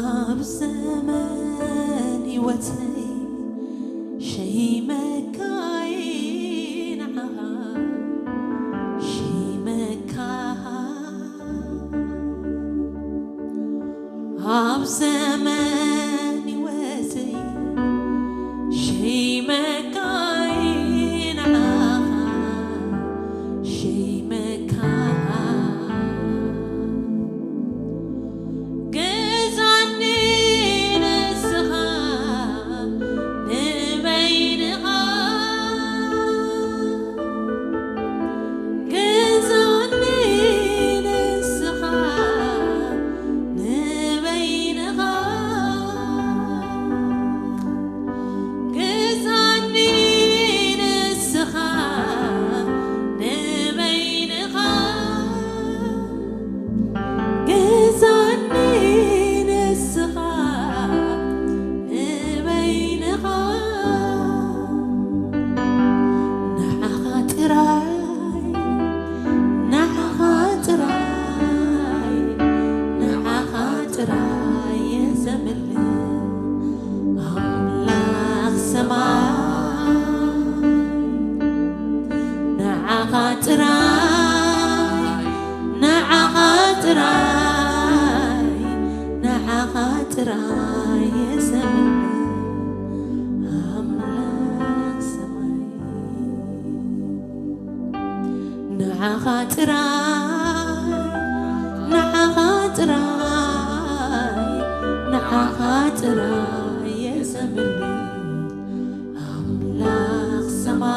ኣብ ዘመን ህይወተይ ሸይመካይ ንዓኻ ሸይመካ ኣብ ዘመን ህይወተይ ሸይመካይ ንዓኻ ሸይመካ ገዛኒ ንስኻ ንበይንኻ ገዛኒ ንስኻ ንበይንኻ ገዛኒ ንስኻ ንበይንኻ ገዛኒ ንስኻ ንበይንኻ ንዓኻ ጥራይ ንዓኻ ጥራይ ንዓኻ ጥራይ እየ ዘምልኽ ኣምላኽ ሰማይ ንዓኻ ጥራይ ንዓኻ ጥራይ ንዓኻ ጥራይ እየ ዘምልኽ ኣምላኽ ሰማይ ንዓኻ ጥራይ ንዓኻ ጥራይ ንዓኻ ጥራይ እየ ዘምልኽ ኣምላኽ ሰማይ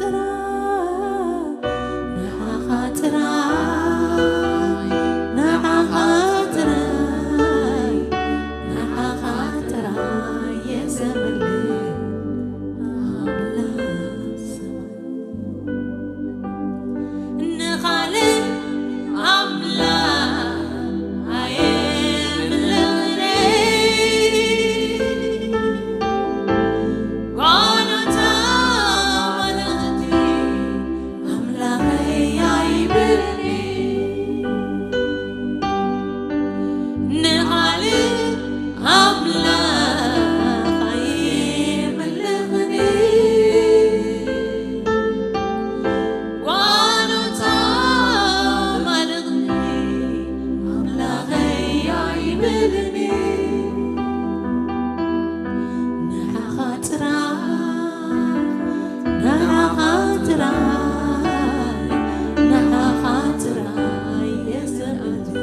ጥራይ ንዓኻ ጥራይ ንዓኻ ጥራይ ንዓኻ ጥራይ እየ ዘምልኽ ኣምላኽ ሰማይ ንኻልእ ኣምላኽ ኣየምልኽን ጓኖት ኣማልኽቲ ኣምላኸይ ኣይብልኒ ንኻልእ ኣምላኽ ኣይምልኽን ጓኖት ኣማልኽቲ ኣምላኸይ ኣይብልኒ ንዓኻ ጥራይ ንዓኻ ጥራይ ንዓኻ ጥራይ እየ ዘምልኽ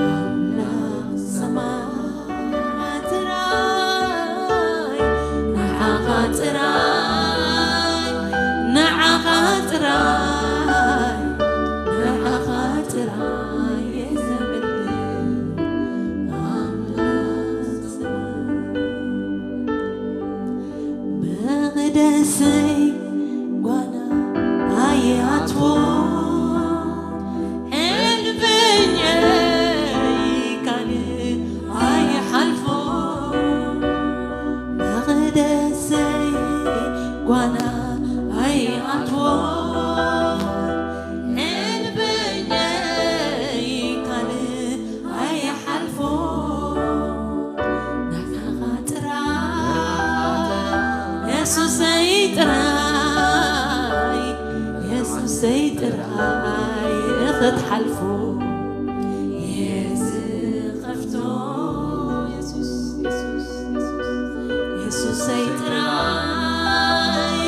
ኣምላኽ ሰማይ ጥራይ ንዓኻ ጥራይ ንዓኻ ጥራይ ንዓኻ ጥራይ እየ ዘምልኽ ኣምላኽ ሰማይ መቕደሰይ ጓና ኣይኣትዎ ሕልፈኛ ካልእ ኣይሓልፎ መቕደሰይ ጓና ኣይኣትዎ ሕልፈኛ ካልእ ኣይሓልፎ ንዓኻ ጥራይ የሱሰይ ጥራይ የሱሰይ ጥራይ ንኽትሓልፎ እየ ዝኸፍቶ የሱስ የሱስ የሱስ የሱሰይ ጥራይ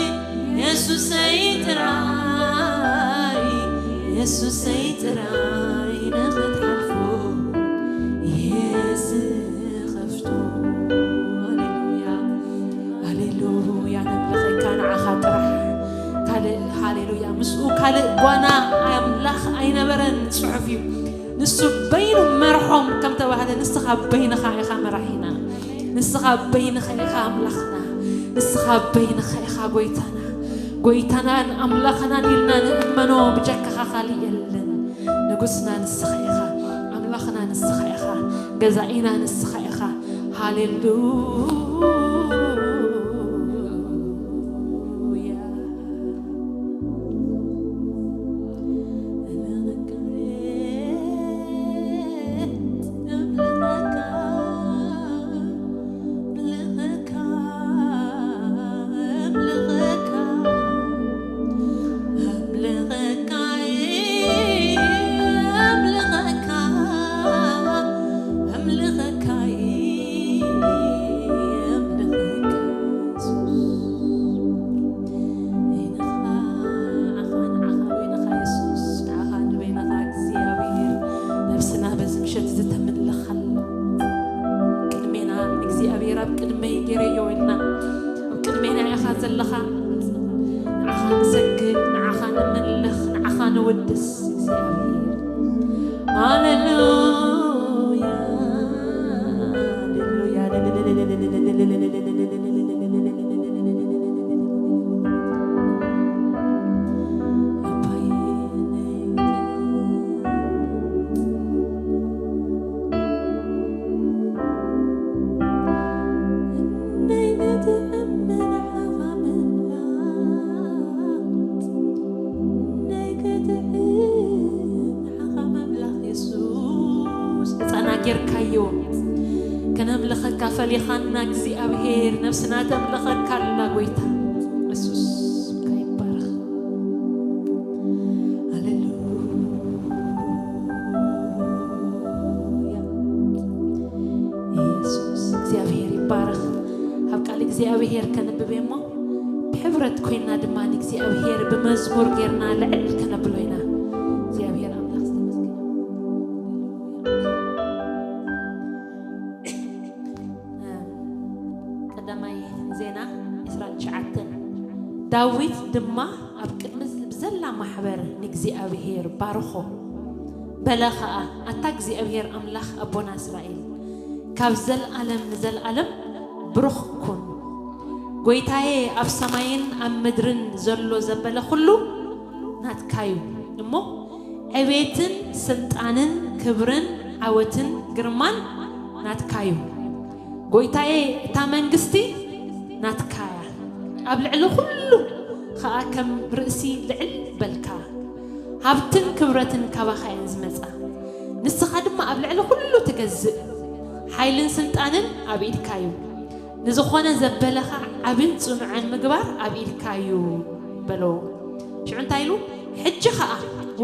የሱሰይ ጥራይ የሱሰይ ጥራይ ንኽትሓልፎ እየ ዝኸፍቶ ሃሌሉያ ሃሌሉያ ነምልኸካ ንዓኻ ጥራሕ ካልእ ሃሌሉያ ምስኡ ካልእ ጓና ኣምላኽ ኣይነበረን ጽሑፍ እዩ ንሱ በይኑ መርሖም ከም ተባህለ ንስኻ በይንኻ ኢኻ መራሒና ንስኻ በይንኻ ኢኻ ኣምላኽና ንስኻ በይንኻ ኢኻ ጎይታና ጎይታናን ኣምላኽናን ኢልና ንእመኖ ብጀካኻ ካልእ የለን ንጉስና ንስኻ ኢኻ ኣምላኽና ንስኻ ኢኻ ገዛኢና ንስኻ ኢኻ ሃሌሉያ ዝተመለኸላ ቅድሜና እግዚኣብሔር ኣብ ቅድመይ ገይረዮ ኢልና ኣብ ቅድሜና ኢኻ ዘለኻ። ንዓኻ ንሰግድ፣ ንዓኻ ንምልኽ፣ ንዓኻ ንውድስ እግዚኣብሔር። ሃሌሉያ፣ ሃሌሉያ። ጌርካዮ ከነምልኸካ ፈሊኻና እግዚኣብሔር ነብስና ተምልኸካ ኣላ ጎይታ የሱስ ይባረኽ። ሃሌሉያ። የሱስ እግዚኣብሔር ይባረኽ። ኣብ ቃል እግዚኣብሔር ከንብብ እሞ ብሕብረት ኮይና ድማ ንእግዚኣብሔር ብመዝሙር ጌርና ልዕል ከነብሎ ኢና። እግዚኣብሔር ኣምላኽ ዝተመስገነ። ቀዳማይ ዜና ዕስራን ትሽዓተን። ዳዊት ድማ ኣብ ቅድሚ ብዘላ ማሕበር ንእግዚኣብሔር ባርኾ። በለ ኸኣ፣ ኣታ እግዚኣብሔር ኣምላኽ ኣቦና እስራኤል፣ ካብ ዘለኣለም ንዘለኣለም ብሩኽ ኩን። ጐይታዬ፣ ኣብ ሰማይን ኣብ ምድርን ዘሎ ዘበለ ኹሉ ናትካ እዩ እሞ፣ ዕቤትን ስልጣንን ክብርን ዓወትን ግርማን ናትካ እዩ። ጐይታዬ፣ እታ መንግስቲ ናትካ እያ። ኣብ ልዕሊ ኹሉ ኸኣ ከም ርእሲ ልዕል በልካ። ሃብትን ክብረትን ካባኻ እየን ዝመጻ። ንስኻ ድማ ኣብ ልዕሊ ኹሉ ትገዝእ። ሓይልን ስልጣንን ኣብ ኢድካ እዩ። ንዝኾነ ዘበለኻ ዓብን ጽኑዕን ምግባር ኣብ ኢድካ እዩ በሎ። ሽዑ እንታይ ኢሉ? ሕጂ ኸኣ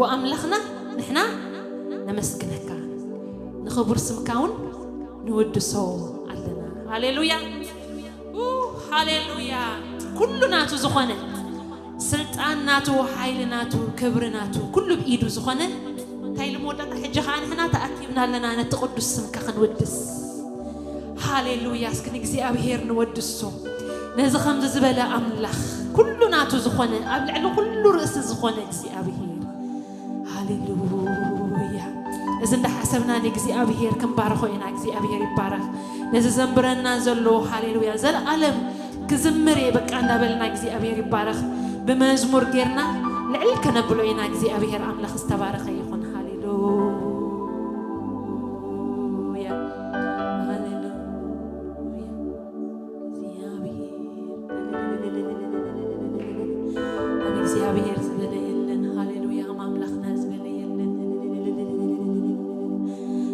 ወኣምላኽና ንሕና ነመስግነካ፣ ንኽቡር ስምካ እውን ንውድሶ ኣለና። ሃሌሉያ። ኡ፣ ሃሌሉያ። ኩሉ ናቱ ዝኾነ፣ ስልጣን ናቱ፣ ሓይሊ ናቱ፣ ክብሪ ናቱ፣ ኩሉ ብኢዱ ዝኾነ እንታይ ኢሉ መወዳእታ? ሕጂ ኸዓ ንሕና ተኣኪብና ኣለና ነቲ ቅዱስ ስምካ ክንውድስ። ሃሌሉያ። እስኪ ንእግዚኣብሔር ንወድሶ። ነዚ ከምዚ ዝበለ ኣምላኽ፣ ኩሉ ናቱ ዝኾነ፣ ኣብ ልዕሊ ኩሉ ርእሲ ዝኾነ እግዚኣብሔር። ሃሌሉያ። እዚ እንዳሓሰብና ንእግዚኣብሔር ክንባርኾ ኢና። እግዚኣብሔር ይባረኽ። ነዚ ዘንብረና ዘሎ፣ ሃሌሉያ፣ ዘለኣለም ክዝምር እየ በቃ እንዳበልና እግዚኣብሔር ይባረኽ። ብመዝሙር ጌርና ልዕል ከነብሎ ኢና። እግዚኣብሔር ኣምላኽ ዝተባረኸ ይኹን። ሃሌሉያ። ሃሌሉያ። እግዚኣብሔር፣ ኣብ እግዚኣብሔር ዝበለ የለን። ሃሌሉያ። ኣብ ኣምላኽና ዝበለ የለን።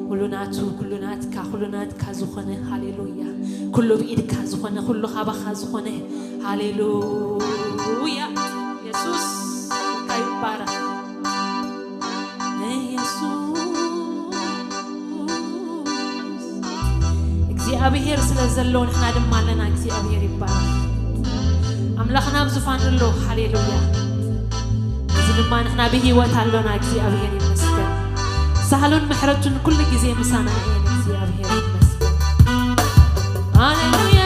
ኩሉ ናቱ፣ ኩሉ ናትካ፣ ኩሉ ናትካ ዝኾነ፣ ሃሌሉያ፣ ኩሉ ብኢድካ ዝኾነ፣ ኩሉ ካባኻ ዝኾነ፣ ሃሌሉያ። የሱስ ይባረኽ። የሱስ እግዚኣብሔር ስለ ዘሎ ንሕና ድማ ኣለና። እግዚኣብሔር ይባረኽ። ኣምላኽና ኣብ ዙፋን ኣሎ። ሃሌሉያ። እዚ ድማ ንሕና ብህይወት ኣሎና። እግዚኣብሔር ይመስገን። ሳህሉን ምሕረቱን ኩሉ ግዜ ምሳና እየን። እግዚኣብሔር ይመስገን። ሃሌሉያ።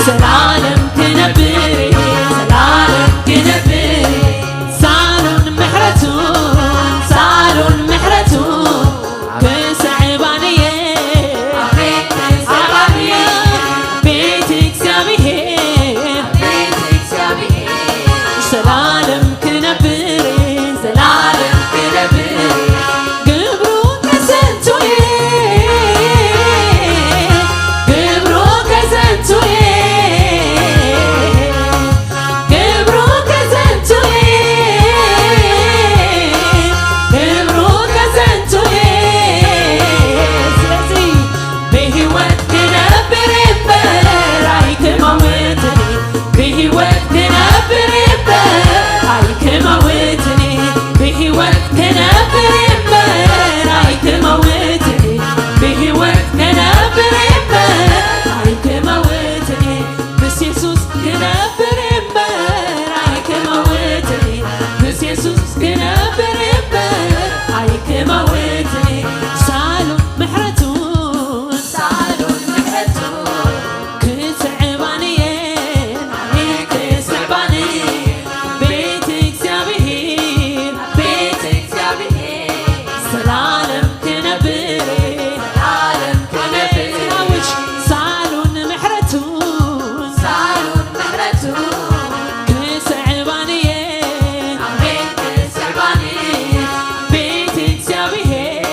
ዘላለም ክነብር፣ ዘላለም ክነብር፣ ሳሎን ምሕረቱ፣ ሳሎን ምሕረቱ ክስዕባንየ። ኣሜን፣ ክስዕባንየ። ቤት እግዚኣብሔር፣ ቤት እግዚኣብሔር፣ ዘላለም ክነብር፣ ዘላለም ክነብር፣ ግብሩ ከዘንቱየ፣ ግብሩ ከዘንቱየ፣ ግብሩ ከዘንቱየ፣ ግብሩ ከዘንቱየ። ስለዚ ብህይወት ክነብር እምበር ኣይክመውትን፣ ብህይወት ክነብር እምበር ኣይክመውትን፣ ብህይወት ክነብር እምበር ኣይክመውትን፣ ብህይወት ክነብር እምበር ኣይክመውትን፣ ምስ የሱስ ክነብር እምበር ኣይክመውትን፣ ምስ የሱስ ክነብር እምበር ኣይክመውትን። ሳሎን ምሕረቱ፣ ሳሎን ምሕረቱ ክስዕባንየ፣ ክስዕባንየ። ቤት እግዚኣብሔር፣ ቤት እግዚኣብሔር፣ ዘላለም ክነብር፣ ዘላለም ክነብር። ሳሎን ምሕረቱ፣ ሳሎን ምሕረቱ ክስዕባንየ፣ ኣሜን፣ ክስዕባንየ። ቤት እግዚኣብሔር፣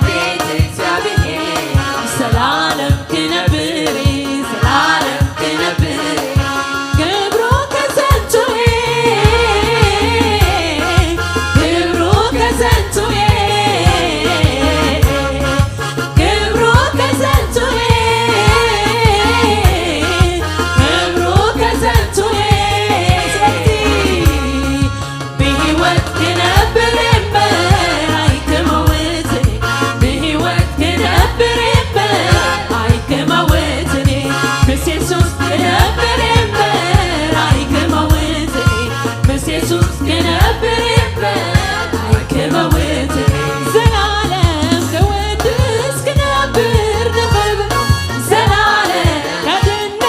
ቤት እግዚኣብሔር፣ ዘላለም ክነብር፣ ዘላለም ክነብር፣ ግብሩ ከዘንቱየ፣ ግብሩ ከዘንቱየ፣ ግብሩ ከዘንቱየ፣ ግብሩ ከዘንቱየ። ብህይወት ክነብር እምበር ኣይክመውትን፣ ብህይወት ክነብር እምበር ኣይክመውትን፣ ምስ የሱስ ክነብር እምበር ኣይክመውትን፣ ምስ የሱስ ክነብር እምበር ኣይክመውትን። ዘላለም ክወድስ ክነብር ንኽብሩ፣ ዘላለም ከድንቕ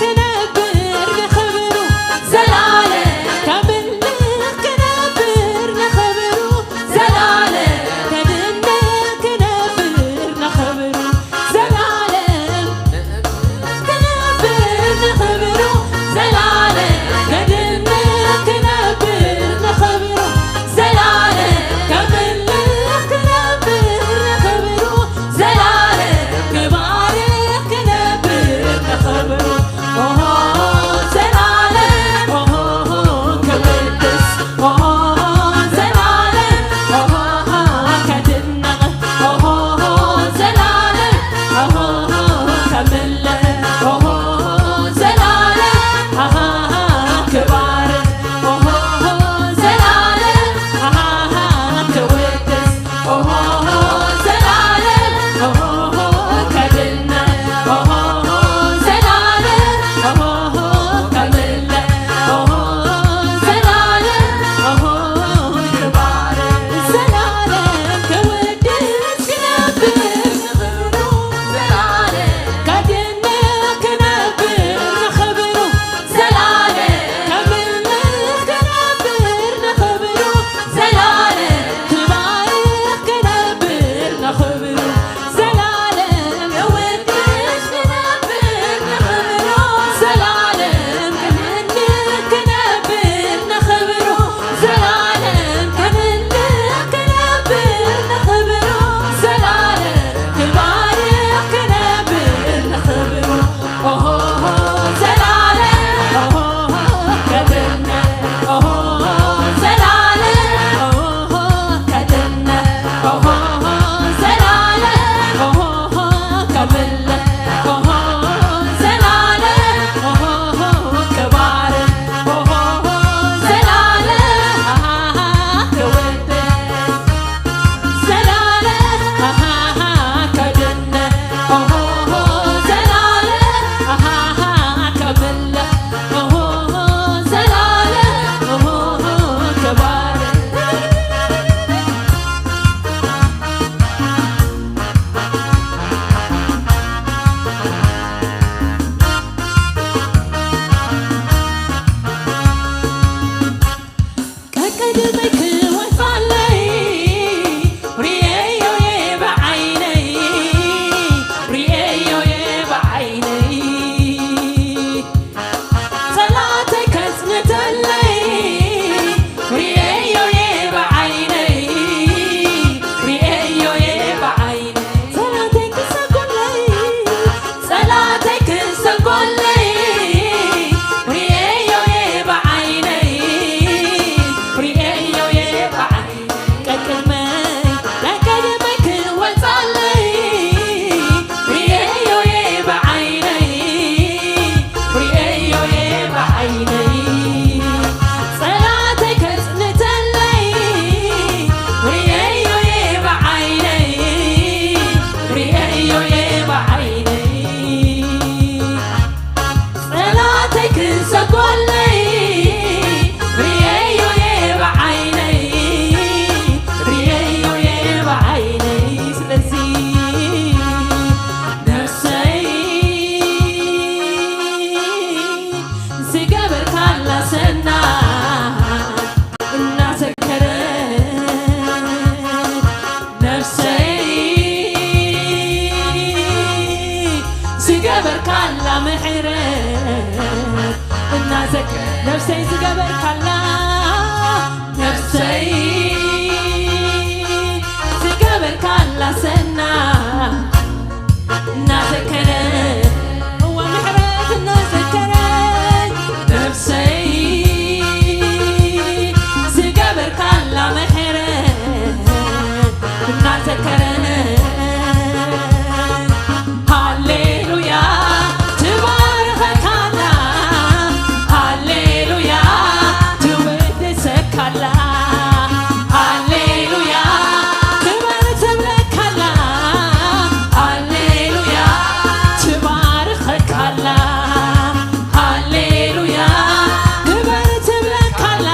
ክነብር ንኽብሩ፣ ዘላለም ከምልኽ ክነብር ንኽብሩ፣ ዘላለም ከድንቕ ክነብር ንኽብሩ፣ ዘላለም ክነብር ንኽብሩ፣ ዘላለም ከድንቕ ክነብር ንኽብሩ፣ ዘላለም ከምልኽ ክነብር ንኽብሩ፣ ዘላለም ክባርኽ ክነብር ንኽብሩ። ኦሆ፣ ዘላለም፣ ኦሆ፣ ክውድስ፣ ኦሆ፣ ዘላለም፣ ኦሆ፣ ከድንቕ፣ ኦሆ፣ ዘላለም፣ ኦሆ፣ ከምልኽ፣ ኦሆ፣ ዘላለም፣ ኣሃ፣ ክባርኽ፣ ኦሆ፣ ዘላለም፣ ኣሃ፣ ክውድስ፣ ኦሆ፣ ዘላለም፣ ኦሆ፣ ከድንቕ፣ ኦሆ፣ ዘላለም፣ ኦሆ፣ ከምልኽ፣ ኦሆ፣ ዘላለም፣ ኦሆ፣ ክባርኽ፣ ዘላለም ክውድስ ክነብር ንኽብሩ፣ ዘላለም ከድንቕ ክነብር ንኽብሩ፣ ዘላለም ከምልኽ ክነብር ንኽብሩ፣ ዘላለም ክባርኽ ክነብር ንኽብሩ፣ ዘላለም ክውድስ ክነብር ንኽብሩ፣ ዘላለም ክምልኽ ክነብር ንኽብሩ፣ ዘላለም ክምልኽ ክነብር ንኽብሩ፣ ዘላለም ክባርኽ ክነብር ንኽብሩ። ኦሆ፣ ዘላለም፣ ኦሆ፣ ከድንቕ፣ ኦሆ፣ ዘላለም፣ ኦሆ፣ ከድንቕ፣ ኦሆ፣ ዘላለም፣ ኦሆ፣ ከምልኽ፣ ኦሆ፣ ዘላለም፣ ኦሆ፣ ክባርኽ፣ ኦሆ፣ ዘላለም፣ ኣሃ፣ ክውድስ፣ ዘላለም፣ ኣሃ፣ ከድንቕ፣ ኦሆ፣ ዘላለም፣ ኣሃ፣ ከብ ዝገበርካላ ነፍሰይ፣ ዝገበርካላ ሰናይ እናዘከረ፣ እወ ምሕረት እናዘከረ፣ ነፍሰይ ዝገበርካላ ምሕረት እናዘከረ፣ ሃሌሉያ ትባርኸካላ፣ ሃሌሉያ ትውድሰካላ፣ ሃሌሉያ ክበር ትብለካላ፣ ሃሌሉያ ትባርኸካላ፣ ሃሌሉያ ክበር ትብለካላ፣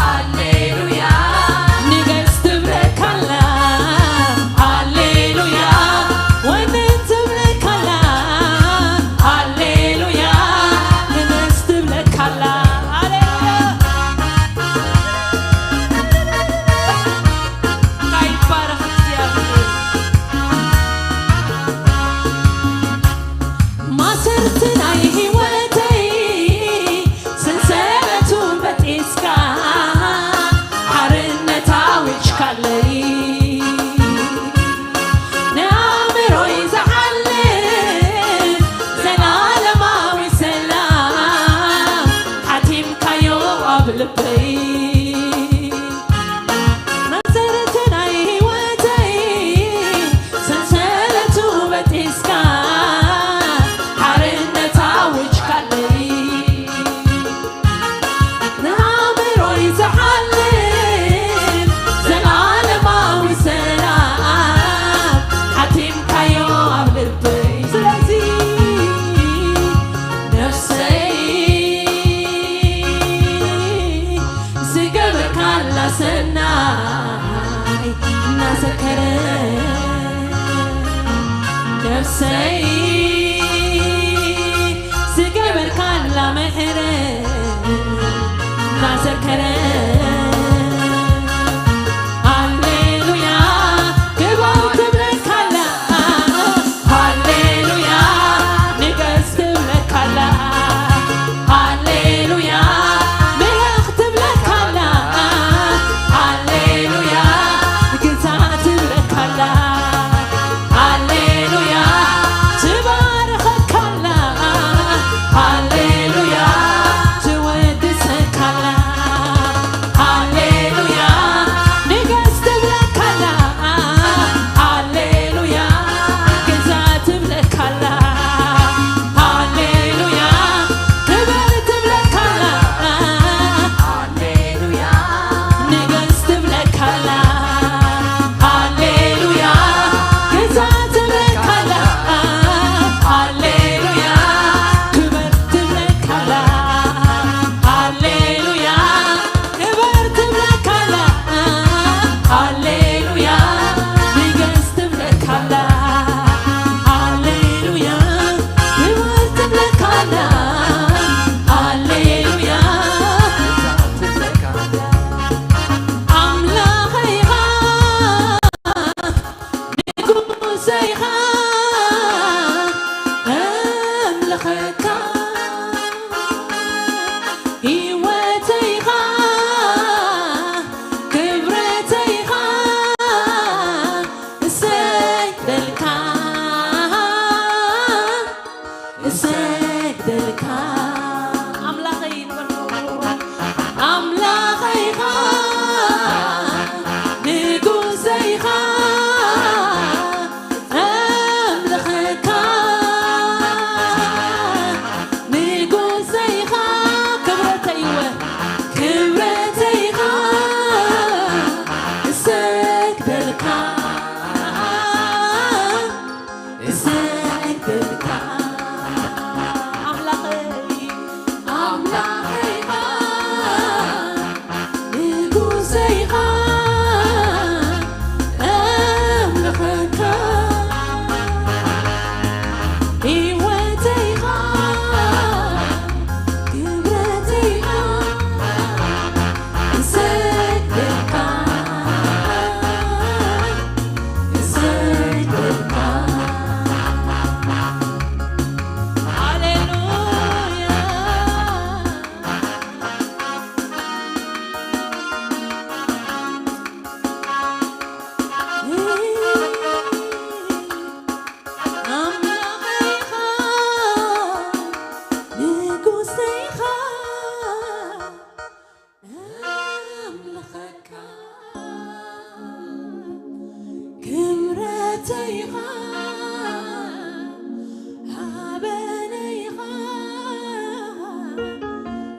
ሃሌሉያ ንገስ ትብለካላ፣ ሃሌሉያ ወንን ትብለካላ፣ ሃሌሉያ ንገስ ትብለካላ። ሃሌሉያ ይባረኽ እግዚኣብሔር። ማሰርት ናይ ህይወተይ ሰንሰለቱ በጢስካ ሓርነት ኣዊጅካለይ፣ ንኣእምሮይ ዝሓልፍ ዘላለማዊ ሰላም ሓቲምካዮ ኣብ ልበይ። መሰረት ናይ ህይወተይ ሰንሰለቱ በጢስካ ሓርነት ኣውጅካለይ፣ ንኣእምሮይ ዝሓልፍ ዘላለማዊ ሰላም ሓቲምካዮ ኣብ ልበይ። ስለዚ ነፍሰይ ዝገበርካላ ሰናይ እናዘከረ፣ ነፍሰይ ዝገበርካላ ምሕረት እናዘከረ፣ ሃሌሉያ ክብር ትብለካላ፣ ሃሌሉያ ንገስ ትብለካላ፣ ሃሌሉያ ምለኽ ትብለካላ፣ ሃሌሉያ ግዛ ትብለካላ፣ ሃሌሉያ ትባርኸካላ፣ ሃሌሉያ ትወድሰካላ።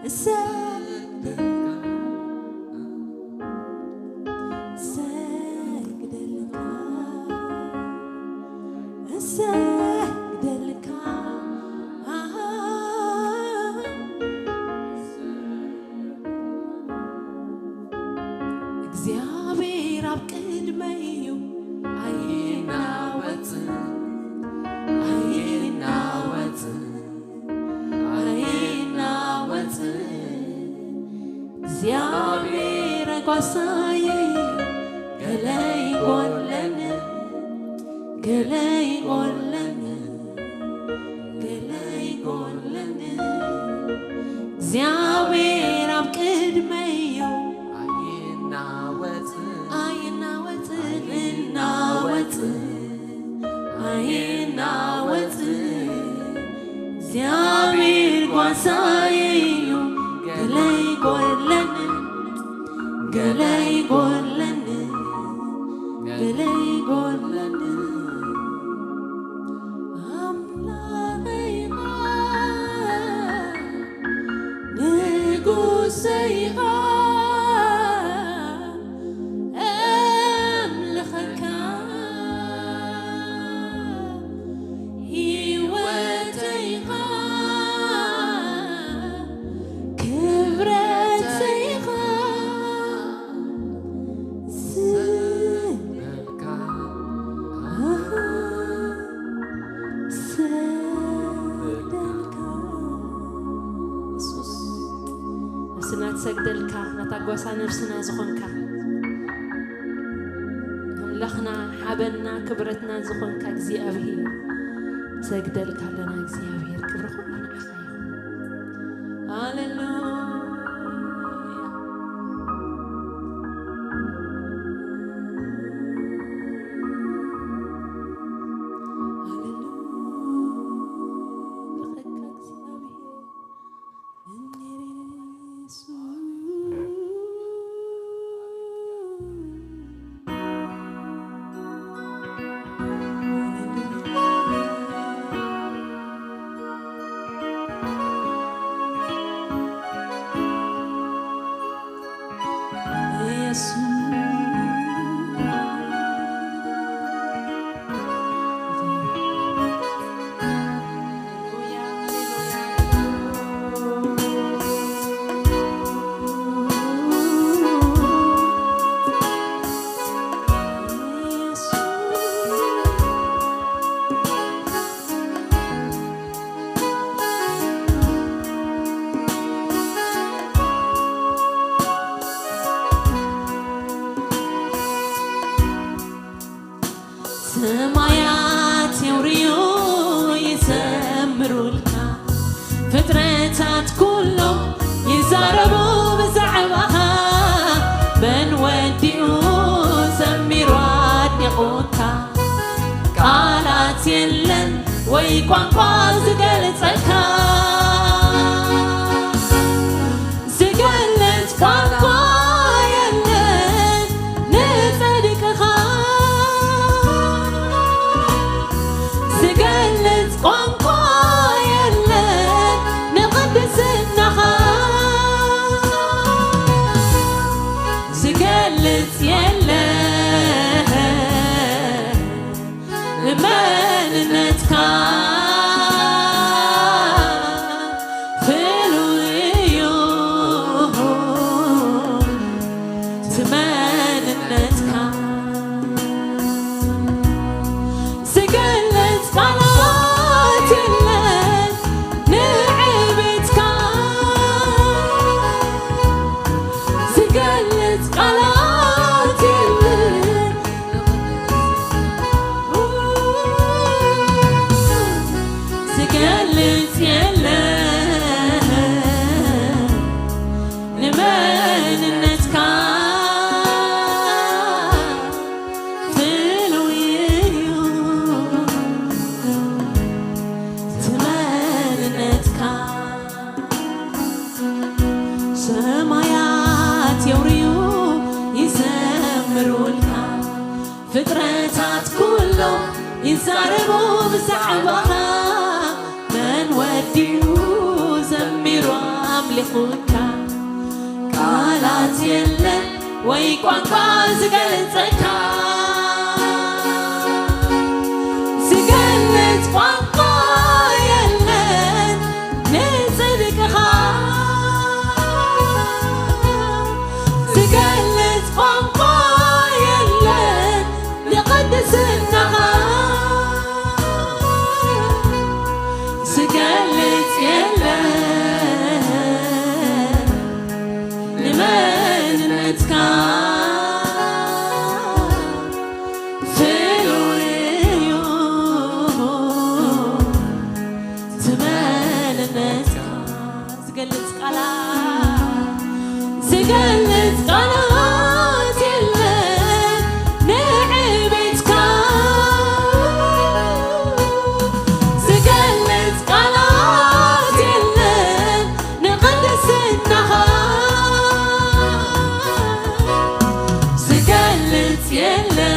እሰግደልካ፣ እሰግደልካ፣ እሰግደልካ። እግዚኣብሔር ኣብ ቅድመይ እዩ፣ ኣይናወጽን፣ ኣይናወጽን፣ ኣይናወጽን። እግዚኣብሔር ጓሳይ እዩ፣ ገለ ይጎድለኒ፣ ገለ ይጎድለኒ፣ ገለ ይጎድለኒ። እግዚኣብሔር ኣብ ቅድመይ እዩ፣ ኣይናወጽን፣ ኣይናወጽን፣ ኣይናወጽን፣ ኣይናወጽን። እግዚኣብሔር ጓሳይ እዩ፣ ገለ ይጎድለኒ፣ ገለ ይጎድለኒ፣ ገለ ይጎድለኒ። ኣምላኸይ ኢኻ፣ ንጉሰይ ኢኻ፣ ኣምልኸካ፣ ህይወተይ ኢኻ፣ ክብረተይ ኢኻ፣ ስምካ ሰግደልካ። የሱስ፣ ነብስና ትሰግደልካ፣ ናታ ጓሳ ነብስና ዝኾንካ፣ ኣምላኽና፣ ሓበንና፣ ክብረትና ዝኾንካ እግዚኣብሔር፣ ሰግደልካ ኣለና። እግዚኣብሔር፣ ክብሪ ኩሉ ንዓኻ ይኹን። ሃሌሉያ። ሰማያት የውርዩ ይዘምሩልካ፣ ፍጥረታት ኩሎም ይዛረቡ ብዛዕባኻ። መን ወዲኡ ዘሚሩ ኣድኒቑካ? ቃላት የለን ወይ ቋንቋ ዝገልጸካ፣ ዝገልጽ ቋንቋ የለን ንጽድቅኻ፣ ዝገልጽ ቋንቋ የለን ንቕድስናኻ፣ ዝገልጽ የለን ንመንነትካ። ፍሉይ እዩ እቲ መንነትካ፣ ዝገልጽ ቃላት የለን ንዕቤትካ፣ ዝገልጽ ቃላት የለን፣ ዝገልጽ የለን ንመንነትካ፣ ፍሉይ እዩ እቲ መንነትካ። ሰማያት የውርዩ ይዘምሩልካ፣ ፍጥረታት ኩሎም ይዛረቡ ብዛዕባኻ። መን ወዲኡ ዘሚሩ ኣብ ኣምሊኹካ። ቃላት የለን ወይ ቋንቋ ዝገልጸካ፣ ዝገልጽ ቋንቋ የለን ንጽድቅኻ፣ ዝገልጽ ቋንቋ የለን ንቕድስናኻ፣ ዝገልጽ የለን ንመንነትካ፣ ፍሉይ እዩ እቲ መንነትካ። ዝገልጽ ቃላት፣ ዝገልጽ ቃላት የለን ንዕቤትካ፣ ዝገልጽ ቃላት የለን ንቕድስናኻ፣ ዝገልጽ የለን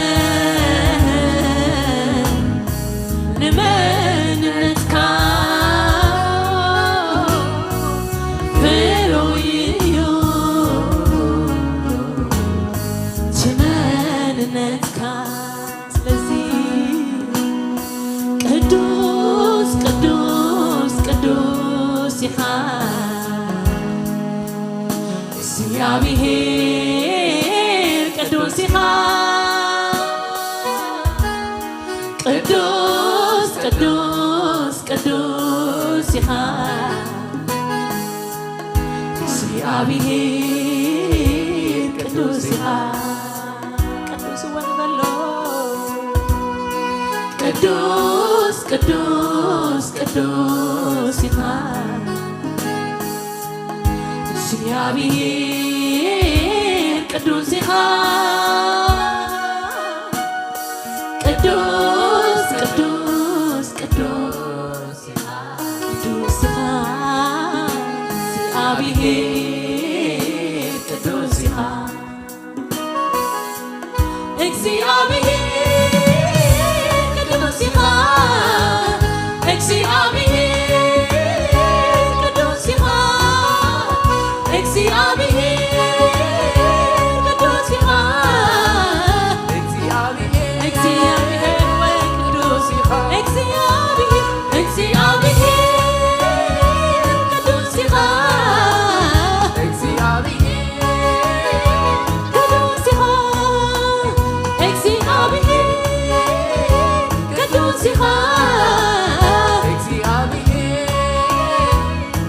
ንመንነትካ፣ ፍሉይ እዩ እቲ መንነትካ። ስለዚ ቅዱስ፣ ቅዱስ፣ ቅዱስ ኢኻ እግዚኣብሔር፣ ቅዱስ ኢኻ። ቅዱስ፣ ቅዱስ፣ ቅዱስ ኢኻ እግዚኣብሔር፣ ቅዱስ ኢኻ። ቅዱስ እወ ንበሎ። ቅዱስ፣ ቅዱስ፣ ቅዱስ ኢኻ እግዚኣብሔር፣ ቅዱስ ኢኻ። ቅዱስ፣ ቅዱስ፣ ቅዱስ ኢኻ፣ ቅዱስ ኢኻ እግዚኣብሔር፣ ቅዱስ ኢኻ። እግዚኣብሔር ቅዱስ ኢኻ፣ እግዚኣብሔር ቅዱስ ኢኻ፣ እግዚኣብሔር ቅዱስ ኢኻ፣ እግዚኣብሔር ወይ ቅዱስ ኢኻ፣ እግዚኣብሔር፣ እግዚኣብሔር ቅዱስ ኢኻ፣ እግዚኣብሔር ቅዱስ ኢኻ፣ እግዚኣብሔር ቅዱስ ኢኻ፣ እግዚኣብሔር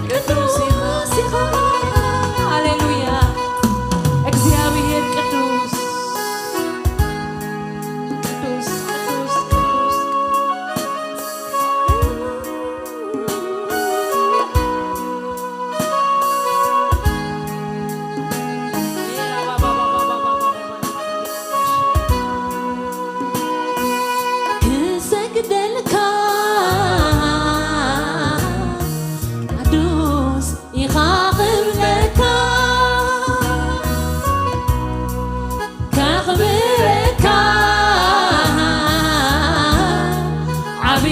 ቅዱስ ኢኻ። ሃሌሉያ። እግዚኣብሔር ቅዱስ፣ ቅዱስ፣ ቅዱስ፣ ቅዱስ። ክሰግደልካ ቅዱስ ኢኻ ክብለካ፣ ከኽብረካ ዓቢ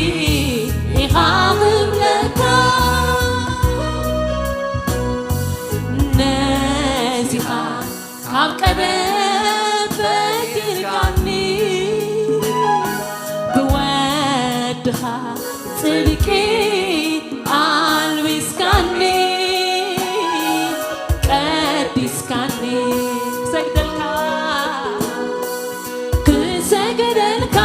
ኢኻ ክብለካ፣ ነዚኻ ካብ ቀደም ፈጢርካኒ፣ ብወድኻ ጽድቂ ኣልቢስካኒ፣ ቀዲስካኒ። ክሰግደልካ፣ ክሰግደልካ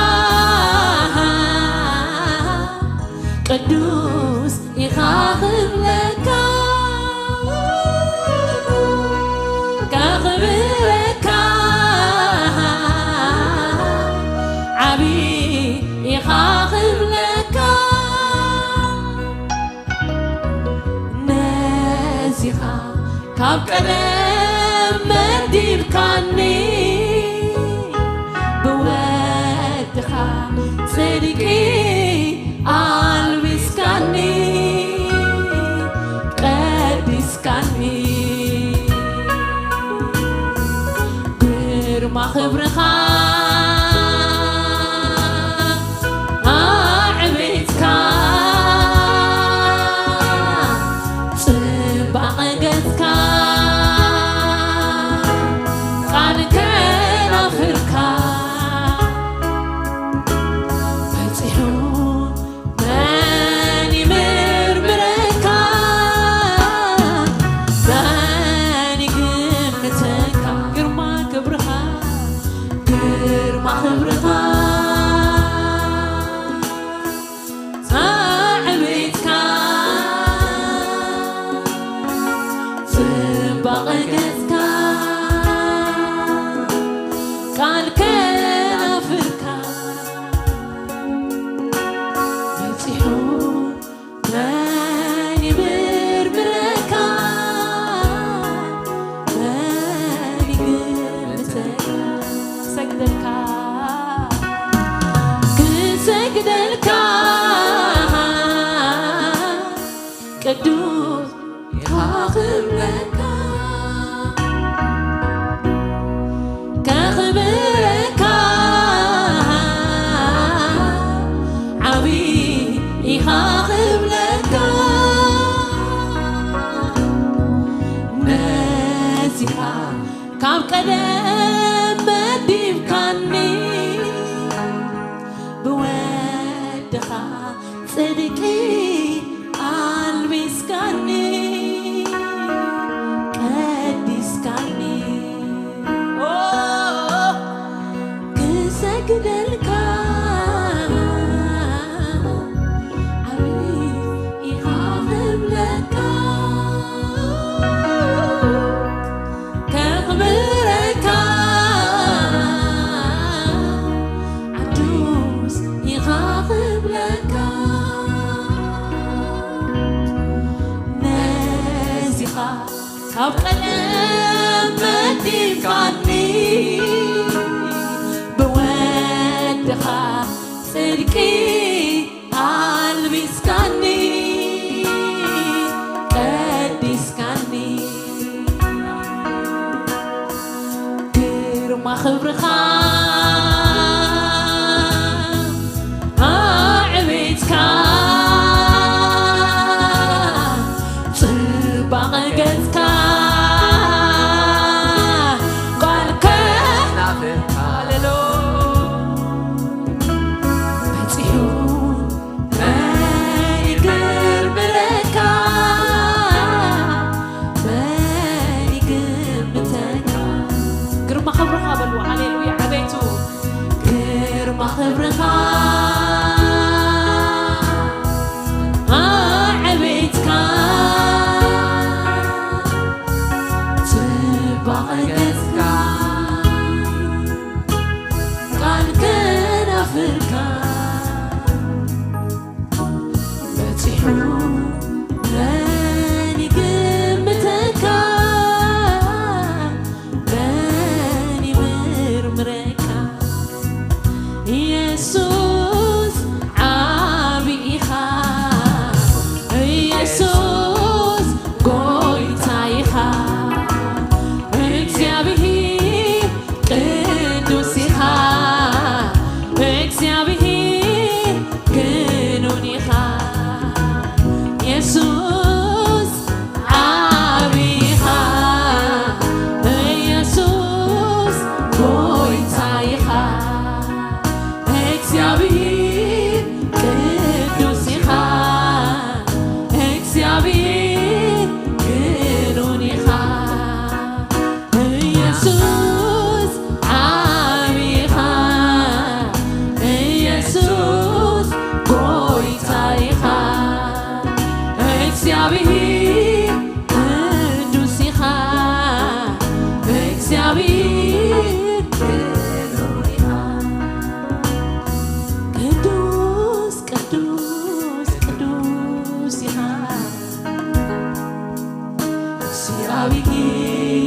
ቅዱስ ኢኻ ክብለካ፣ ከኽብረካ ዓቢ ኢኻ ክብለካ፣ ነዚኻ ካብ ቀደም መዲብካኒ፣ ብወድኻ ጽድቂ ኣልቢስካኒ፣ ቀዲስካኒ። ግርማ ክብርኻ፣ ኣዕቤትካ፣ ጽባቐን ቅዱስ ኢኻ ክብለካ፣ ከኽብረካ፣ ዓቢ ኢኻ ክብለካ። ነዚኻ ካብ ቀደም መዲብካኒ፣ ብወድኻ ጽድቂ ኣልቢስካኒ፣ ቀዲስካኒ። ኦ፣ ክሰግደልካ ዓቢ ኢኻ ክብለካ፣ ከኽብረካ፣ ቅዱስ ኢኻ ክብለካ። ነዚኻ ካብ ቀደም መዲብካኒ፣ ብወድኻ ጽድቂ ኣልቢስካኒ፣ ቀዲስካኒ። ግርማ ክብርኻ ኣዕቤትካ፣ ጽባቐ ገጽካ፣ ቃልካ ናፍርካ። ሃሌሉ በጺሑ መን ይምርምረካ? መን ይግምተካ? ግርማ ክብርኻ በልዎ። ሃሌሉያ። ዓቤቱ ግርማ ክብርኻ፣ ዓቤትካ፣ ጽባቐ ገጽካ፣ ቃል ከናፍርካ በጺሑ መን ይግምተካ? መን ይምርምረካ? ኢየሱስ ዓቢ ኢኻ፣ ኢየሱስ ጎይታ ኢኻ፣ እግዚኣብሔር ቅዱስ ኢኻ፣ እግዚኣብሔር ግኑን ኢኻ። የሱስ ዓቢ ኢኻ፣ የሱስ ጎይታ ኢኻ፣ እግዚኣብሔር ቅዱስ ኢኻ፣ እግዚኣብሔር ግኑን ኢኻ። ኢየሱስ ዓቢ ኢኻ፣ ኢየሱስ ጎይታ ኢኻ፣ እግዚኣብሔር ቅዱስ ኢኻ፣ እግዚኣብሔር ቅዱስ ኢኻ። ቅዱስ፣ ቅዱስ፣ ቅዱስ ኢኻ።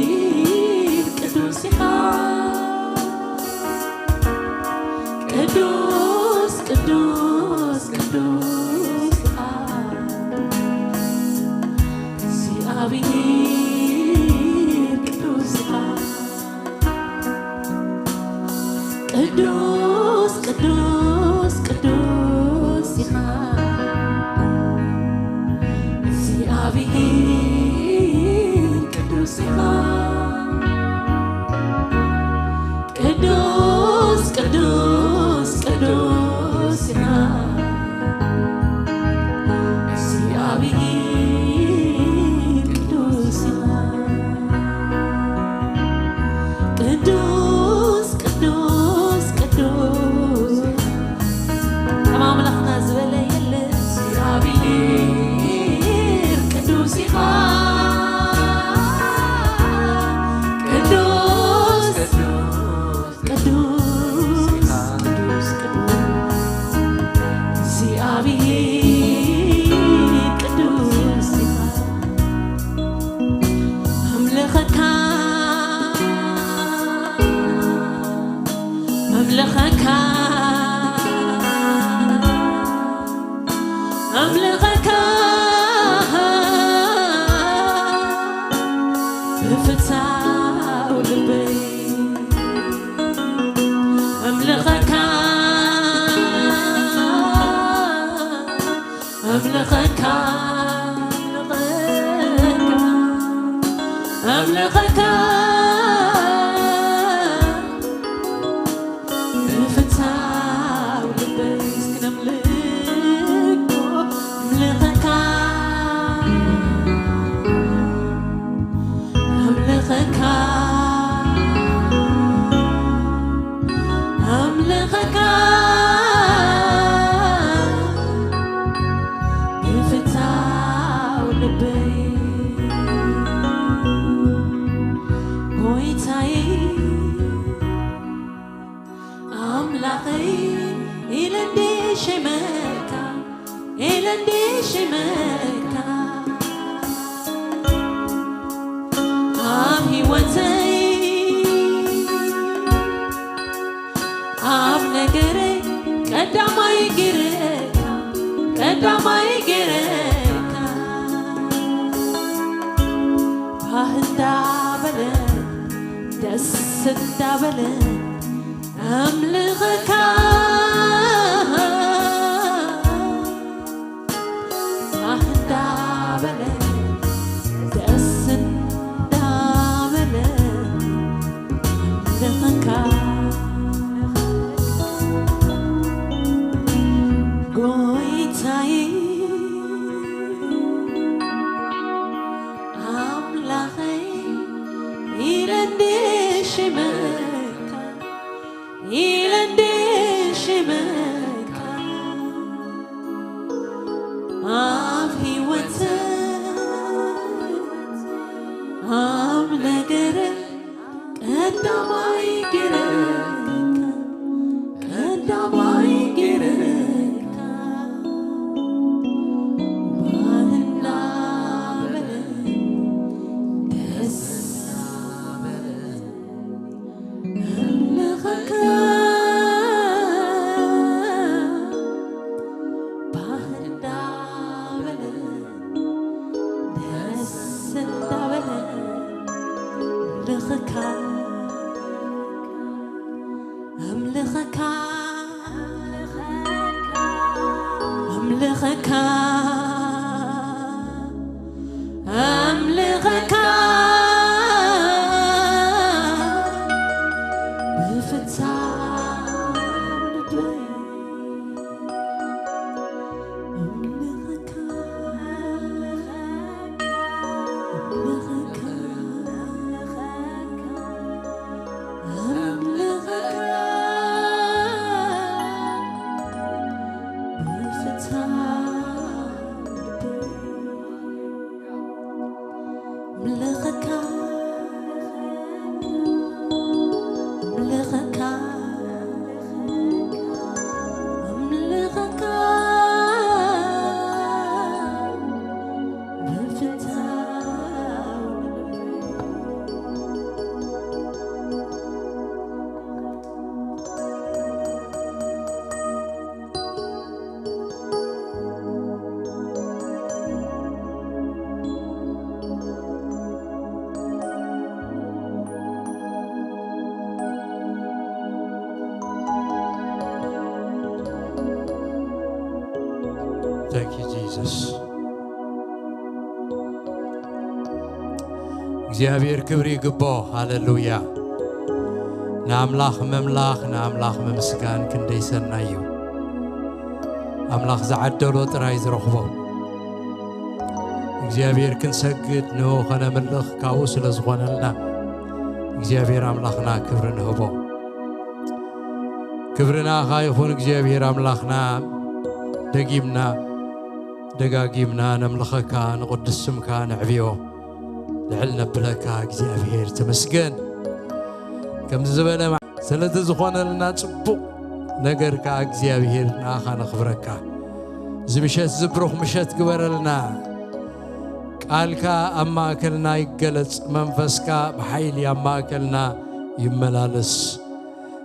እግዚኣብሔር ቅዱስ ኢኻ። ቅዱስ፣ ቅዱስ፣ ቅዱስ ኢኻ። እግዚኣብሔር ቅዱስ ኢኻ። ቅዱስ፣ ቅዱስ፣ ቅዱስ ኢኻ። እግዚኣብሔር ቅዱስ ኢኻ። ቅዱስ፣ ቅዱስ፣ ቅዱስ ኢኻ። እግዚኣብሔር ቅዱስ ኢኻ። ቅዱስ፣ ቅዱስ፣ ቅዱስ፣ ከም ኣምላኽና ዝበለ የለን። እግዚኣብሔር ቅዱስ ኢኻ። ቅዱስ፣ ቅዱስ፣ ቅዱስ፣ ቅዱስ፣ እግዚኣብሔር ቅዱስ ኢኻ። ኣምልኸካ፣ ኣምልኸካ፣ ኣምልኸካ፣ ኣምልኸካ ብፍታው ልበይ እስኪ ነምልኮ፣ ኣምልኸካ፣ ኣምልኸካ፣ ኣምልኸካ ብፍታው ልበይ ጎይታይ ኣምላኸይ ኢለ እንዴ ሸመካ፣ ኢለ እንዴ ሸመካ ኣብ ህይወተይ ኣብ ነገረይ ቀዳማይ ገይረካ፣ ቀዳማይ ገይረካ ባህ እንዳበለ ደስ እንዳበለ ኣምልኸካ ባህ እንዳበለ ደስ እንዳበለ ኣምልኸካ ጎይታዬ ኣምላኸይ ኢለ እንዴ ሽመካ፣ ኢለ እንዴ ሽመካ ኣብ ህይወት ኣብ ነገር ቀዳማይ ገረካ፣ ቀዳማይ ገረካ ባህ እንዳበለ ደስ ኣምልኸካ ባህ እንዳበለ ደስ እንዳበለ ኣምልኸካ፣ ኣምልኸካ፣ ኣምልኸካ፣ ኣምልኸካ ብፍታው ልበይ ኣምልኸካ፣ ኣምልኸካ፣ ኣምልኸካ ብፍታው ልበይ ኣምልኸካ፣ ኣምልኸካ፣ ኣምልኸካ ብፍታው ልበይ Thank you, Jesus. እግዚኣብሔር ክብሪ ይግቦ። ሃሌሉያ። ንኣምላኽ ምምላኽ፣ ንኣምላኽ ምምስጋን ክንደይ ሰናይ እዩ። ኣምላኽ ዝዓደሎ ጥራይ ዝረኽቦ። እግዚኣብሔር ክንሰግድ ንኡ ኸነምልኽ ካብኡ ስለ ዝኾነልና እግዚኣብሔር ኣምላኽና ክብሪ ንህቦ። ክብሪ ንኣኻ ይኹን እግዚኣብሔር ኣምላኽና። ደጊምና ደጋጊምና ነምልኸካ፣ ንቕዱስ ስምካ ነዕብዮ። ልዕል ነብለካ እግዚኣብሔር ተመስገን። ከምዚ ዝበለ ማ-፣ ስለቲ ዝኾነልና ጽቡቕ ነገር ከኣ እግዚኣብሔር ንኣኻ ነኽብረካ። እዚ ምሸት እዚ ብሩኽ ምሸት ግበረልና። ቃልካ ኣብ ማእከልና ይገለጽ፣ መንፈስካ ብሓይሊ ኣብ ማእከልና ይመላለስ።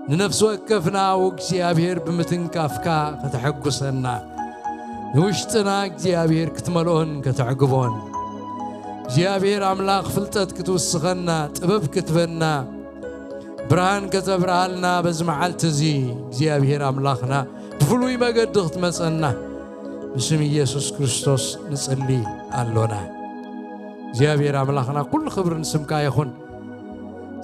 ንነፍሲ ወከፍና እግዚኣብሔር ብምትንካፍካ ከተሐጉሰና፣ ንውሽጥና እግዚኣብሔር ክትመልኦን ከተዕግቦን፣ እግዚኣብሔር ኣምላኽ ፍልጠት ክትውስኸና፣ ጥበብ ክትበና፣ ብርሃን ከተብርሃልና በዚ መዓልቲ እዚ እግዚኣብሔር ኣምላኽና ብፍሉይ መገዲ ክትመጸና ብስም ኢየሱስ ክርስቶስ ንጽሊ ኣሎና። እግዚኣብሔር ኣምላኽና ኩሉ ክብሪ ንስምካ ይኹን።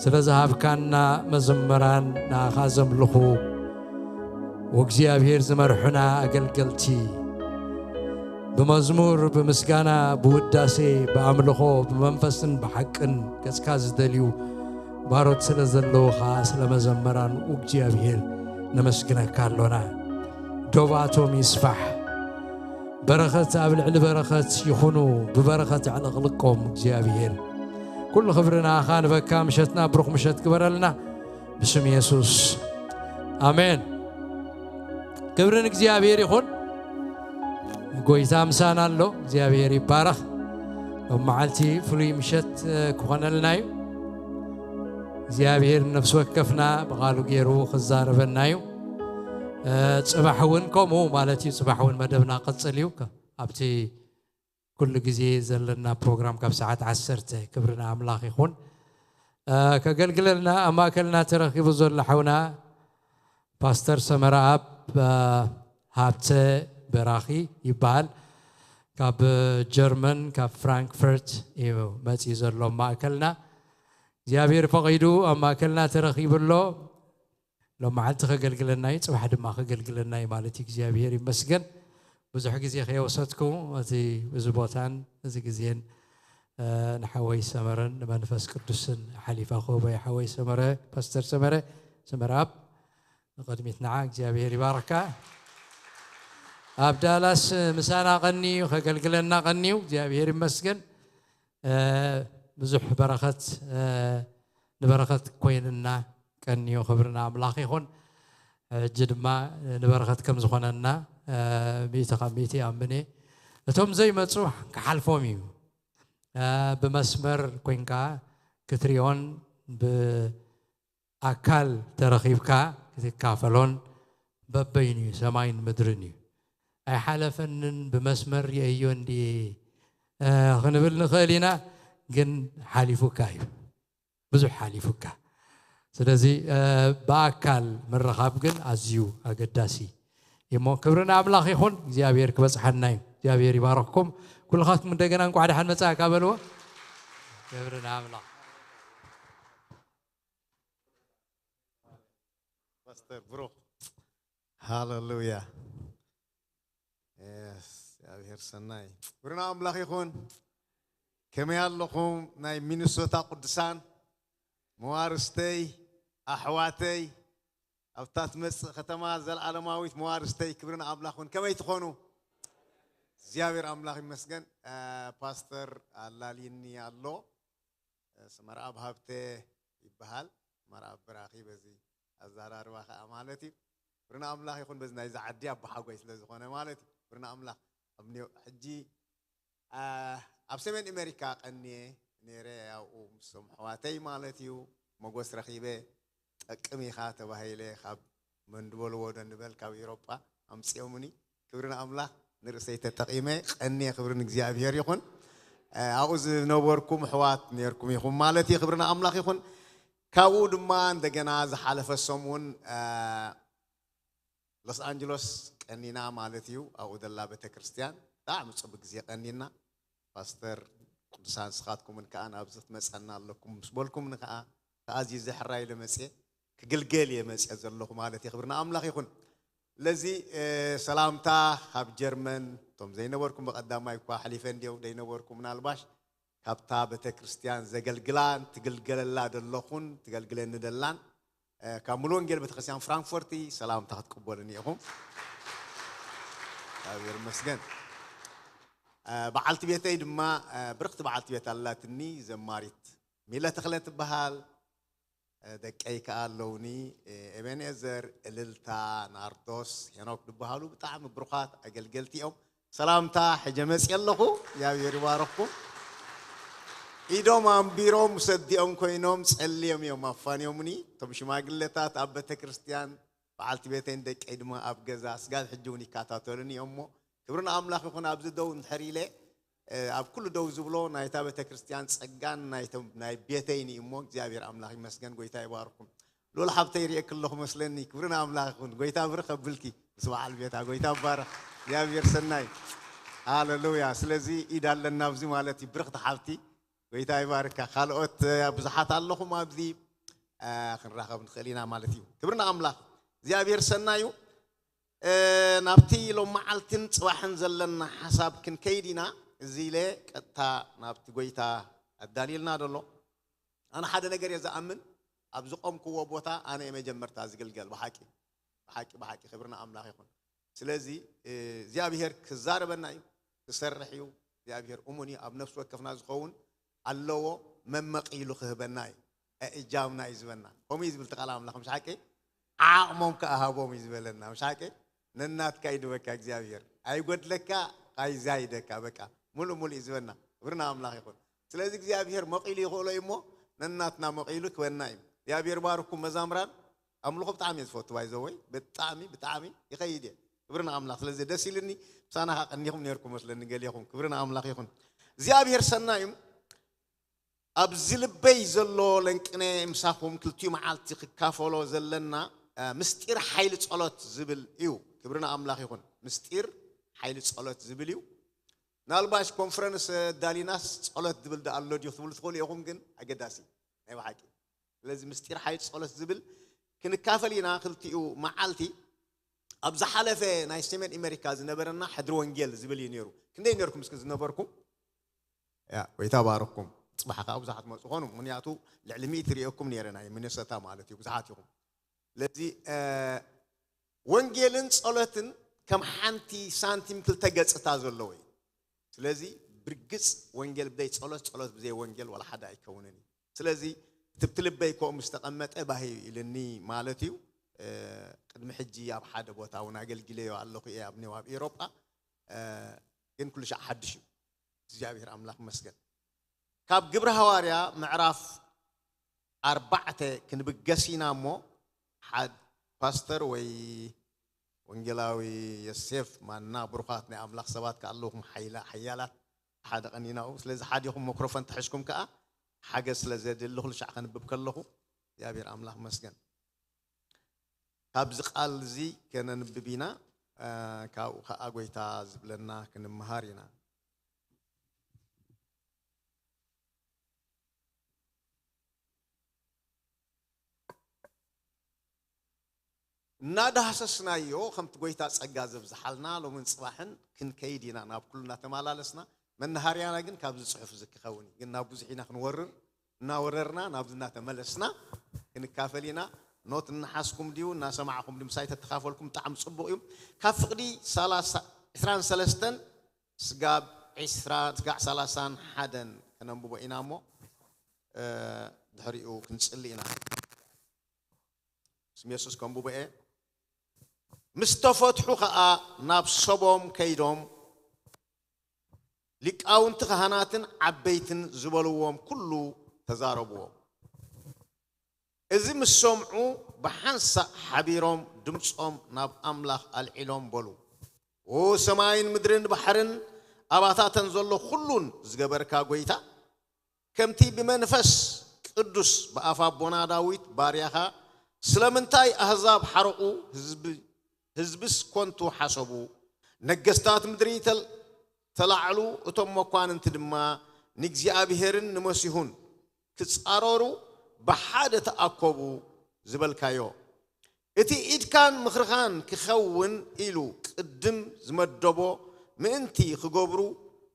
ስለ ዝሃብካና መዘመራን ንኣኻ ዘምልኹ ወእግዚኣብሔር ዝመርሑና ኣገልገልቲ ብመዝሙር፣ ብምስጋና፣ ብውዳሴ፣ ብኣምልኾ፣ ብመንፈስን ብሓቅን ገጽካ ዝደልዩ ባሮት ስለ ዘለዉ ኸዓ ስለ መዘመራን እግዚኣብሔር ነመስግነካ ኣሎና። ዶባቶም ይስፋሕ። በረኸት ኣብ ልዕሊ በረኸት ይኹኑ፣ ብበረኸት ኣዕለቕልቆም እግዚኣብሔር። ኩሉ ክብሪ ንኣኻ ንበካ፣ ምሸትና ብሩኽ ምሸት ግበረልና ብስም የሱስ ኣሜን። ክብሪ ንእግዚኣብሔር ይኹን። ጎይታ ምሳና ኣሎ። እግዚኣብሔር ይባረኽ። ሎም መዓልቲ ፍሉይ ምሸት ክኾነልና እዩ። እግዚኣብሔር ነፍሲ ወከፍና ብቓሉ ገይሩ ክዛረበና እዩ። ጽባሕ እውን ከምኡ ማለት እዩ። ጽባሕ እውን መደብና ቀጽል እዩ። ኣብቲ ኩሉ ግዜ ዘለና ፕሮግራም ካብ ሰዓት ዓሰርተ። ክብሪ ንኣምላኽ ይኹን። ከገልግለልና ኣብ ማእከልና ተረኺቡ ዘሎ ሓውና ፓስተር ሰመረ ኣብ ሃብተ በራኺ ይበሃል። ካብ ጀርመን ካብ ፍራንክፈርት እዩ መጺኡ ዘሎ ማእከልና። እግዚኣብሔር ፈቒዱ ኣብ ማእከልና ተረኺቡ ኣሎ። ሎም መዓልቲ ከገልግለና እዩ፣ ጽባሕ ድማ ከገልግለና እዩ ማለት እዩ። እግዚኣብሔር ይመስገን። ብዙሕ ግዜ ከየወሰድኩ እቲ እዚ ቦታን እዚ ግዜን ንሓወይ ሰመረን ንመንፈስ ቅዱስን ሓሊፋ ክህቦ እዩ። ሓወይ ሰመረ፣ ፓስተር ሰመረ፣ ሰመረ ኣብ ንቕድሚት ንዓ እግዚኣብሔር ይባርካ። ኣብ ዳላስ ምሳና ቀንዩ ከገልግለና ቀንዩ እግዚኣብሔር ይመስገን። ብዙሕ በረኸት ንበረኸት ኮይንና ቀንዮ። ክብሪ ንኣምላኽ ይኹን። ሕጂ ድማ ንበረኸት ከም ዝኾነና ሚእቲ ካብ ሚእቲ ይኣምን እየ። እቶም ዘይመጹ ክሓልፎም እዩ። ብመስመር ኮይንካ ክትሪኦን ብኣካል ተረኺብካ ክትካፈሎን በበይኑ እዩ፣ ሰማይን ምድርን እዩ። ኣይሓለፈንን፣ ብመስመር ርእየዮ እንድየ ክንብል ንኽእል ኢና፣ ግን ሓሊፉካ እዩ። ብዙሕ ሓሊፉካ። ስለዚ ብኣካል ምርኻብ ግን ኣዝዩ ኣገዳሲ እዩ። እሞ ክብሪ ንኣምላኽ ይኹን። እግዚኣብሔር ክበጽሓና እዩ። እግዚኣብሔር ይባረኽኩም። ኩልኻትኩም እንደገና እንቋዕ ደሓን መጻእካ በልዎ። ክብሪ ንኣምላኽ። ፓስተር ብሩኽ። ሃሌሉያ። እግዚኣብሔር ሰናይ። ክብሪ ንኣምላኽ ይኹን። ከመይ ኣለኹም ናይ ሚኒሶታ ቅዱሳን መዋርስተይ ኣሕዋተይ ኣብታ ትመጽእ ከተማ ዘለዓለማዊት መዋርስተይ ክብሪ ንኣምላኽ ይኹን። ከመይ ትኾኑ? እግዚኣብሔር ኣምላኽ ይመስገን። ፓስተር ኣላልይኒ ኣሎ። ስመርኣብ ሃብተ ይበሃል። መርኣብ ብራኺ በዚ ኣዘራርባ ከኣ ማለት እዩ። ክብሪ ንኣምላኽ ይኹን በዚ ናይዚ ዓዲ ኣቦሓጎይ ስለ ዝኾነ ማለት እዩ። ክብሪ ንኣምላኽ ኣብ ኒው ሕጂ ኣብ ሰሜን ኣሜሪካ ቀንየ ነይረ ኣብኡ ምስቶም ኣሕዋተይ ማለት እዩ። መጎስ ረኺበ ጠቅም ኢኻ ተባሂለ ካብ መንድበልዎ ዶ ንበል ካብ ኤውሮጳ ኣምጺኦምኒ። ክብሪ ንኣምላኽ ንርእሰይ ተጠቒመ ቀንየ ክብሪ ንእግዚኣብሔር ይኹን። ኣብኡ ዝነበርኩም ኣሕዋት ነርኩም ኢኹም ማለት እዩ። ክብሪ ንኣምላኽ ይኹን። ካብኡ ድማ እንደገና ዝሓለፈ ሰሙን ሎስ ኣንጀሎስ ቀኒና ማለት እዩ። ኣብኡ ዘላ ቤተክርስትያን ብጣዕሚ ጽቡቅ ግዜ ቀኒና። ፓስተር ቅዱሳን ንስኻትኩምን ከኣ ናብዚ ክትመጸና ኣለኩም ምስ በልኩምኒ ከኣ ተኣዚዘ ሕራይ ኢለ መጽየ ክግልገል እየ መጽየ ዘለኹ ማለት እዩ። ክብሪ ንኣምላኽ ይኹን። ለዚ ሰላምታ ካብ ጀርመን እቶም ዘይነበርኩም ብቐዳማይ እኳ ኣሕሊፈ እንድዮ ዘይነበርኩም ምናልባሽ ካብታ ቤተክርስትያን ዘገልግላን ትግልገለላ ዘለኹን ትገልግለኒ ደላን ካብ ሙሉ ወንጌል ቤተክርስትያን ፍራንክፎርቲ ሰላምታ ክትቅበሉኒ ኢኹም። እግዚኣብሔር ይመስገን። በዓልቲ ቤተይ ድማ ብርኽቲ በዓልቲ ቤት ኣላትኒ ዘማሪት ሚለ ተኽለ ትበሃል። ደቀይ ከኣ ኣለውኒ ኤቤንኤዘር፣ እልልታ፣ ናርዶስ፣ ሄኖክ ዝበሃሉ ብጣዕሚ ብሩኻት ኣገልገልቲ እዮም። ሰላምታ ሕጀ መፅእ ኣለኹ። እግዚኣብሔር ይባረኽኩም። ኢዶም ኣንቢሮም ምስ ኣዲኦም ኮይኖም ጸልዮም እዮም ኣፋንዮምኒ። እቶም ሽማግለታት ኣብ ቤተ ክርስቲያን በዓልቲ ቤተይን ደቀይ ድማ ኣብ ገዛ ስጋብ ሕጂ እውን ይከታተሉኒ እዮም እሞ ክብሪ ንኣምላኽ ይኹን። ኣብዚ ደው እንድሕር ኢለ ኣብ ኩሉ ደው ዝብሎ ናይታ ቤተ ክርስቲያን ጸጋን ናይ ቤተይን እዩ እሞ እግዚኣብሔር ኣምላኽ ይመስገን። ጎይታ ይባርኩም። ሉል ሓብተይ ርእየኪ ኣለኹ መስለኒ። ክብሪ ንኣምላኽ ይኹን። ጎይታ ብርኽ ኣብልኪ ምስ በዓል ቤታ። ጎይታ ይባረኽ። እግዚኣብሔር ሰናይ። ሃሌሉያ። ስለዚ ኢድ ኣለና ኣብዚ ማለት እዩ። ብርኽቲ ሓብቲ ጎይታ ይባርካ። ካልኦት ብዙሓት ኣለኹም ኣብዚ፣ ክንራኸብ ንኽእል ኢና ማለት እዩ። ክብርና ኣምላኽ እግዚኣብሔር ሰናዩ። ናብቲ ሎም መዓልትን ጽባሕን ዘለና ሓሳብ ክንከይድ ኢና። እዚ ኢለ ቀጥታ ናብቲ ጎይታ ኣዳልየልና ደሎ። ኣነ ሓደ ነገር እየ ዝኣምን፣ ኣብ ዝቆምክዎ ቦታ ኣነ እየ መጀመርታ ዝግልገል። ብሓቂ ብሓቂ ብሓቂ ክብርና ኣምላኽ ይኹን። ስለዚ እግዚኣብሔር ክዛረበና እዩ፣ ክሰርሕ እዩ። እግዚኣብሔር እሙን እዩ። ኣብ ነፍሲ ወከፍና ዝኸውን ኣለዎ፣ መመቂሉ ክህበና እዩ። እጃምና እዩ ዝበና። ከምኡ እዩ ዝብል ቃል ኣምላኽ፣ ምሽ ሓቂ? ዓቕሞም ከኣ ሃቦም እዩ ዝበለና፣ ምሽ ሓቂ? ነናትካ ይድበካ እግዚኣብሔር፣ ኣይጎድለካ፣ ኣይዛይደካ። በቃ ሙሉእ ሙሉእ እዩ ዝበና። ክብርና ኣምላኽ ይኹን። ስለዚ እግዚኣብሔር መቂሉ ይኽእሎ እዩ እሞ፣ ነናትና መቂሉ ክበና እዩ። እግዚኣብሔር ባርኩም መዛምራን። ኣምልኾ ብጣዕሚ እየ ዝፈቱ፣ ባይዘወይ ብጣዕሚ ብጣዕሚ ይኸይድ እየ። ክብርና ኣምላኽ። ስለዚ ደስ ኢልኒ። ምሳና ከኣ ቀኒኹም ነርኩም መስለኒ ገሊኹም። ክብርና ኣምላኽ ይኹን። እግዚኣብሔር ሰናይ እዩ። ኣብዚ ልበይ ዘሎ ለንቅነ ምሳኹም ክልቲኡ መዓልቲ ክካፈሎ ዘለና ምስጢር ሓይሊ ጸሎት ዝብል እዩ። ክብርና ኣምላኽ ይኹን። ምስጢር ሓይሊ ጸሎት ዝብል እዩ። ምናልባሽ ኮንፈረንስ ዳሊናስ ጸሎት ዝብል ዶ ኣሎ ድዩ ክትብሉ ትኽእሉ ኢኹም፣ ግን ኣገዳሲ ናይ ብሓቂ። ስለዚ ምስጢር ሓይሊ ጸሎት ዝብል ክንካፈል ኢና ክልቲኡ መዓልቲ። ኣብ ዝሓለፈ ናይ ሰሜን ኣሜሪካ ዝነበረና ሕድሪ ወንጌል ዝብል እዩ ነይሩ። ክንደይ ነርኩም እስኪ ዝነበርኩም? ያ፣ ጎይታ ባርኩም። ጽባሕ ከኣ ብዙሓት መጹ ኾኑ፣ ምኽንያቱ ልዕሊ ሚእቲ ርእየኩም ነይረ፣ ናይ ሚኒሶታ ማለት እዩ፣ ብዙሓት ኢኹም። ስለዚ ወንጌልን ጸሎትን ከም ሓንቲ ሳንቲም ክልተ ገጽታ ዘለዎ እዩ። ስለዚ ብርግጽ ወንጌል ብዘይ ጸሎት፣ ጸሎት ብዘይ ወንጌል ዋላ ሓደ ኣይከውንን እዩ። ስለዚ እቲ ብቲ ልበይ ከምኡ ምስ ተቐመጠ ባህ ኢልኒ ማለት እዩ። ቅድሚ ሕጂ ኣብ ሓደ ቦታ እውን ኣገልጊለዮ ኣለኹ እየ፣ ኣብ ኔው ኣብ ኤውሮጳ። ግን ኩሉ ሻዕ ሓድሽ እዩ። እግዚኣብሔር ኣምላኽ ይመስገን። ካብ ግብሪ ሃዋርያ ምዕራፍ ኣርባዕተ ክንብገስ ኢና እሞ፣ ሓድ ፓስተር ወይ ወንጌላዊ ዮሴፍ ማና፣ ብሩኻት ናይ ኣምላኽ ሰባት ከኣ ኣለኹም፣ ሓይላ-፣ ሓያላት ሓደ ቀኒናኡ። ስለዚ ሓዲኹም መክሮፎን ተሒዝኩም ከኣ ሓገዝ ስለ ዘድሊ ኩሉ ሻዕ ከንብብ ከለኹ እግዚኣብሔር ኣምላኽ መስገን። ካብዚ ቃል እዚ ከነንብብ ኢና፣ እ፣ ካብኡ ከኣ ጎይታ ዝብለና ክንምሃር ኢና። እናዳህሰስናዮ፣ ከምቲ ጎይታ ጸጋ ዘብዝሓልና፣ ሎምን ጽባሕን ክንከይድ ኢና፣ ናብ ኩሉ እናተመላለስና። መናሃርያና ግን ካብዚ ጽሑፍ እዚ ክኸውን እዩ። ግን ናብ ብዙሕ ኢና ክንወርር፣ እናወረርና ናብዚ እናተመለስና ክንካፈል ኢና። ኖት እናሓዝኩም ድዩ፣ እናሰማዕኩም ድዩ፣ ምሳይ ተተኻፈልኩም ብጣዕሚ ጽቡቕ እዩ። ካብ ፍቕዲ ሰላሳ፣ ዕስራን ሰለስተን ስጋብ ዕስራ፣ ስጋዕ ሰላሳን ሓደን ከነንብቦ ኢና እሞ፣ እ፣ ድሕሪኡ ክንጽሊ ኢና። ስም የሱስ ከንብቦ እየ። ምስ ተፈትሑ ኸኣ ናብ ሰቦም ከይዶም፣ ሊቃውንቲ ካህናትን ዓበይትን ዝበልዎም ኩሉ ተዛረብዎም። እዚ ምስ ሰምዑ፣ ብሓንሳእ ሓቢሮም ድምጾም ናብ ኣምላኽ ኣልዒሎም በሉ፣ "ኦ ሰማይን ምድርን ባሕርን ኣባታተን ዘሎ ኩሉን ዝገበርካ ጐይታ፣ ከምቲ ብመንፈስ ቅዱስ ብኣፍ ኣቦና ዳዊት ባርያኻ፣ ስለምንታይ ኣህዛብ ሓረቑ፣ ህዝቢ፣ ህዝብስ ኮንቱ ሓሰቡ? ነገስታት ምድሪ ተል-፣ ተላዕሉ፣ እቶም መኳንንቲ ድማ ንእግዚኣብሔርን ንመሲሁን ክጻረሩ ብሓደ ተኣከቡ ዝበልካዮ። እቲ ኢድካን ምኽርኻን ክኸውን ኢሉ ቅድም ዝመደቦ ምእንቲ ክገብሩ፣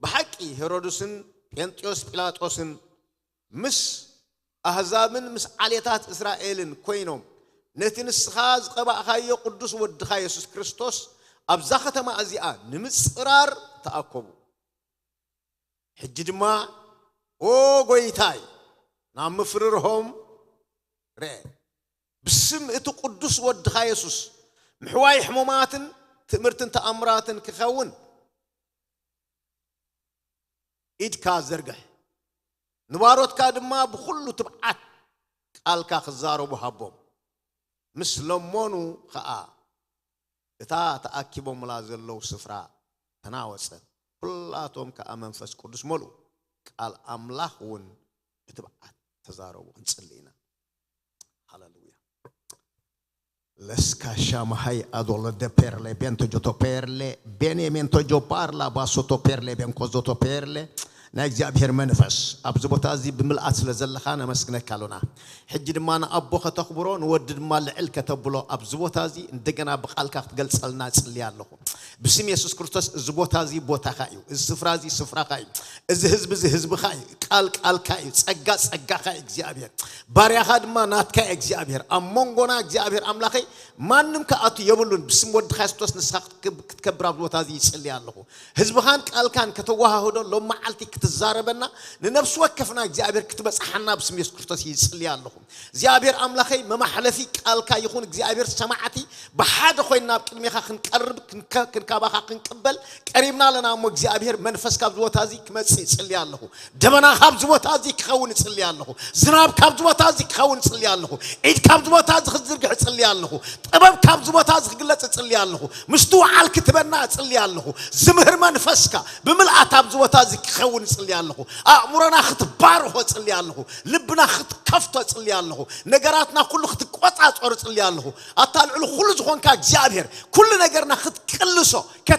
ብሓቂ ሄሮድስን ጴንጥዮስ ጲላጦስን ምስ ኣህዛብን ምስ ዓሌታት እስራኤልን ኮይኖም፣ ነቲ ንስኻ ዝቐባእካዮ ቅዱስ ወድኻ የሱስ ክርስቶስ ኣብዛ ከተማ እዚኣ ንምጽራር ተኣከቡ። ሕጂ ድማ፣ ኦ ጐይታይ፣ ናብ ምፍርርሆም ርአ። ብስም እቲ ቅዱስ ወድኻ የሱስ፣ ምሕዋይ ሕሙማትን ትእምርትን ተኣምራትን ክኸውን ኢድካ ዘርግሕ። ንባሮትካ ድማ ብኹሉ ትብዓት ቃልካ ክዛረቡ ሃቦም። ምስ ለመኑ ኸኣ፣ እታ ተኣኪቦምላ ዘለዉ ስፍራ ተናወጸት። ኩላቶም ከኣ መንፈስ ቅዱስ መልኡ። ቃል ኣምላኽ እውን ብትብዓት ተዛረቡ። ክንጽሊ ኢና። ሃሌሉያ። ለስካሻ መሃይ ኣዶሎ ደ ፔርሌ ቤንቶ ጆቶ ፔርሌ ቤኔ ሜንቶ ጆ ፓርላ ባሶቶ ፔርሌ ቤንኮዞቶ ፔርሌ ናይ እግዚኣብሔር መንፈስ ኣብዚ ቦታ እዚ ብምልኣት ስለ ዘለኻ ነመስግነካ ኣሎና። ሕጂ ድማ ንኣቦ ከተኽብሮ፣ ንወዲ ድማ ልዕል ከተብሎ ኣብዚ ቦታ እዚ እንደገና ብቓልካ ክትገልጸልና እጽሊ ኣለኹ። ብስም የሱስ ክርስቶስ እዚ ቦታ እዚ ቦታኻ እዩ፣ እዚ ስፍራ እዚ ስፍራኻ እዩ፣ እዚ ህዝቢ እዚ ህዝብኻ እዩ፣ ቃል ቃልካ እዩ፣ ጸጋ ጸጋኻ እዩ እግዚኣብሔር። ባርያኻ ድማ ናትካ እዩ እግዚኣብሔር። ኣብ መንጎና እግዚኣብሔር ኣምላኸይ ማንም ክኣቱ የብሉን። ብስም ወድኻ የሱስ ንስኻ ክትከብ-፣ ክትከብር ኣብዚ ቦታ እዚ ይጽሊ ኣለኹ። ህዝብኻን ቃልካን ከተወሃህዶ ሎም መዓልቲ ክትዛረበና ንነፍሲ ወከፍና እግዚኣብሔር ክትበጽሓና ብስም የሱስ ክርስቶስ ይጽሊ ኣለኹ። እግዚኣብሔር ኣምላኸይ መማሕለፊ ቃልካ ይኹን እግዚኣብሔር ሰማዕቲ ብሓደ ኮይና ኣብ ቅድሜኻ ክንቀርብ ክንከ-፣ ክንካባኻ ክንቅበል ቀሪብና ኣለና እሞ እግዚኣብሔር መንፈስ ካብዚ ቦታ እዚ ክመጽእ ይጽሊ ኣለኹ። ደመና ካብዚ ቦታ እዚ ክኸውን እጽሊ ኣለኹ። ዝናብ ካብዚ ቦታ እዚ ክኸውን እጽሊ ኣለኹ። ኢድ ካብዚ ቦታ እዚ ክትዝርግሕ እጽሊ ኣለኹ። ጥበብ ካብዚ ቦታ እዚ ክግለጽ እጽሊ ኣለኹ። ምስትውዓል ክትበና እጽሊ ኣለኹ። ዝምህር መንፈስካ ብምልኣት ኣብዚ ቦታ እዚ ክኸውን እጽሊ ኣለኹ። ኣእምሮና ክትባርኾ እጽሊ ኣለኹ። ልብና ክትከፍቶ እጽሊ ኣለኹ። ነገራትና ኩሉ ክትቆጻጸሩ እጽሊ ኣለኹ። ኣታ ልዕሊ ኩሉ ዝኾንካ እግዚኣብሔር ኩሉ ነገርና ክትቅልሶ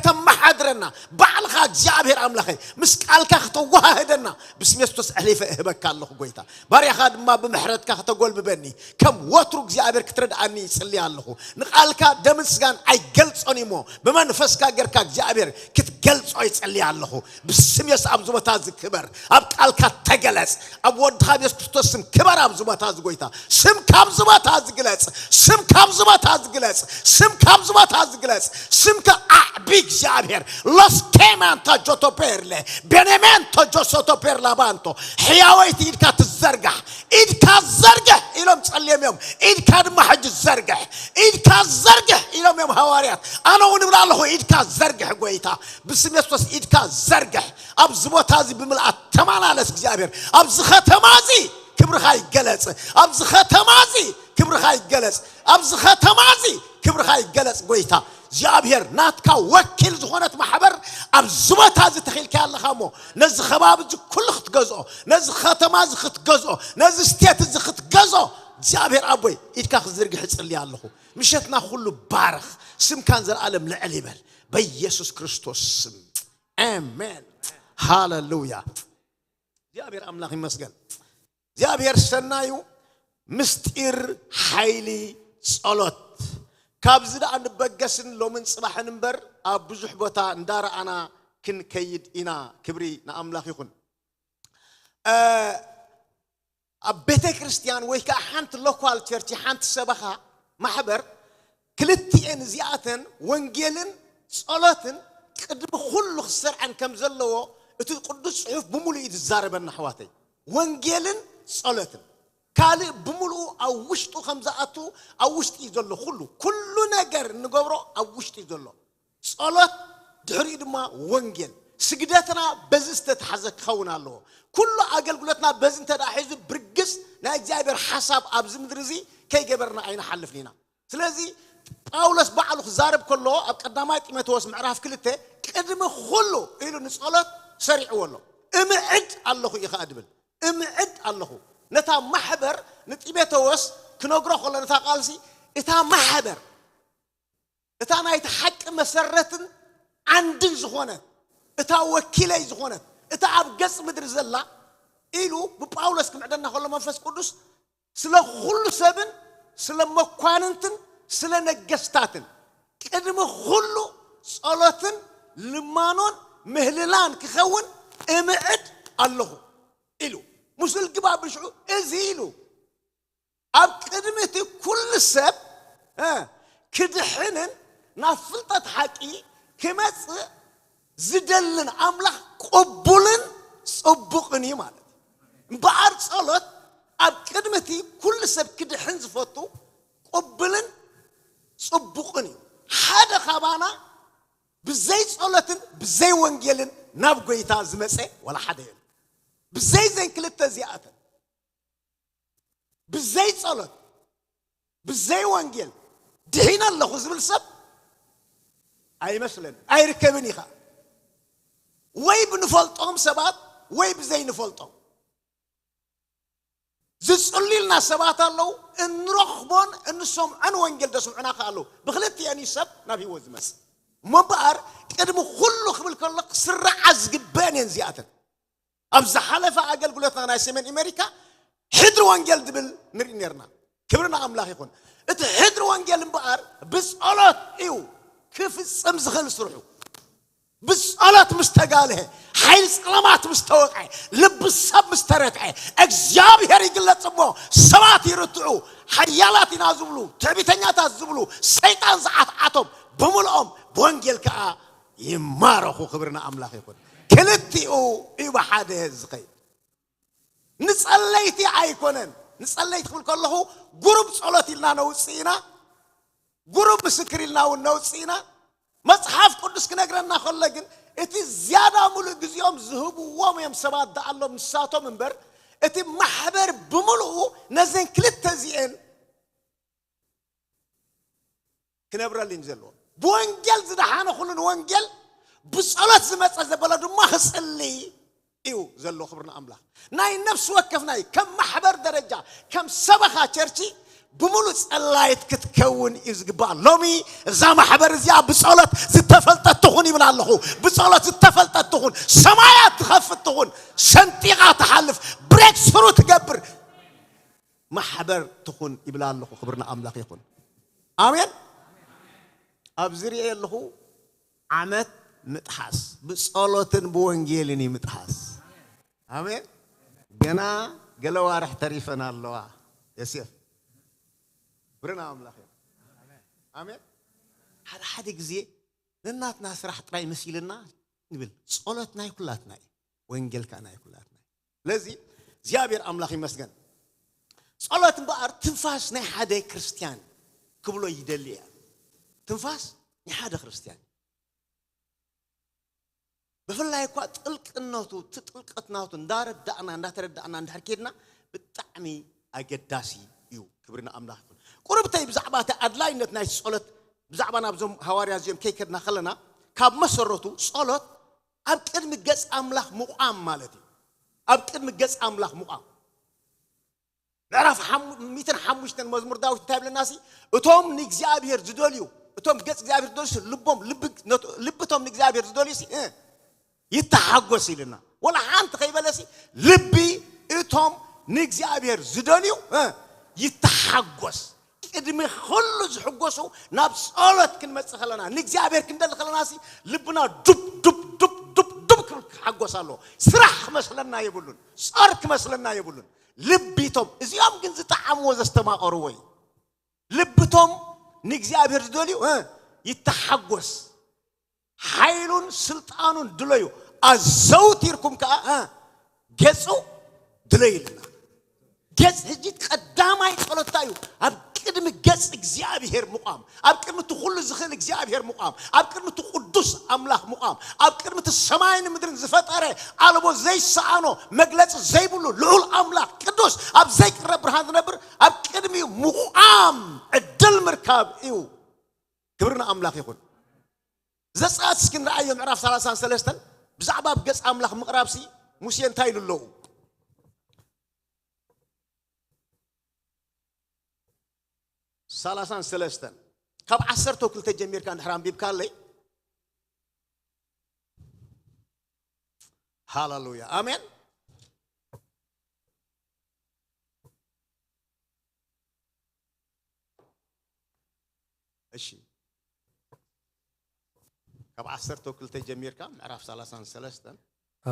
ከተመሓድረና ባዕልኻ እግዚኣብሔር ኣምላኸይ ምስ ቃልካ ከተወሃህደና ብስም የሱስ ኣሕሊፈ እህበካ ኣለኹ ጎይታ። ባርያኻ ድማ ብምሕረትካ ከተጎልብበኒ ከም ወትሩ እግዚኣብሔር ክትረድኣኒ ይጽሊ ኣለኹ። ንቓልካ ደምን ስጋን ኣይገልጾን እሞ ብመንፈስካ ጌርካ እግዚኣብሔር ክትገልጾ ይጸሊ ኣለኹ። ብስም የሱስ ኣብዚ ቦታ እዚ ክበር፣ ኣብ ቃልካ ተገለጽ፣ ኣብ ወድኻ ኣብ የሱስ ክርስቶስ ስም ክበር ኣብዚ ቦታ እዚ ጎይታ። ስም ካብዚ ቦታ እዚ ግለጽ፣ ስም ካብዚ ቦታ እዚ ግለጽ፣ ስም ካብዚ ቦታ እዚ ግለጽ። ስምካ ኣዕቢ እግዚኣብሔር። ሎስ ኬማንታ ጆቶ ፔርለ ቤኔሜንቶ ጆሶቶ ፔርላ ባንቶ ሕያወይቲ ኢድካ ትዘርጋሕ። ኢድካ ዘርግሕ ኢሎም ጸልዮም እዮም። ኢድካ ድማ ሕጂ ዘርግሕ። ኢድካ ዘርግሕ ኢሎም እዮም ሃዋርያት። ኣነ እውን እብላ ኣለኹ ኢድካ ዘርግሕ ጎይታ። ብስም የሱስ ኢድካ ዘርግሕ። ኣብዚ ቦታ እዚ ብምልኣት ተመላለስ እግዚኣብሔር። ኣብዚ ከተማ እዚ ክብርኻ ይገለጽ። ኣብዚ ከተማ እዚ ክብርኻ ይገለጽ። ኣብዚ ከተማ እዚ ክብርኻ ይገለጽ ጎይታ። እግዚኣብሔር ናትካ ወኪል ዝኾነት ማሕበር ኣብዚ ቦታ እዚ ተኺልካ ኣለኻ እሞ ነዚ ከባቢ እዚ ኩሉ ክትገዝኦ፣ ነዚ ከተማ እዚ ክትገዝኦ፣ ነዚ ስቴት እዚ ክትገዝኦ እግዚኣብሔር ኣቦይ ኢድካ ክትዝርግሕ እጽሊ ኣለኹ። ምሸትና ኩሉ ባረኽ። ስምካን ዘለኣለም ልዕል ይበል በኢየሱስ ክርስቶስ ስም። ኣሜን። ሃሌሉያ። እግዚኣብሔር ኣምላኽ ይመስገን። እግዚኣብሔር ሰናዩ ምስጢር ሓይሊ ጸሎት። ካብዚ ደኣ ንበገስን ሎምን ጽባሕን እምበር ኣብ ብዙሕ ቦታ እንዳረኣና ክንከይድ ኢና። ክብሪ ንኣምላኽ ይኹን። እ፣ ኣብ ቤተ ክርስቲያን ወይ ከዓ ሓንቲ ሎካል ቸርች፣ ሓንቲ ሰበኻ ማሕበር ክልቲኤን እዚኣተን ወንጌልን ጸሎትን ቅድሚ ኩሉ ክሰርዐን ከም ዘለዎ እቲ ቅዱስ ጽሑፍ ብምሉእ እዩ ዝዛረበና ኣሕዋተይ። ወንጌልን ጸሎትን ካልእ ብምሉኡ ኣብ ውሽጡ ከም ዝኣቱ ኣብ ውሽጢ እዩ ዘሎ። ኩሉ ኩሉ ነገር እንገብሮ ኣብ ውሽጢ እዩ ዘሎ። ጸሎት ድሕሪኡ ድማ ወንጌል። ስግደትና በዚ ዝተተሓዘ ክኸውን ኣለዎ። ኩሉ ኣገልግሎትና በዚ እንተ ደኣ ሒዙ ብርግጽ ናይ እግዚኣብሔር ሓሳብ ኣብዚ ምድሪ እዚ ከይገበርና ኣይንሓልፍን ኢና። ስለዚ ጳውሎስ ባዕሉ ክዛረብ ከሎ ኣብ ቀዳማይ ጢሞቴዎስ ምዕራፍ ክልተ ቅድሚ ኩሉ ኢሉ ንጸሎት ሰሪዕዎ ኣሎ። እምዕድ ኣለኹ እዩ ከኣ ድብል። እምዕድ ኣለኹ። ነታ ማሕበር ንጢሞቴዎስ ክነግሮ ከሎ ነታ ቃልሲ እታ ማሕበር እታ ናይቲ ሓቂ መሰረትን ዓንድን ዝኾነት እታ ወኪለይ ዝኾነት እታ ኣብ ገጽ ምድሪ ዘላ ኢሉ ብጳውሎስ ክምዕደና ከሎ መንፈስ ቅዱስ ስለ ኩሉ ሰብን ስለ መኳንንትን ስለ ነገስታትን ቅድሚ ኩሉ ጸሎትን ልማኖን ምህልላን ክኸውን እምዕድ ኣለኹ ኢሉ። ሙስል ግባ ብሽዑ እዚ ኢሉ ኣብ ቅድሚ እቲ ኩሉ ሰብ እ፣ ክድሕንን ናብ ፍልጠት ሓቂ ክመጽእ ዝደልን ኣምላኽ ቅቡልን ጽቡቕን እዩ ማለት እዩ። እምበኣር ጸሎት ኣብ ቅድሚ እቲ ኩሉ ሰብ ክድሕን ዝፈቱ ቅቡልን ጽቡቕን እዩ። ሓደ ካባና ብዘይ ጸሎትን ብዘይ ወንጌልን ናብ ጎይታ ዝመጸ ወላ ሓደ የለን። ብዘይ ዘን ክልተ እዚኣተን ብዘይ ጸሎት ብዘይ ወንጌል ድሒነ ኣለኹ ዝብል ሰብ ኣይመስለን ኣይርከብን ኢኻ። ወይ ብንፈልጦም ሰባት ወይ ብዘይንፈልጦም ዝጽልዩልና ሰባት ኣለዉ። እንረኽቦን እንሰምዖን ወንጌል ደስምዑና ከ ኣለዉ። ብክልቲኤን እዩ ሰብ ናብ ህይወት ዝመጽእ። እሞ እምበኣር ቅድሚ ኩሉ ክብል ከሎ ክስርዓ ዝግበአን እየን እዚኣተን። ኣብ ዝሓለፈ ኣገልግሎትና ናይ ሰሜን ኣሜሪካ ሕድሪ ወንጌል ዝብል ንርኢ ነርና። ክብሪ ንኣምላኽ ይኹን። እቲ ሕድሪ ወንጌል እምበኣር ብጸሎት እዩ ክፍጽም ዝኽእል ስርሑ። ብጸሎት ምስ ተጋልሀ፣ ሓይሊ ጸለማት ምስ ተወቕዐ፣ ልቢ ሰብ ምስ ተረትዐ፣ እግዚኣብሔር ይግለጽ እሞ ሰባት ይርትዑ። ሓያላት ኢና ዝብሉ፣ ትዕቢተኛታት ዝብሉ፣ ሰይጣን ዝዓትዓቶም ብምልኦም ብወንጌል ከኣ ይማረኹ። ክብሪ ንኣምላኽ ይኹን። ክልቲኡ እዩ ብሓደ ዝኸይድ። ንጸለይቲ ኣይኮነን። ንጸለይቲ ክብል ከለኹ ጉሩብ ጸሎት ኢልና ነውጽእ ኢና፣ ጉሩብ ምስክር ኢልና እውን ነውጽእ ኢና። መጽሓፍ ቅዱስ ክነግረና ከሎ ግን እቲ ዝያዳ ሙሉእ ግዜኦም ዝህብዎም እዮም ሰባት ደኣሎም ንሳቶም እምበር፣ እቲ ማሕበር ብምሉኡ ነዘን ክልተ እዚኤን ክነብረሉ እዩ ዘለዎ። ብወንጌል ዝደሓነ ኩሉ ንወንጌል፣ ብጸሎት ዝመጸ ዘበለ ድማ ክጽልይ እዩ ዘሎ። ክብሪ ንኣምላኽ። ናይ ነፍሲ ወከፍ ናይ ከም ማሕበር ደረጃ፣ ከም ሰበኻ ቸርቺ ብምሉእ ጸላይት ክትከውን እዩ ዝግባእ። ሎሚ እዛ ማሕበር እዚኣ ብጸሎት ዝተፈልጠት ትኹን ይብል ኣለኹ። ብጸሎት ዝተፈልጠት ትኹን፣ ሰማያት ትኸፍት ትኹን፣ ሰንጢቓ ትሓልፍ፣ ብሬክ ስሩ ትገብር ማሕበር ትኹን ይብል ኣለኹ። ክብሪ ንኣምላኽ ይኹን። ኣሜን። ኣብ ዝሪኦ ኣለኹ ዓመት ምጥሓስ፣ ብጸሎትን ብወንጌልን እዩ ምጥሓስ። ኣሜን። ገና ገለ ዋርሕ ተሪፈን ኣለዋ። የሴፍ፣ ክብሪ ንኣምላኽ ይኹን። ኣሜን። ሓደ ሓደ ግዜ ነናትና ስራሕ ጥራይ መሲልና ንብል። ጸሎት ናይ ኩላትና እዩ። ወንጌል ከኣ ናይ ኩላትና እዩ። ስለዚ እግዚኣብሔር ኣምላኽ ይመስገን። ጸሎት እምበኣር ትንፋስ ናይ ሓደ ክርስትያን ክብሎ ይደሊ እየ። ትንፋስ ናይ ሓደ ክርስትያን። ብፍላይ እኳ ጥልቅነቱ፣ እቲ ጥልቀት ናቱ እንዳረዳእና፣ እንዳተረዳእና እንድሕር ኬድና ብጣዕሚ ኣገዳሲ እዩ። ክብሪ ንኣምላኽ ይኹን። ቁሩብተይ ብዛዕባ እቲ ኣድላይነት ናይ ጸሎት፣ ብዛዕባ ናብዞም ሃዋርያ እዚኦም ከይከድና ከለና፣ ካብ መሰረቱ ጸሎት ኣብ ቅድሚ ገጽ ኣምላኽ ምቋም ማለት እዩ። ኣብ ቅድሚ ገጽ ኣምላኽ ምቋም። ምዕራፍ ሓሙ-፣ ሚእትን ሓሙሽተን መዝሙር ዳዊት እንታይ ይብለና ሲ? እቶም ንእግዚኣብሔር ዝደልዩ፣ እቶም ገጽ እግዚኣብሔር ዝደልዩ ሲ፣ ልቦም፣ ልቢ፣ ነቱ-፣ ልቢ እቶም ንእግዚኣብሔር ዝደልዩ ሲ፣ እ፣ ይተሓጎስ ኢልና። ወላ ሓንቲ ከይበለ ሲ፣ ልቢ እቶም ንእግዚኣብሔር ዝደልዩ፣ እ፣ ይተሓጎስ። ቅድሚ ኩሉ ዝሕጎሱ ናብ ጸሎት ክንመጽእ ከለና፣ ንእግዚኣብሔር ክንደሊ ከለና ሲ፣ ልብና ዱብ፣ ዱብ፣ ዱብ፣ ዱብ፣ ዱብ ክብል ክሓጎስ ኣለዎ። ስራሕ ክመስለና የብሉን። ጾር ክመስለና የብሉን። ልቢቶም፣ እዚኦም ግን ዝጠዓምዎ ዘስተማቐርዎ እዩ። ልብቶም ንእግዚኣብሔር ዝደልዩ፣ እ፣ ይተሓጎስ። ሓይሉን ስልጣኑን ድለዩ። ኣዘውቲርኩም ከኣ፣ እ፣ ገጹ ድለዩ ኢልና። ገጽ፣ ሕጂ ቀዳማይ ጸሎት እንታይ እዩ? ኣብ ቅድሚ ገጽ እግዚኣብሔር ምቋም። ኣብ ቅድሚ እቲ ኩሉ ዝኽእል እግዚኣብሔር ምቋም። ኣብ ቅድሚ እቲ ቅዱስ ኣምላኽ ምቋም። ኣብ ቅድሚ እቲ ሰማይን ምድርን ዝፈጠረ ኣልቦ ዘይሰኣኖ መግለጺ ዘይብሉ ልዑል ኣምላኽ ቅዱስ ኣብ ዘይቅረብ ብርሃን ዝነብር ኣብ ቅድሚኡ ምቋም ዕድል ምርካብ እዩ። ክብሪ ንኣምላኽ ይኹን። ዘጸኣት እስኪ ንርኣዮ ምዕራፍ ሰላሳን ሰለስተን ብዛዕባ ኣብ ገጽ ኣምላኽ ምቕራብሲ ሙሴ እንታይ ኢሉ ኣለዉ? ሰላሳን ሰለስተን ካብ ዓሰርተ ክልተ ጀሚርካ እንድሕር ኣንቢብካለይ። ሃሌሉያ፣ ኣሜን። እሺ፣ ካብ ዓሰርተ ክልተ ጀሚርካ ምዕራፍ ሰላሳን ሰለስተን። እ፣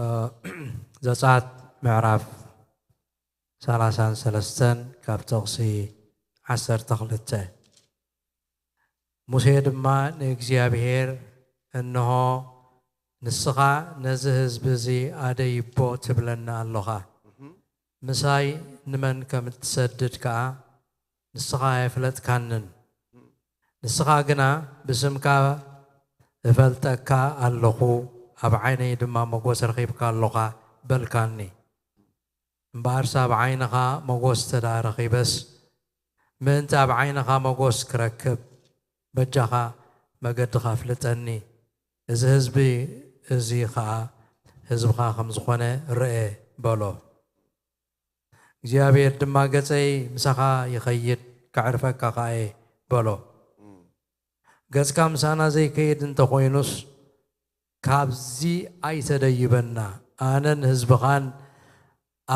ዘጸኣት ምዕራፍ ሰላሳን ሰለስተን ካብ ጥቕሲ ዓሰርተ ክልተ። ሙሴ ድማ ንእግዚኣብሔር፣ እንሆ፣ ንስኻ ነዚ ህዝቢ እዚ ኣደይቦ ትብለኒ ኣሎኻ፣ ምሳይ ንመን ከም እትሰድድ ከኣ ንስኻ ኣየፍለጥካንን። ንስኻ ግና፣ ብስምካ እፈልጠካ ኣለኹ፣ ኣብ ዓይነይ ድማ መጎስ ረኺብካ ኣሎኻ፣ በልካኒ። እምበኣርስ ኣብ ዓይንኻ መጎስ እንተ ደኣ ረኺበስ፣ ምእንቲ ኣብ ዓይንኻ መጎስ ክረክብ፣ በጃኻ መገድኻ ኣፍልጠኒ፣ እዚ ህዝቢ እዚ ኸኣ ህዝብኻ ከም ዝኾነ ርኤ፣ በሎ። እግዚኣብሔር ድማ፣ ገጸይ ምሳኻ ይኸይድ፣ ከዕርፈካ ኸኣ እየ፣ በሎ። ገጽካ ምሳና ዘይከይድ እንተ ኾይኑስ፣ ካብዚ ኣይተደይበና፣ ኣነን ህዝብኻን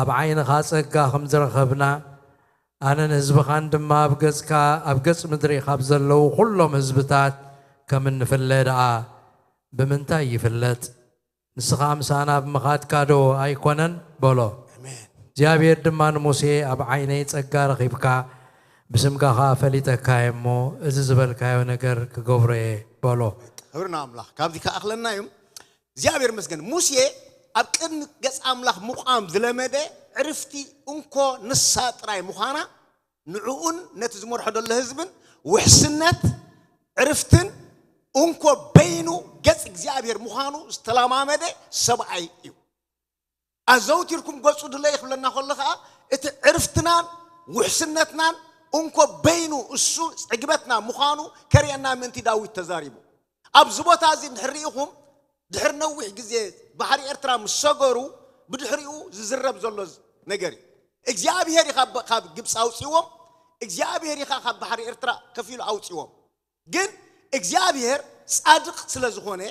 ኣብ ዓይንኻ ጸጋ ከም ዝረኸብና፣ ኣነን ህዝብኻን ድማ ኣብ ገጽካ፣ ኣብ ገጽ ምድሪ ካብ ዘለዉ ኩሎም ህዝብታት ከም እንፍለ ደኣ ብምንታይ ይፍለጥ? ንስኻ ምሳና ብምኻድካ ዶ ኣይኮነን? በሎ። ኣሜን። እግዚኣብሔር ድማ ንሙሴ፣ ኣብ ዓይነይ ጸጋ ረኺብካ፣ ብስምካ ኸኣ ፈሊጠካ እየ እሞ፣ እዚ ዝበልካዮ ነገር ክገብሮ እየ፣ በሎ። ክብሪ ንኣምላኽ። ካብዚ ክኣኽለና እዩ። እግዚኣብሔር ይመስገን። ሙሴ ኣብ ቅድሚ ገጽ ኣምላኽ ምቋም ዝለመደ ዕርፍቲ እንኮ ንሳ ጥራይ ምዃና፣ ንዕኡን ነቲ ዝመርሖ ዘሎ ህዝብን ውሕስነት፣ ዕርፍትን እንኮ በይኑ ገጽ እግዚኣብሔር ምዃኑ ዝተለማመደ ሰብኣይ እዩ። ኣዘውቲርኩም ገጹ ድለይ ክብለና ከሎ ኸኣ፣ እቲ ዕርፍትናን ውሕስነትናን እንኮ በይኑ እሱ ዕግበትና ምዃኑ ከርእየና ምእንቲ ዳዊት ተዛሪቡ። ኣብዚ ቦታ እዚ እንድሕር ርኢኹም፣ ድሕሪ ነዊሕ ግዜ ባሕሪ ኤርትራ ምስ ሰገሩ፣ ብድሕሪኡ ዝዝረብ ዘሎ ዝ-፣ ነገር እዩ። እግዚኣብሔር እዩ ካብ፣ ካብ ግብፂ ኣውፅዎም፣ እግዚኣብሔር እዩ ካብ ባሕሪ ኤርትራ ከፊሉ ኣውፅዎም። ግን እግዚኣብሔር ጻድቕ ስለ ዝኾነ፣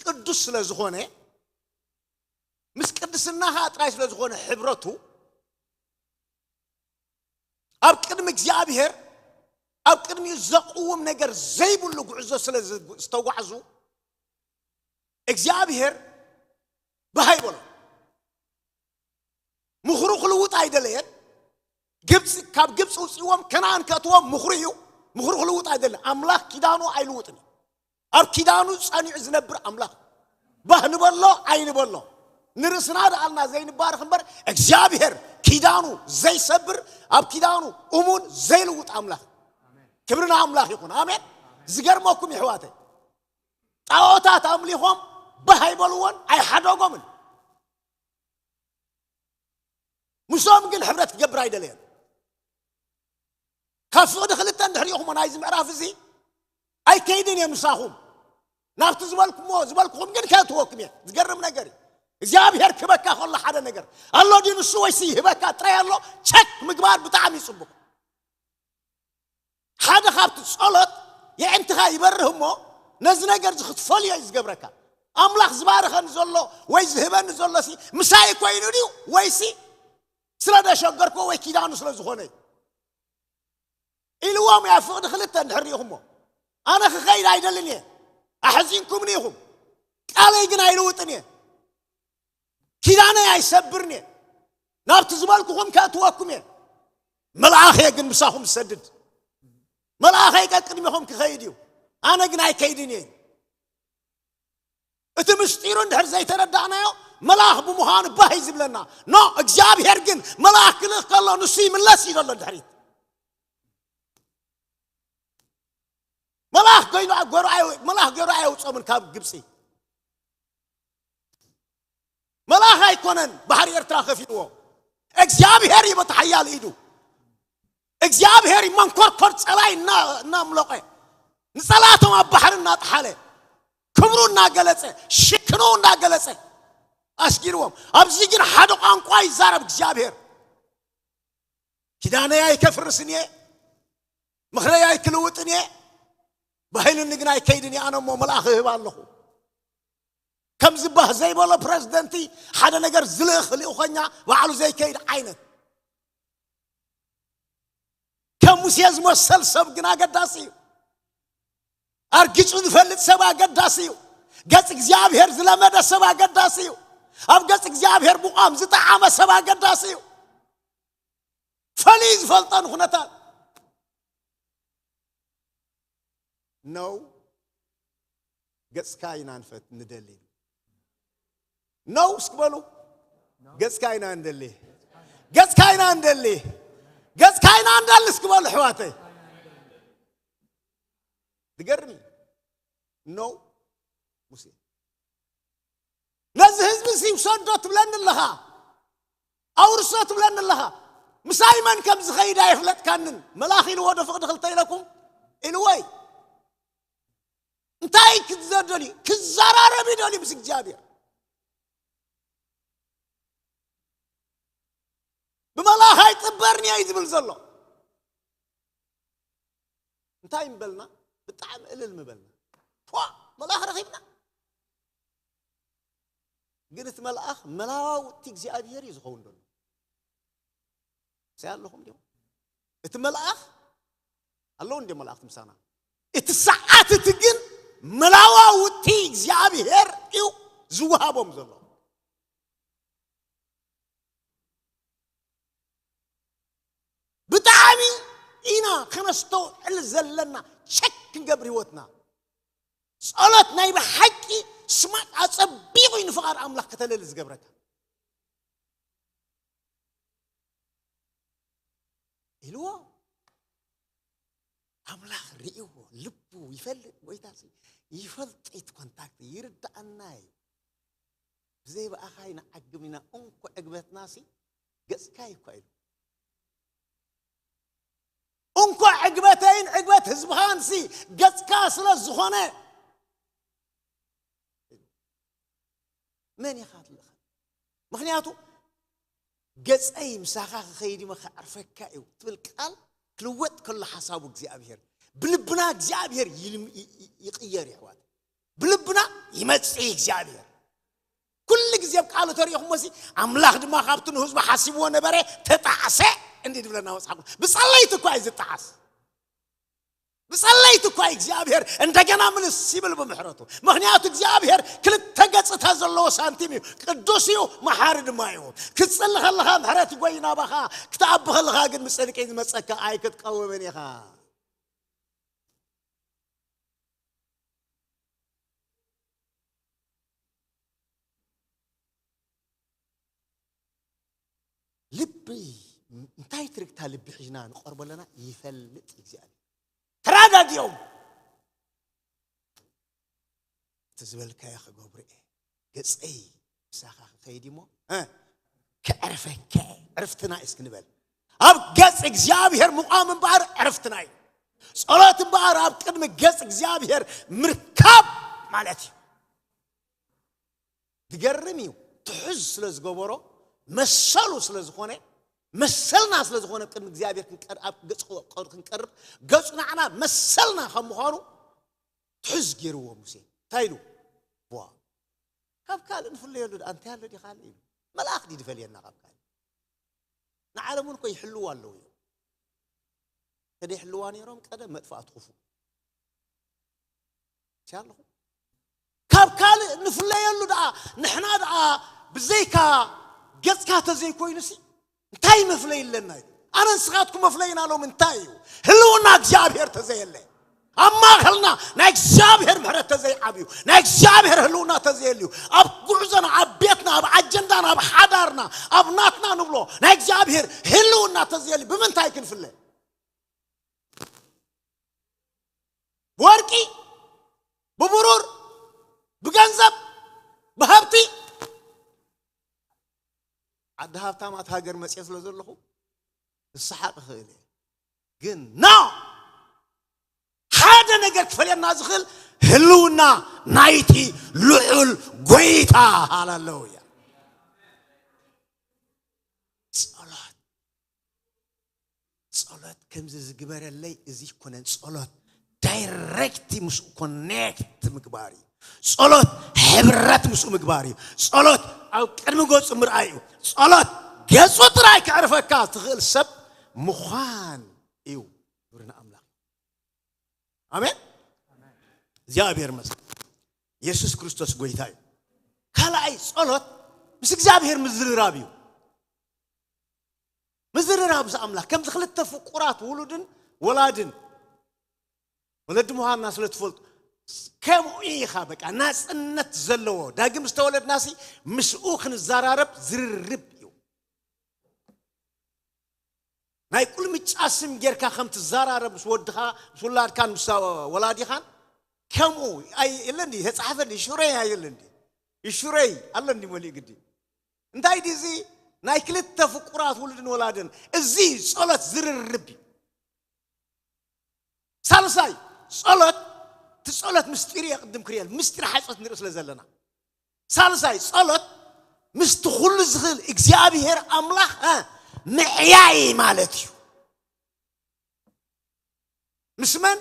ቅዱስ ስለ ዝኾነ፣ ምስ ቅድስና ኸዓ ጥራይ ስለ ዝኾነ ሕብረቱ፣ ኣብ ቅድሚ እግዚኣብሔር፣ ኣብ ቅድሚኡ ዘቕውም ነገር ዘይብሉ ጉዕዞ ስለ ዝ-፣ ዝተጓዕዙ፣ እግዚኣብሔር ብሃይ በሎ። ምኽሩ ክልውጥ ኣይደለየን። ግብፂ፣ ካብ ግብፂ ውፅእዎም ከነኣን ከእትዎም ምኽሩ እዩ። ምኽሩ ክልውጥ ኣይደለየን። ኣምላኽ ኪዳኑ ኣይልውጥን እዩ። ኣብ ኪዳኑ ጸኒዑ ዝነብር ኣምላኽ። ባህ ንበሎ ኣይንበሎ፣ ንርእስና ደኣልና ዘይንባረኽ እምበር፣ እግዚኣብሔር ኪዳኑ ዘይሰብር፣ ኣብ ኪዳኑ እሙን ዘይልውጥ ኣምላኽ። ክብሪ ንኣምላኽ ይኹን። ኣሜን። ዝገርመኩም ይሕዋተይ፣ ጣዖታት ኣምሊኾም ባህ ኣይበልዎን፣ ኣይሓደጎምን። ምስኦም ግን ሕብረት ክገብር ኣይደለየን። ካብ ፍቕዲ ክልተ እንድሕር ኢኹሞ ናይዚ ምዕራፍ እዚ ኣይከይድን እየ ምሳኹም። ናብቲ ዝበልኩሞ፣ ዝበልኩኹም ግን ከእትወኩም እየ። ዝገርም ነገር እዩ። እግዚኣብሔር ክበካ ከሎ ሓደ ነገር ኣሎ ድዩ ንሱ ወይሲ ይህበካ ጥራይ ኣሎ? ቸክ ምግባር ብጣዕሚ እዩ ጽቡቕ። ሓደ ካብቲ ጸሎት የዕንትኻ ይበርህ እሞ ነዚ ነገር እዚ ክትፈልዮ እዩ ዝገብረካ። ኣምላኽ ዝባርኸኒ ዘሎ ወይ ዝህበኒ ዘሎሲ ምሳይ ኮይኑ ድዩ ወይሲ ስለ ደሸገርኮ ወይ ኪዳኑ ስለ ዝኾነ እዩ? ኢልዎም እያ ፍቕዲ ክልተ እንድሕር ርኢኹሞ። ኣነ ክኸይድ ኣይደልን እየ። ኣሕዚንኩምኒ ኢኹም። ቃለይ ግን ኣይልውጥን እየ። ኪዳነይ ኣይሰብርን እየ። ናብቲ ዝበልኩኹም ከእትወኩም እየ። መልኣኸ ግን ምሳኹም ዝሰድድ። መልኣኸይ ቀቅድሚኹም ክኸይድ እዩ። ኣነ ግን ኣይከይድን እየ። እቲ ምስጢሩ እንድሕር ዘይተረዳእናዮ መልኣኽ ብምዃኑ ባህ እዩ ዝብለና። ኖ፣ እግዚኣብሔር ግን መልኣኽ ክልእኽ ከሎ ንሱ ይምለስ እዩ ዘሎ ድሕሪት። መልኣኽ ገይኑ ገይሩ ኣይ-፣ መልኣኽ ገይሩ ኣየውጾምን ካብ ግብጺ። መልኣኽ ኣይኮነን ባሕሪ ኤርትራ ከፊልዎ። እግዚኣብሔር እዩ በቲ ሓያል ኢዱ። እግዚኣብሔር እዩ መንኮርኮር ጸላይ እና-፣ እናምለቐ፣ ንጸላቶም ኣብ ባሕሪ እናጠሓለ፣ ክብሩ እናገለጸ፣ ሽክንኡ እናገለጸ ኣስጊርዎም። ኣብዚ ግን ሓደ ቋንቋ ይዛረብ እግዚኣብሔር። ኪዳነይ ኣይከፍርስን እየ፣ ምኽረይ ኣይክልውጥን እየ፣ ብሃይልኒ ግን ኣይከይድን እየ፣ ኣነ እሞ መልኣኽ እህብ ኣለኹ። ከምዚ ባህ ዘይበሎ ፕረዚደንቲ ሓደ ነገር ዝልእኽ ልኡኸኛ ባዕሉ ዘይከይድ ዓይነት። ከም ሙሴ ዝመሰል ሰብ ግን ኣገዳሲ እዩ። ኣርጊጹ ዝፈልጥ ሰብ ኣገዳሲ እዩ። ገጽ እግዚኣብሔር ዝለመደ ሰብ ኣገዳሲ እዩ። ኣብ ገጽ እግዚኣብሔር ምቋም ዝጠዓመ ሰብ ኣገዳሲ እዩ። ፈልዩ ዝፈልጠን ኩነታት ነው። ገጽካ ኢና ንፈት-፣ ንደሊ። ነው እስኪ በሉ። ገጽካ ኢና ንደሊ። ገጽካ ኢና ንደሊ። ገጽካ ኢና ንደሊ እስኪ በሉ ኣሕዋተይ። ትገርም እዩ። ነው ሙሴ። ነዚ ህዝቢ ሲ ውሰዶ ትብለኒ ኣለኻ፣ ኣውርሶ ትብለኒ ኣለኻ። ምሳይ መን ከም ዝኸይድ ኣይፍለጥካንን። መልኣኽ ኢልዎ ዶ ፍቕዲ ክልተ ኢለኩም? ኢልዎ እዩ። እንታይ ክዘደልዩ? ክዘራረብ ይደልዩ ምስ እግዚኣብሔር። ብመልኣኽ ኣይጥበርን እየ እዩ ዝብል ዘሎ። እንታይ ምበልና? ብጣዕሚ እልል ምበልና። ፖ! መልኣኽ ረኺብና። ግን እቲ መልኣኽ መላዋውጥቲ እግዚኣብሔር እዩ ዝኸውን ዘሎ። ሳይ ኣለኹም ዲኹም? እቲ መልኣኽ ኣለዉ እንዲ መላእኽቲ ምሳና። እቲ ሰዓት እቲ ግን መላዋውጥቲ እግዚኣብሔር እዩ ዝወሃቦም ዘሎ። ብጣዕሚ ኢና ከነስተውዕል ዘለና። ቸክ ክንገብር ህይወትና። ጸሎት ናይ ብሓቂ ስማት ኣጸቢቑ እዩ ንፍቓድ ኣምላኽ ከተለሊ ዝገብረካ። ኢልዎ ኣምላኽ ርእይዎ ልቡ ይፈልጥ። ጎይታ ሲ ይፈልጥ እዩ። ኮንታክት ይርዳኣና እዩ። ብዘይ ብኣኻ ኢና ዓግብ ኢና። እንኮ ዕግበትና ሲ ገጽካ እዩ እኳ ኢሉ። እንኮ ዕግበተይን ዕግበት ህዝብኻን ሲ ገጽካ ስለ ዝኾነ መን ኢኻ ትልእኸ? ምኽንያቱ ገጸይ ምሳኻ ክኸይድ እሞ ከዕርፈካ እዩ ትብል ቃል ክልወጥ ከሎ ሓሳቡ እግዚኣብሔር ብልብና እግዚኣብሔር ይልም- ይ- ይ- ይቕየር ይሕዋት። ብልብና ይመጽእ እግዚኣብሔር። ኩሉ ግዜ ኣብ ቃሉ ተሪእኹሞ ሲ ኣምላኽ ድማ ካብቲ ንህዝቡ ሓሲብዎ ነበረ ተጣዕሰ እንዲ ድብለና መጽሓፍ ቅዱስ። ብጸለይቲ እኳ እዩ ዝጣዓስ። ብጸለይቲ እኳ እግዚኣብሔር እንደገና ምልስ ይብል ብምሕረቱ። ምኽንያቱ እግዚኣብሔር ክልተ ገጽታ ዘለዎ ሳንቲም እዩ። ቅዱስ እዩ፣ መሓሪ ድማ እዩ። ክትጽሊ ከለኻ ምሕረት ይጎይ ናባኻ፣ ክትኣቢ ከለኻ ግን ብጽድቂ ዝመጸካ ኣይክትቀውምን ኢኻ። ልቢ እንታይ ትርግታ ልቢ ሒዝና ንቐርቦ ኣለና ይፈልጥ እግዚኣብሔር። ተራዳድዮም እቲ ዝበልካዮ ክገብሩ እየ። ገጸይ ምሳኻ ክኸይድ እሞ እ፣ ክዕርፈካ እየ። ዕርፍትና እዩ እስኪ ንበል። ኣብ ገጽ እግዚኣብሔር ምቋም እምበኣር ዕርፍትና እዩ። ጸሎት እምበኣር ኣብ ቅድሚ ገጽ እግዚኣብሔር ምርካብ ማለት እዩ። ዝገርም እዩ። ትሑዝ ስለ ዝገበሮ መሰሉ ስለ ዝኾነ መሰልና ስለ ዝኾነ ቅድሚ እግዚኣብሔር ክንቀር- ኣብ ገጽ ክንቀርብ ገጹ ንዓና መሰልና ከም ምዃኑ ትሑዝ ገይርዎ ሙሴ እንታይ ኢሉ? ዋ ካብ ካልእ ንፍለየሉ ደኣ እንታይ ኣሎ ዲ ካልእ ኢሉ። መልኣኽ ድዩ ዝፈልየና ካብ ካልእ? ንዓለም እውን እኮ ይሕልዋ ኣለዉ እዮም። ተደይሕልዋ ነይሮም ቀደም መጥፋእቲ ክፉእ ሲ ኣለኹ ካብ ካልእ ንፍለየሉ ደኣ ንሕና ደኣ ብዘይካ ገጽካ ተዘይኮይኑሲ እንታይ መፍለይ ኣለና እዩ? ኣነ ንስኻትኩም መፍለይና ሎም እንታይ እዩ? ህልውና እግዚኣብሔር ተዘየለ ኣብ ማእኸልና ናይ እግዚኣብሔር ምሕረት ተዘይዓብዩ ናይ እግዚኣብሔር ህልውና ተዘየልዩ ኣብ ጉዕዞና ኣብ ቤትና ኣብ ኣጀንዳና ኣብ ሓዳርና ኣብ ናትና ንብሎ ናይ እግዚኣብሔር ህልውና ተዘየልዩ ብምንታይ ክንፍለ? ብወርቂ ብብሩር ብገንዘብ ብሃብቲ ዓዲ ሃብታማት ሃገር መፅየ ስለ ዘለኹ ክሰሓቕ እኽእል እየ ግን ና ሓደ ነገር ክፈልየና ዝኽእል ህልውና ናይቲ ልዑል ጎይታ ሃላለውያ ጸሎት ጸሎት ከምዚ ዝግበረለይ እዚ ይኮነን ጸሎት ዳይሬክት ምስኡ ኮኔክት ምግባር እዩ ጸሎት ሕብረት ምስኡ ምግባር እዩ ጸሎት ኣብ ቅድሚ ገጹ ምርኣይ እዩ ጸሎት ገጹ ጥራይ ከዕርፈካ ትኽእል ሰብ ምዃን እዩ ክብሪ ንኣምላኽ ኣሜን እግዚኣብሔር መስገን የሱስ ክርስቶስ ጎይታ እዩ ካልኣይ ጸሎት ምስ እግዚኣብሔር ምዝርራብ እዩ ምዝርራብ ምስ ኣምላኽ ከምዚ ክልተ ፍቁራት ውሉድን ወላድን ወለዲ ምዃንና ስለ ትፈልጡ ከምኡ ኢኻ በቃ ናፅነት ዘለዎ ዳግም ዝተወለድናሲ ምስኡ ክንዘራረብ ዝርርብ እዩ ናይ ቁልምጫ ስም ጌርካ ከም ትዘራረብ ምስ ወድኻ ምስ ውላድካን ምስ ወላዲኻን ከምኡ የለ እንዲ ተፃሕፈ እንዲ ሽረይ ኣየለ እንዲ ይሽረይ ኣሎ እንዲ መሊእ ግዲ እንታይ ድዚ ናይ ክልተ ፍቁራት ውሉድን ወላድን እዚ ጸሎት ዝርርብ እዩ ሳልሳይ ጸሎት እቲ ጸሎት ምስጢር እየ ቅድም ክርእየል ምስጢር ሓይጾት ንርኢ ስለ ዘለና ሳልሳይ ጸሎት ምስቲ ኩሉ ዝኽእል እግዚኣብሔር ኣምላኽ ምዕያይ ማለት እዩ ምስ መን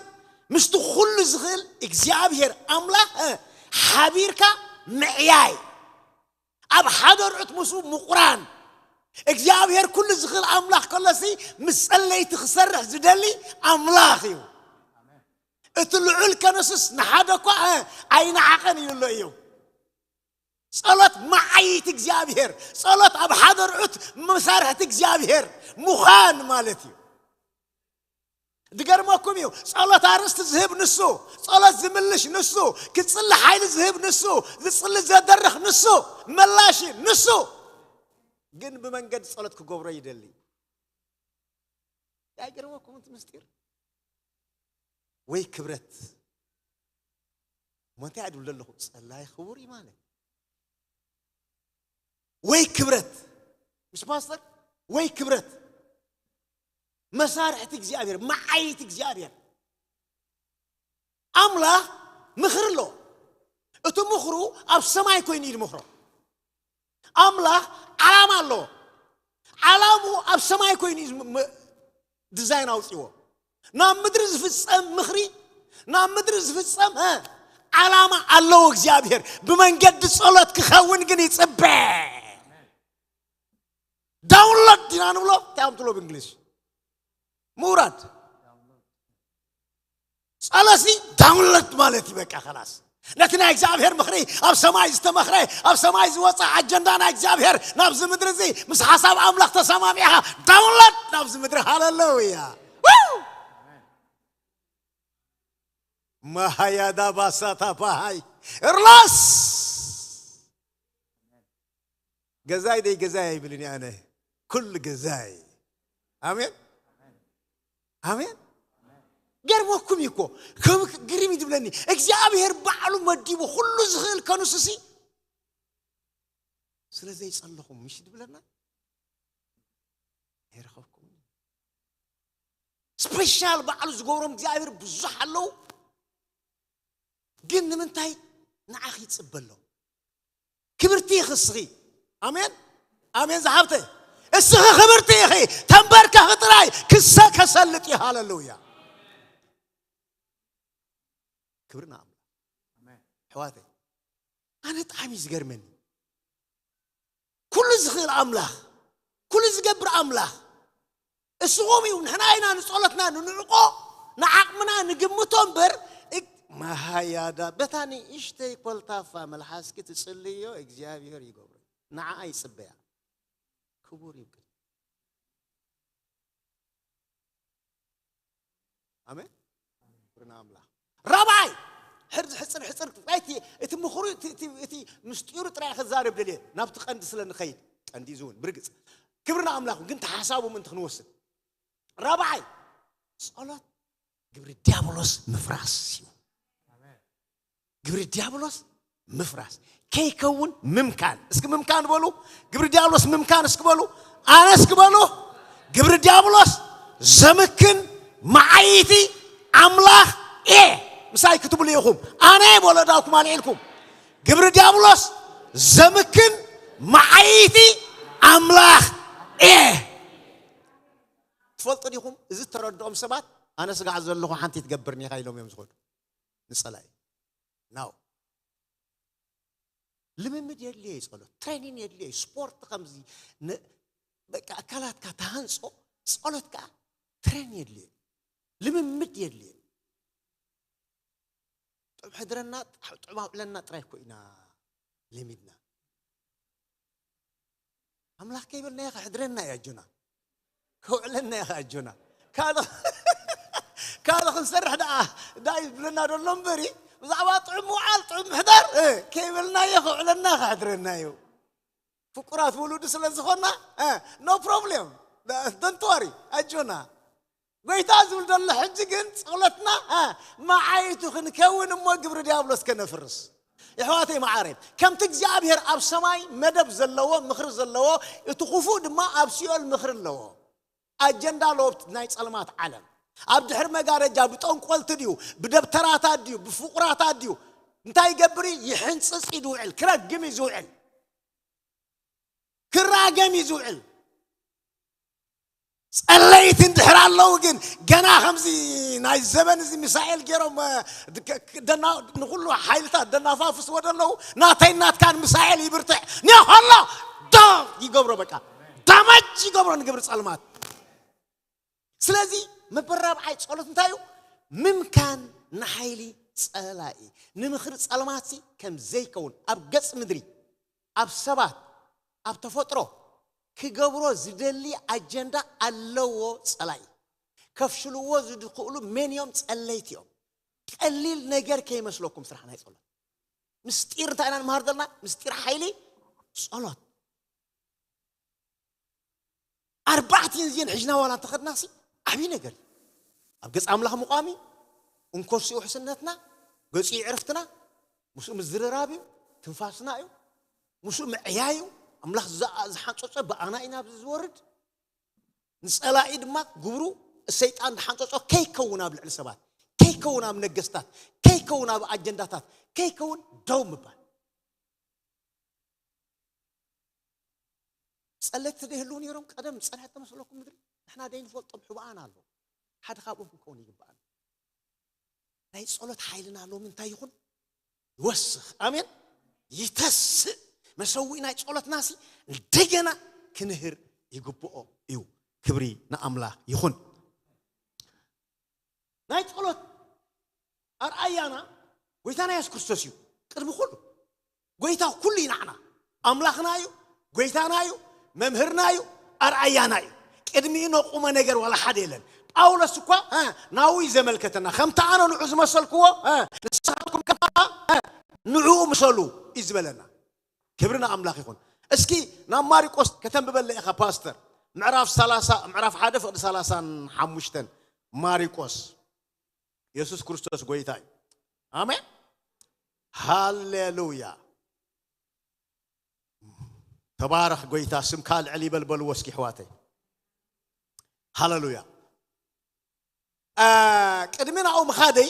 ምስቲ ኩሉ ዝኽእል እግዚኣብሔር ኣምላኽ ሓቢርካ ምዕያይ ኣብ ሓደ ርዑት ምስኡ ምቑራን። እግዚኣብሔር ኩሉ ዝኽእል ኣምላኽ ከሎሲ ምስ ጸለይቲ ክሰርሕ ዝደሊ ኣምላኽ እዩ። እቲ ልዑል ከነሱስ ንሓደ እኳ ኣይነዓቐን ይብሎ እዩ። ጸሎት መዓይቲ እግዚኣብሔር፣ ጸሎት ኣብ ሓደ ርዑት መሳርሕቲ እግዚኣብሔር ምዃን ማለት እዩ። ዝገርመኩም እዩ። ጸሎት ኣርእስቲ ዝህብ ንሱ፣ ጸሎት ዝምልሽ ንሱ፣ ክጽሊ ሓይሊ ዝህብ ንሱ፣ ዝጽሊ ዘደርኽ ንሱ፣ መላሺ ንሱ። ግን ብመንገዲ ጸሎት ክገብሮ ይደሊ። ኣይገርመኩም እቲ ምስጢር? ወይ ክብረት እሞ እንታይ እያ ድብል ዘለኹ? ጸላይ ክቡር እዩ ማለት። ወይ ክብረት፣ ምስ ፓስተር ወይ ክብረት፣ መሳርሕቲ እግዚኣብሔር፣ መዓይቲ እግዚኣብሔር። ኣምላኽ ምኽሪ ኣለዎ። እቲ ምኽሩ ኣብ ሰማይ ኮይኑ እዩ ዝምኽሮ። ኣምላኽ ዓላማ ኣለዎ። ዓላሙ ኣብ ሰማይ ኮይኑ እዩ ዝም- ዲዛይን ኣውፅዎ። ናብ ምድሪ ዝፍጸም ምኽሪ፣ ናብ ምድሪ ዝፍጸም እ፣ ዓላማ ኣለዎ እግዚኣብሔር። ብመንገዲ ጸሎት ክኸውን ግን ይጽበ። ዳውንሎድ ዲና ንብሎ እንታይ እዮም ትብሎ ብእንግሊዝ? ምውራድ። ጸሎሲ ዳውንሎድ ማለት እዩ። በቃ ከላስ ነቲ ናይ እግዚኣብሔር ምኽሪ፣ ኣብ ሰማይ ዝተመኽረ፣ ኣብ ሰማይ ዝወፀ ኣጀንዳ ናይ እግዚኣብሔር ናብዚ ምድሪ እዚ ምስ ሓሳብ ኣምላኽ ተሰማሚዕኻ ዳውንሎድ ናብዚ ምድሪ። ሃለሉያ። መሃያዳ ባሳታ ባሃይ እርላስ ገዛይ ደይ ገዛይ ኣይብልን እየ ኣነ። ኩሉ ገዛይ። ኣሜን። ኣሜን። ገርመኩም እዩ እኮ። ከም ግርም ይድብለኒ እግዚኣብሔር ባዕሉ መዲቡ ኩሉ ዝኽእል ከኑስሲ። ስለ ዘይጸለኹም ምሽ ድብለና? ይረኸብኩም። ስፔሻል ባዕሉ ዝገብሮም እግዚኣብሔር ብዙሕ ኣለዉ። ግን ንምንታይ ንዓኺ ይጽበ ኣሎ? ክብርቲ ኢኺ እስኺ። ኣሜን። ኣሜን ዝሓብተ። እስኺ ክብርቲ ኢኺ። ተንበርከኺ ጥራይ ክሰ ከሰልጥ እዩ። ሃለሉያ። ክብሪ ንኣምላኽ። ኣሕዋተይ፣ ኣነ ጣዕሚ እዩ ዝገርመኒ። ኩሉ ዝኽእል ኣምላኽ፣ ኩሉ ዝገብር ኣምላኽ። እስኹም እዩ ንሕና ኢና ንጸሎትና ንንዕቆ፣ ንዓቕምና ንግምቶ እምበር። እግ- መሃያዳ በታ ንእሽተይ ኮልታፋ መልሓስኪ ትጽልዮ እግዚኣብሔር ይገብሮ። ንዓኣ ይጽበያ። ክቡር ይብቅል። ኣሜን። ክብሪ ንኣምላኽ። ራብዓይ፣ ሕርዚ ሕፅር ሕፅር ጥራይ እቲ፣ እቲ ምኽሩ፣ እቲ፣ እቲ፣ እቲ ምስጢሩ ጥራይ ክዛረብ ደልየ፣ ናብቲ ቀንዲ ስለ ንኸይድ፣ ቀንዲ እዩ ዝውን ብርግፅ። ክብሪ ንኣምላኽ፣ ግን ተሓሳቡ ምእንቲ ክንወስድ። ራብዓይ፣ ጸሎት ግብሪ ዲያብሎስ ምፍራስ እዩ። ግብሪ ዲያብሎስ ምፍራስ ከይከውን ምምካን። እስኪ ምምካን በሉ። ግብሪ ዲያብሎስ ምምካን እስኪ በሉ። ኣነ እስኪ በሉ። ግብሪ ዲያብሎስ ዘምክን መዓይቲ ኣምላኽ እየ። ምሳይ ክትብሉ ኢኹም። ኣነ እየ በሎ ዳውኩም ኣልዒልኩም። ግብሪ ዲያብሎስ ዘምክን መዓይቲ ኣምላኽ እየ። ትፈልጡ ዲኹም? እዚ እተረድኦም ሰባት ኣነ ስጋዕ ዘለኹ ሓንቲ ትገብርኒ ኢኻ ኢሎም እዮም ዝኸዱ። ንጸላኢ ናው ልምምድ የድልዮ እዩ። ጸሎት ትሬኒን የድልዮ እዩ። ስፖርት ከምዚ ን- በቃ ኣካላትካ ተሃንጾ፣ ጸሎት ከዓ ትሬን የድልዮ እዩ። ልምምድ የድልዮ እዩ። ጥዑም ሕድረና፣ ጥዑም ኣውዕለና ጥራይ እኮ ኢና ለሚድና። ኣምላኽ ከይበልናዮ ከሕድረና እዩ ኣጆና። ከውዕለና እዩ ኣጆና። ካልእ ካልእ ክንሰርሕ ደኣ ደኣ ይብለና ደሎ እምበሪ፣ ብዛዕባ ጥዑም ምውዓል፣ ጥዑም ምሕዳር፣ እ፣ ከይበልናዮ ከውዕለና ከሕድረና እዩ። ፍቁራት ውሉዱ ስለ ዝኾንና፣ እ፣ ኖ ፕሮብሌም። ዶንት ወሪ፣ ኣጆና። ጎይታ ዝብል ዘሎ ሕጂ ግን ጸሎትና፣ እ፣ መዓይቱ ክንከውን እሞ ግብሪ ዲያብሎስ ከነፍርስ። የሕዋተይ መዓረይ፣ ከምቲ እግዚኣብሔር ኣብ ሰማይ መደብ ዘለዎ፣ ምኽሪ ዘለዎ፣ እቲ ክፉእ ድማ ኣብ ሲኦል ምኽሪ ኣለዎ። ኣጀንዳ ኣለዎ ኣብቲ ናይ ጸልማት ዓለም። ኣብ ድሕሪ መጋረጃ ብጠንቆልቲ ድዩ፣ ብደብተራታት ድዩ፣ ብፍቁራታት ድዩ፣ እንታይ ይገብር እዩ? ይሕንጽጽ እዩ ዝውዕል፣ ክረግም እዩ ዝውዕል፣ ክራገም እዩ ዝውዕል። ጸለይቲ እንድሕር ኣለዉ ግን ገና ከምዚ ናይ ዘበን እዚ ሚሳኤል ገይሮም እ፣ ድ- ክ- ክ- ደና ንኩሉ ሓይልታት ደናፋፍስዎ ደለዉ። ናተይ ናትካን ሚሳኤል ይብርትዕ ኒኾሎ ዶ ይገብሮ፣ በቃ ዳማጅ ይገብሮ ንግብሪ ጸልማት። ስለዚ መበል ራብዓይ ጸሎት እንታይ እዩ? ምምካን ንሓይሊ ጸላኢ፣ ንምኽሪ ጸልማትሲ ከም ዘይከውን ኣብ ገጽ ምድሪ፣ ኣብ ሰባት፣ ኣብ ተፈጥሮ ክገብሮ ዝደሊ ኣጀንዳ ኣለዎ ጸላኢ። ከፍሽልዎ ዝኽእሉ መን እዮም? ጸለይቲ እዮም። ቀሊል ነገር ከይመስለኩም ስራሕ ናይ ጸሎት። ምስጢር እንታይ ኢና ንመሃር ዘለና? ምስጢር ሓይሊ ጸሎት። ኣርባዕቲን እዚን ሕጅና ዋላ እንተኸድናሲ ዓብዪ ነገር እዩ። ኣብ ገጽ ኣምላኽ ምቋም እዩ። እንኮርሲ ውሕስነትና፣ ገጹ ዕርፍትና፣ ምስኡ ምዝርራብ እዩ። ትንፋስና እዩ። ምስኡ ምዕያይ እዩ። ኣምላኽ ዝኣ- ዝሓንጸጾ ብኣና ኢና ኣብዚ ዝወርድ። ንጸላኢ ድማ ግብሩ ሰይጣን ዝሓንጸጾ ከይከውን ኣብ ልዕሊ ሰባት፣ ከይከውን ኣብ ነገስታት፣ ከይከውን ኣብ ኣጀንዳታት፣ ከይከውን ደው ምባል። ጸለቲ ዶ ይህልዉ ነይሮም ቀደም ጸንሐት ተመስለኩም ምድሪ? ንሕና ደይ ንፈልጦም ሕቡኣን ኣሎ። ሓደ ካብኦም ክንከውን ይግባኣና። ናይ ጸሎት ሓይልና ሎሚ እንታይ ይኹን? ይወስኽ። ኣሜን። ይተስእ። መሰዊእ ናይ ጸሎትናሲ እንደገና ክንህር ይግብኦ እዩ። ክብሪ ንኣምላኽ ይኹን። ናይ ጸሎት ኣርኣያና ጎይታና የሱስ ክርስቶስ እዩ። ቅድሚ ኩሉ ጎይታ ኩሉ እዩ ንዓና። ኣምላኽና እዩ፣ ጎይታና እዩ፣ መምህርና እዩ፣ ኣርኣያና እዩ። ቅድሚኡ ነቁመ ነገር ዋላ ሓደ የለን። ጳውሎስ እኳ እ፣ ናብኡ እዩ ዘመልከተና። ከምቲ ኣነ ንዑ ዝመሰልክዎ እ፣ ንስኻትኩም ከኣ እ፣ ንዕኡ ምሰሉ እዩ ዝበለና። ክብሪ ንኣምላኽ ይኹን። እስኪ ናብ ማሪቆስ ከተንብበለ ኢኻ ፓስተር፣ ምዕራፍ ሰላሳ፣ ምዕራፍ ሓደ ፍቕዲ ሰላሳን ሓሙሽተን። ማሪቆስ። የሱስ ክርስቶስ ጎይታ እዩ። ኣሜን። ሃሌሉያ። ተባረኽ ጎይታ፣ ስምካ ልዕል ይበል በልዎ እስኪ ኣሕዋተይ። ሃሌሉያ። አ፣ ቅድሚ ናብኡ ምኻደይ፣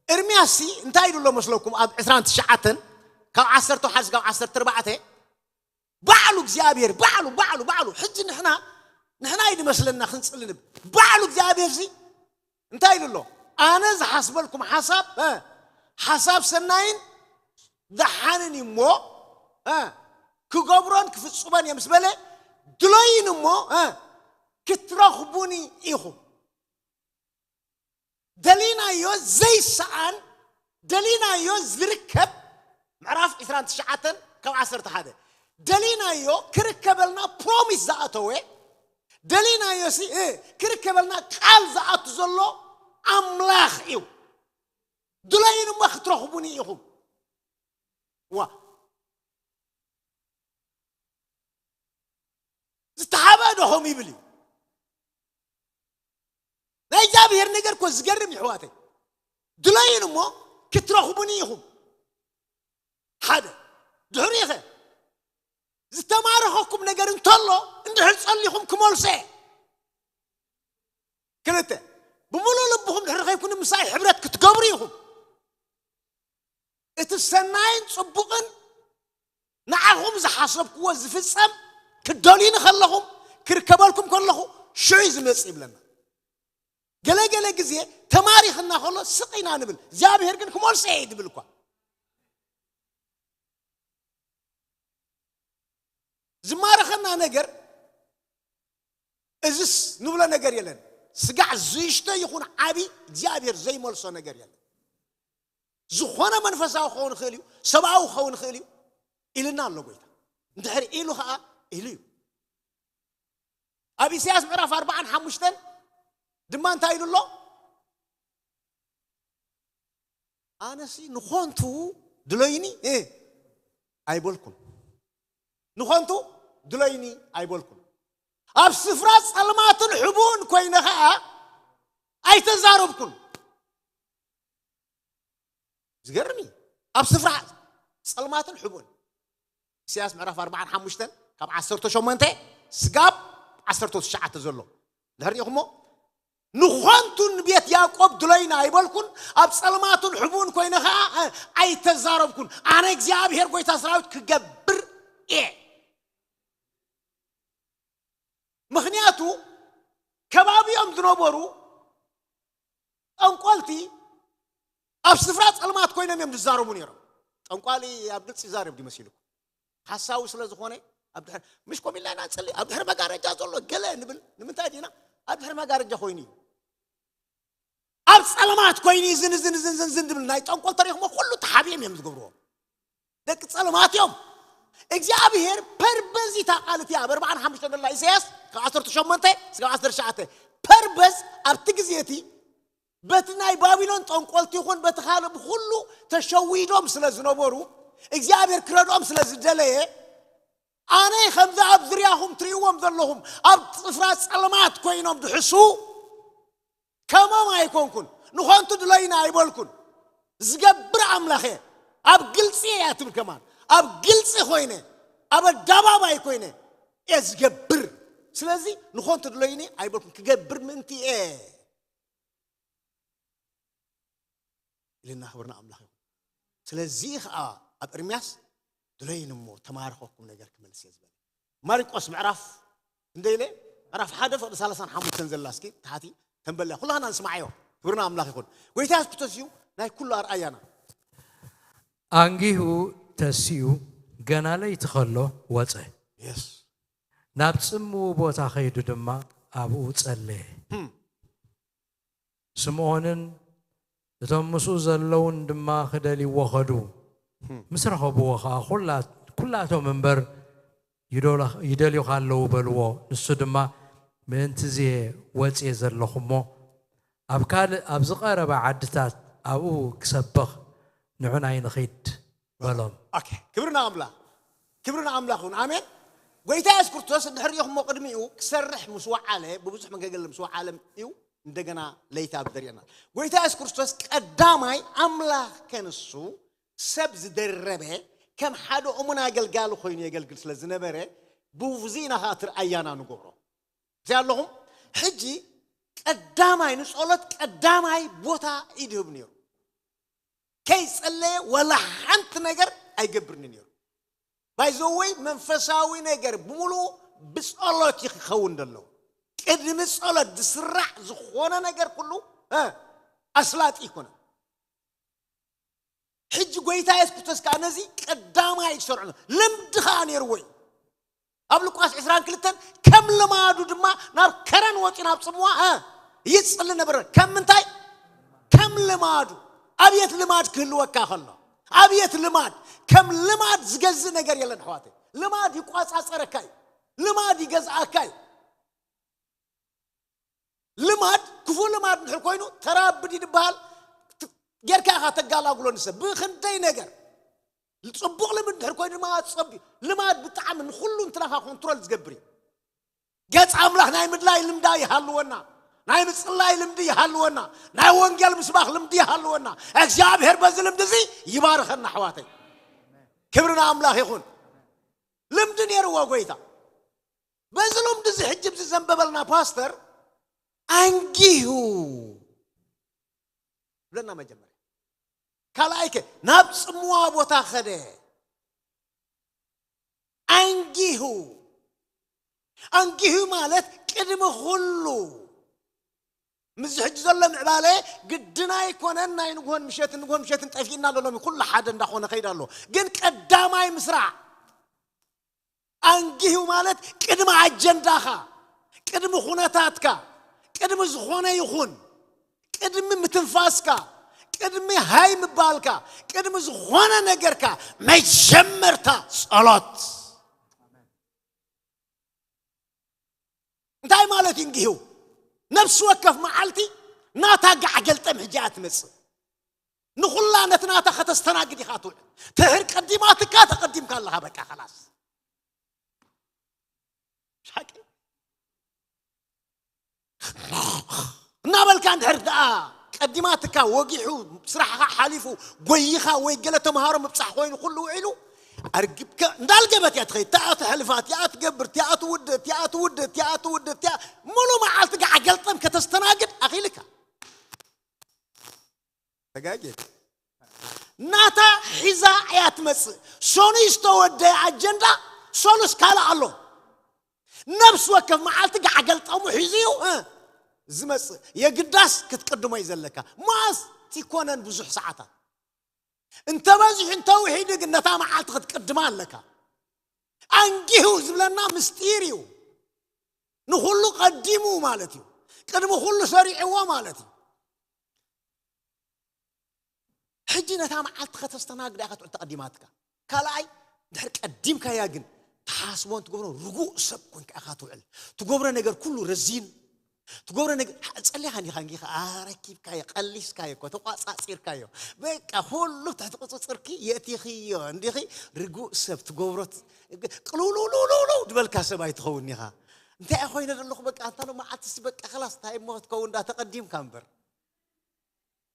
ኤርምያስ ሲ እንታይ ኢሉ ኣሎ መስለኩም? ኣብ ዕስራን ትሽዓተን ካብ ዓሰርተ ሓደ ክሳብ ዓሰርተ ኣርባዕተ፣ ባዕሉ እግዚኣብሔር፣ ባዕሉ፣ ባዕሉ፣ ባዕሉ። ሕጂ ንሕና፣ ንሕና እዩ ዝመስለና ክንጽሊ ንብል። ባዕሉ እግዚኣብሔር ሲ እንታይ ኢሉ ኣሎ? ኣነ ዝሓስበልኩም ሓሳብ እ፣ ሓሳብ ሰናይን ደሓንን እዩ እሞ እ፣ ክገብሮን ክፍጽሞን እየ ምስ በለ፣ ድለዩን እሞ እ፣ ክትረኽቡኒ ኢኹም። ደሊናዮ ዘይሰኣን፣ ደሊናዮ ዝርከብ። ምዕራፍ ዕስራን ትሽዓተን ካብ ዓሰርተ ሓደ። ደሊናዮ ክርከበልና ፕሮሚስ ዝኣተወ፣ ደሊናዮ ሲ እ፣ ክርከበልና ቃል ዝኣቱ ዘሎ ኣምላኽ እዩ። ድለዩን እሞ ክትረኽቡኒ ኢኹም። ዋ፣ ዝተሓበ ዶ ኸም ይብል እዩ። ናይ እግዚኣብሔር ነገር እኮ ዝገርም ይሕዋተይ። ድለዩን እሞ ክትረኽቡኒ ኢኹም። ሓደ። ድሕሪኸ ዝተማረኸኩም ነገር እንተሎ እንድሕር ጸሊኹም ክመልሶ እየ። ክልተ። ብምሉእ ልብኹም ድሕሪ ኸይኩን ምሳይ ሕብረት ክትገብሩ ኢኹም። እቲ ሰናይን ጽቡቕን ንዓኹም ዝሓሰብክዎ ዝፍጸም ክትደልዩኒ ከለኹም፣ ክርከበልኩም ከለኹ ሽዑ እዩ ዝመጽእ ይብለና። ገለ ገለ ግዜ ተማሪኽና ከሎ ስቕ ኢና ንብል፣ እግዚኣብሔር ግን ክመልሶ እየ ድብል እኳ። ዝማረኸና ነገር እዝስ ንብሎ ነገር የለን። ስጋዕ ዝሽቶ ይኹን ዓቢ እግዚኣብሔር ዘይመልሶ ነገር የለን። ዝኾነ መንፈሳዊ ክኸውን ይኽእል እዩ፣ ሰብኣዊ ክኸውን ይኽእል እዩ ኢልና ኣሎ ጎይታ። እንድሕር ኢሉ ኸዓ ኢሉ እዩ። ኣብ ኢሳያስ ምዕራፍ ኣርባዓን ሓሙሽተን ድማ እንታይ ኢሉ ኣሎ? ኣነሲ ንኾንቱ ድለይኒ እ፣ ኣይበልኩን። ንኾንቱ ድለይኒ ኣይበልኩን። ኣብ ስፍራ ጸልማትን ሕቡን ኮይነ ኸዓ ኣይተዛረብኩን። ዝገርም እዩ። ኣብ ስፍራ ጸልማትን ሕቡን። ኢሳያስ ምዕራፍ ኣርባዓን ሓሙሽተን ካብ ዓሰርተ ሸሞንተ ስጋብ ዓሰርተ ትሽዓተ ዘሎ። ድሕር ኢኹሞ ንኾንቱን ቤት ያዕቆብ ድለይና ኣይበልኩን፣ ኣብ ጸልማቱን ሕቡን ኮይነ ኸዓ ኣይተዛረብኩን። ኣነ እግዚኣብሔር ጎይታ ሰራዊት ክገብር እየ። ምኽንያቱ ከባቢኦም ነበሩ ጠንቆልቲ ኣብ ስፍራ ጸልማት ኮይኖም እዮም ዝዛረቡ ነይሮም። ጠንቋሊ ኣብ ግልጺ ይዛረብ ድዩ መሲልኩም? ሓሳዊ ስለ ዝኾነ ኣብ ድሕር፣ ምሽ ኮም ኢልና ኢና ንጽሊ፣ ኣብ ድሕር መጋረጃ ዘሎ ገለ ንብል። ንምንታይ ዲና? ኣብ ድሕር መጋረጃ ኮይኑ እዩ። ኣብ ጸልማት ኮይኑ እዩ ዝን ዝን ዝን ዝን ዝን ዝብል። ናይ ጠንቆል ተሪኽሞ ኩሉ ተሓቢኦም እዮም ዝገብርዎ። ደቂ ጸልማት እዮም። እግዚኣብሔር ፐርበዝ እታ ቃል እቲኣ ኣብ ኣርባዓን ሓሙሽተን ዘላ ኢሳያስ ካብ ዓሰርተ ሸሞንተ እስካብ ዓሰርተ ትሽዓተ ፐርበዝ ኣብቲ ግዜ እቲ በቲ ናይ ባቢሎን ጠንቆልቲ ይኹን በቲ ካልእ ብኹሉ ተሸዊዶም ስለ ዝነበሩ እግዚኣብሔር ክረድኦም ስለ ዝደለየ ኣነ ከምዚ ኣብ ዝርያኹም ትርእይዎም ዘለኹም ኣብ ስፍራ ጸልማት ኮይኖም ድሕሱ ከሞም ኣይኮንኩን ንኾንቱ ድለይና ኣይበልኩን ዝገብር ኣምላኸ ኣብ ግልፂ እያ ትብል ከማን ኣብ ግልፂ ኮይነ ኣብ ኣዳባባይ ኮይነ እየ ዝገብር ስለዚ ንኾንቱ ድለይኒ ኣይበልኩን ክገብር ምእንቲ እየ ኢልና ክብርና ኣምላኽ ይኹን ስለዚ ከዓ ኣብ ኤርምያስ ድለይኒ እሞ ተማርኸኩም ነገር ክመልስ እየ ዝበለ ማርቆስ ምዕራፍ እንደ ኢለ ምዕራፍ ሓደ ፍቕዲ ሰላሳን ሓሙሽተን ዘላ እስኪ ተሓቲ ተንበልያ ኩላህና ንስማዓዮ ክብርና ኣምላኽ ይኹን ጎይታ የሱስ ክርስቶስ እዩ ናይ ኩሉ ኣርኣያና ኣንጊሁ ተሲኡ ገና ለይቲ ከሎ ወፀ። የስ ናብ ጽምው ቦታ ኸይዱ ድማ ኣብኡ ጸለየ። ስምዖንን እቶም ምስኡ ዘለውን ድማ ክደልይዎ ኸዱ። ምስ ረኸብዎ ኸኣ ኩላ- ኩላቶም እምበር ይደሎ- ይደልዩኻ ኣለዉ በልዎ። ንሱ ድማ ምእንቲ እዚ እየ ወጽየ ዘለኹ እሞ ኣብ ካልእ ኣብ ዝቐረበ ዓድታት ኣብኡ ክሰብኽ ንዑናይ ንኺድ በሎም። ኦኬ ክብሪ ንኣምላኽ ክብሪ ንኣምላኽ ይኹን ኣሜን ጎይታ የሱስ ክርስቶስ እንድሕር ኢኹሞ ቅድሚኡ ክሰርሕ ምስ ወዓለ ብብዙሕ መገገል ምስ ወዓለ እዩ እንደገና ለይታ ብደሪአና ጎይታ የሱስ ክርስቶስ ቀዳማይ ኣምላኽ ከንሱ ሰብ ዝደረበ ከም ሓደ እሙን ኣገልጋሊ ኮይኑ የገልግል ስለ ዝነበረ ብዚ ኢና ከዓ ትርኣያና ንገብሮ እዚ ኣለኹም ሕጂ ቀዳማይ ንጸሎት ቀዳማይ ቦታ ይድህብ ነይሩ ከይጸለየ ወላ ሓንቲ ነገር ኣይገብርን ነይሩ ባይዘወይ መንፈሳዊ ነገር ብምሉኡ ብጸሎት እዩ ክኸውን ዘለዎ ቅድሚ ጸሎት ዝስራዕ ዝኾነ ነገር ኩሉ ኣስላጢ ይኮነ ሕጂ ጎይታ የሱስ ክርስቶስ ከዓ ነዚ ቀዳማይ ዝሰርዖ ልምዲ ከዓ ነይርዎ እዩ ኣብ ሉቃስ ዕስራን ክልተን ከም ልማዱ ድማ ናብ ከረን ወፂኡ ናብ ፅምዋ ይፅሊ ነበረ ከም ምንታይ ከም ልማዱ ኣብየት ልማድ ክህልወካ ከሎ ኣብየት ልማድ ከም ልማድ ዝገዝእ ነገር የለን ኣሕዋተይ ልማድ ይቋፃፀረካ እዩ ልማድ ይገዝኣካ እዩ ልማድ ክፉእ ልማድ እንድሕር ኮይኑ ተራብድ ይድበሃል ጌርካ ኢኻ ተጋላግሎ ንሰብ ብክንደይ ነገር ፅቡቕ ልምድ እንድሕር ኮይኑ ድማ ፀቢ ልማድ ብጣዕሚ ንኩሉ እንትናኻ ኮንትሮል ዝገብር እዩ ገፅ ኣምላኽ ናይ ምድላይ ልምዳ ይሃልወና ናይ ምፅላይ ልምዲ ይሃልወና ናይ ወንጌል ምስባኽ ልምዲ ይሃልወና እግዚኣብሔር በዚ ልምዲ እዚ ይባርኸና ኣሕዋተይ ክብሪ ንኣምላኽ ይኹን ልምዲ ነይርዎ ጎይታ በዚ ልምዲ እዚ ሕጂ ብዚ ዘንበበልና ፓስተር ኣንጊሁ ብለና መጀመርያ ካልኣይከ ናብ ፅምዋ ቦታ ኸደ ኣንጊሁ ኣንጊሁ ማለት ቅድሚ ኩሉ ምስ ሕጂ ዘሎ ምዕባለ ግድና ኣይኮነን ናይ ንግሆን ምሸትን ንግሆን ምሸትን ጠፊእና ኣሎ ሎሚ ኩሉ ሓደ እንዳኾነ ከይድ ኣሎ ግን ቀዳማይ ምስራዕ ኣንጊሁ ማለት ቅድሚ ኣጀንዳኻ ቅድሚ ኩነታትካ ቅድሚ ዝኾነ ይኹን ቅድሚ ምትንፋስካ ቅድሚ ሃይ ምባልካ ቅድሚ ዝኾነ ነገርካ መጀመርታ ጸሎት እንታይ ማለት እዩ እንግሂው ነፍሲ ወከፍ መዓልቲ ናታ ጋዕ ገልጠም ሕጂ እያ ትመፅእ ንኹላ ነቲ ናታ ከተስተናግድ ኢኻ ትውዕል ትህር ቀዲማትካ ተቐዲምካ ኣለኻ በቃ ከላስ ሓቂ እናበልካ እንድሕር ደኣ ቀዲማትካ ወጊሑ ስራሕኻ ሓሊፉ ጎይኻ ወይ ገለ ተምሃሮ ምብፃሕ ኮይኑ ኩሉ ውዒሉ ኣርግብከ እንዳልገበት እያ ትኸይድ ትኣቱ ሕልፋት ትኣ ትገብር ትኣ ትውድእ ትኣ ትውድእ ትኣ ትውድእ ትኣ ሙሉ መዓልቲ ጋዓ ገልጠም ከተስተናግድ ኣኺልካ ተጋጌት ናታ ሒዛ እያ ትመፅእ ሰኑይ ዝተወደየ ኣጀንዳ ሰሉስ ካልእ ኣሎ ነብሲ ወከፍ መዓልቲ ጋዓ ገልጠሙ ሒዙ እዩ ዝመጽእ የግዳስ ክትቅድሞ እዩ ዘለካ። ማስ ቲኮነን ብዙሕ ሰዓታት እንተበዚሑ እንተውሒዱ ግን ነታ መዓልቲ ክትቅድማ ኣለካ። ኣንጊሁ ዝብለና ምስጢር እዩ። ንኹሉ ቀዲሙ ማለት እዩ። ቅድሚ ኩሉ ሰሪዕዎ ማለት እዩ። ሕጂ ነታ መዓልቲ ከተስተናግዳ ኢኻ ትውዕል ተቐዲማትካ። ካልኣይ፣ ድሕር ቀዲምካያ ግን ትሓስቦን ትገብሮ ርጉእ ሰብ ኮንካ ኢኻ ትውዕል። ትገብሮ ነገር ኩሉ ረዚን፣ ትገብሮ ነገር ጸሊኻ እንዲኻ እንጊኻ ኣረኪብካዮ፣ ቀሊስካዮ እኮ፣ ተቋጻጺርካዮ። በቃ ኩሉ ትሕቲ ቁጽጽርኪ የእቲኽዮ እንዲኺ። ርጉእ ሰብ ትገብሮ ት-፣ ቅልውልውልውልው ዝበልካ ሰብ ኣይትኸውን ኢኻ። እንታይ እየ ኮይነ ዘለኹ? በቃ፣ እንታ ሎማዓትሲ በቃ፣ ከላስ፣ እንታይ እሞ ክትከውን፣ እንዳ ተቐዲምካ እምበር።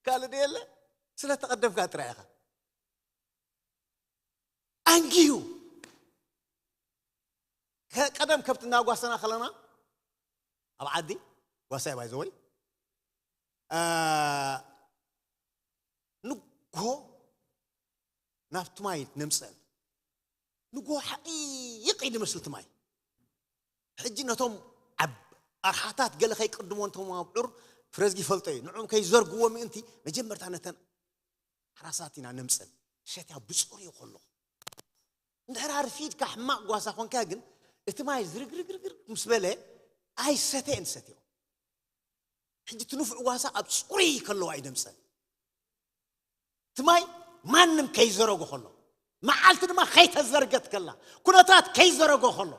ካልእ ዶ የለ? ስለ ተቐደምካ ጥራይ ኢኻ። ኣንጊሁ። ከ-፣ ቀደም ከብቲ እናጓሰና ከለና፣ ኣብ ዓዲ፣ ጓሳይ ባይ ዘወይ፣ እ፣ ንግሆ ናብቲ ማይ ነምፀን። ንግሆ ሓቒቕ ኢሉ መስል እቲ ማይ። ሕጂ ነቶም ዓብ-፣ ኣርሓታት ገለ ከይቅድሞ፣ ነቶም ኣብዑር ፍረዝጊ ይፈልጦ እዩ። ንዕኦም ከይዘርግዎ ምእንቲ መጀመርታ ነተን ሓራሳት ኢና ነምፀን። ሸትያ ብፅሩይ ከሎ። እንድሕር ኣርፊድካ ሕማቕ ጓሳ ኮንካ ግን እቲ ማይ ዝርግርግርግር ምስ በለ ኣይሰተየን ሰትዮ። ሕጂ እቲ ንፉዕ ጓሳ ኣብ ፅሩይ ከለዋ እዩ ደምፀን። እቲ ማይ ማንም ከይዘረጎ ከሎ፣ መዓልቲ ድማ ከይተዘርገት ከላ፣ ኩነታት ከይዘረጎ ከሎ፣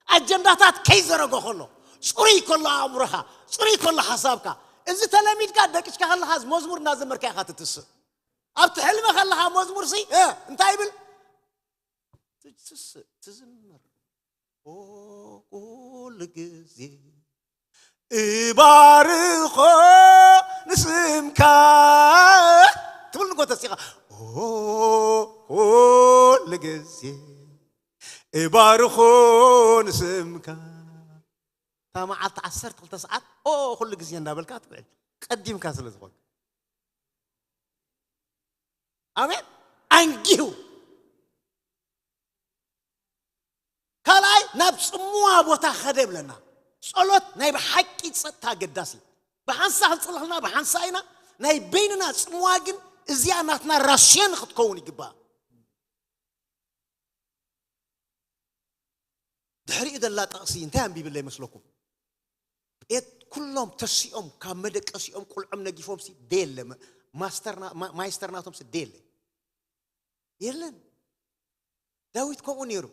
ኣጀንዳታት ከይዘረጎ ከሎ፣ ፅሩይ ከሎ ኣእምሮኻ፣ ፅሩይ ከሎ ሓሳብካ፣ እዚ ተለሚድካ ደቂስካ ከለኻ መዝሙር እናዘመርካ ኢኻ ትትስእ። ኣብቲ ሕልሚ ከለኻ መዝሙር ሲ፣ እ፣ እንታይ ይብል? ትስስእ፣ ትዝምር። ኦ፣ ኩሉ ግዜ እባርኾ ንስምካ ትብል ንጎ ተሲኻ። ኦ፣ ኩሉ ግዜ እባርኾ ንስምካ። እታ መዓልቲ ዓሰርተ ክልተ ሰዓት፣ ኦ፣ ኩሉ ግዜ እንዳበልካ ትውዕል። ቀዲምካ ስለ ዝኾንካ። ኣሜን። ኣንጊሁ። ካልኣይ፣ ናብ ጽምዋ ቦታ ኸደ ይብለና። ጸሎት ናይ ብሓቂ ጸጥታ ኣገዳሲ። ብሓንሳ ክንጽሊ ከለና ብሓንሳ ኢና። ናይ በይንና ጽምዋ ግን እዚኣ ናትና ራስዮን ክትከውን ይግባእ። ድሕሪኡ ዘላ ጥቕሲ እንታይ ኣንቢብለይ መስለኩም? ጴጥ-፣ ኩሎም ተሲኦም ካብ መደቀሲኦም ቁልዖም ነጊፎምሲ ደየለ፣ መ-፣ ማስተርና-፣ ማ-፣ ማይስተር ናቶምሲ ደየለ። የለን። ዳዊት ከምኡ ነይሩ።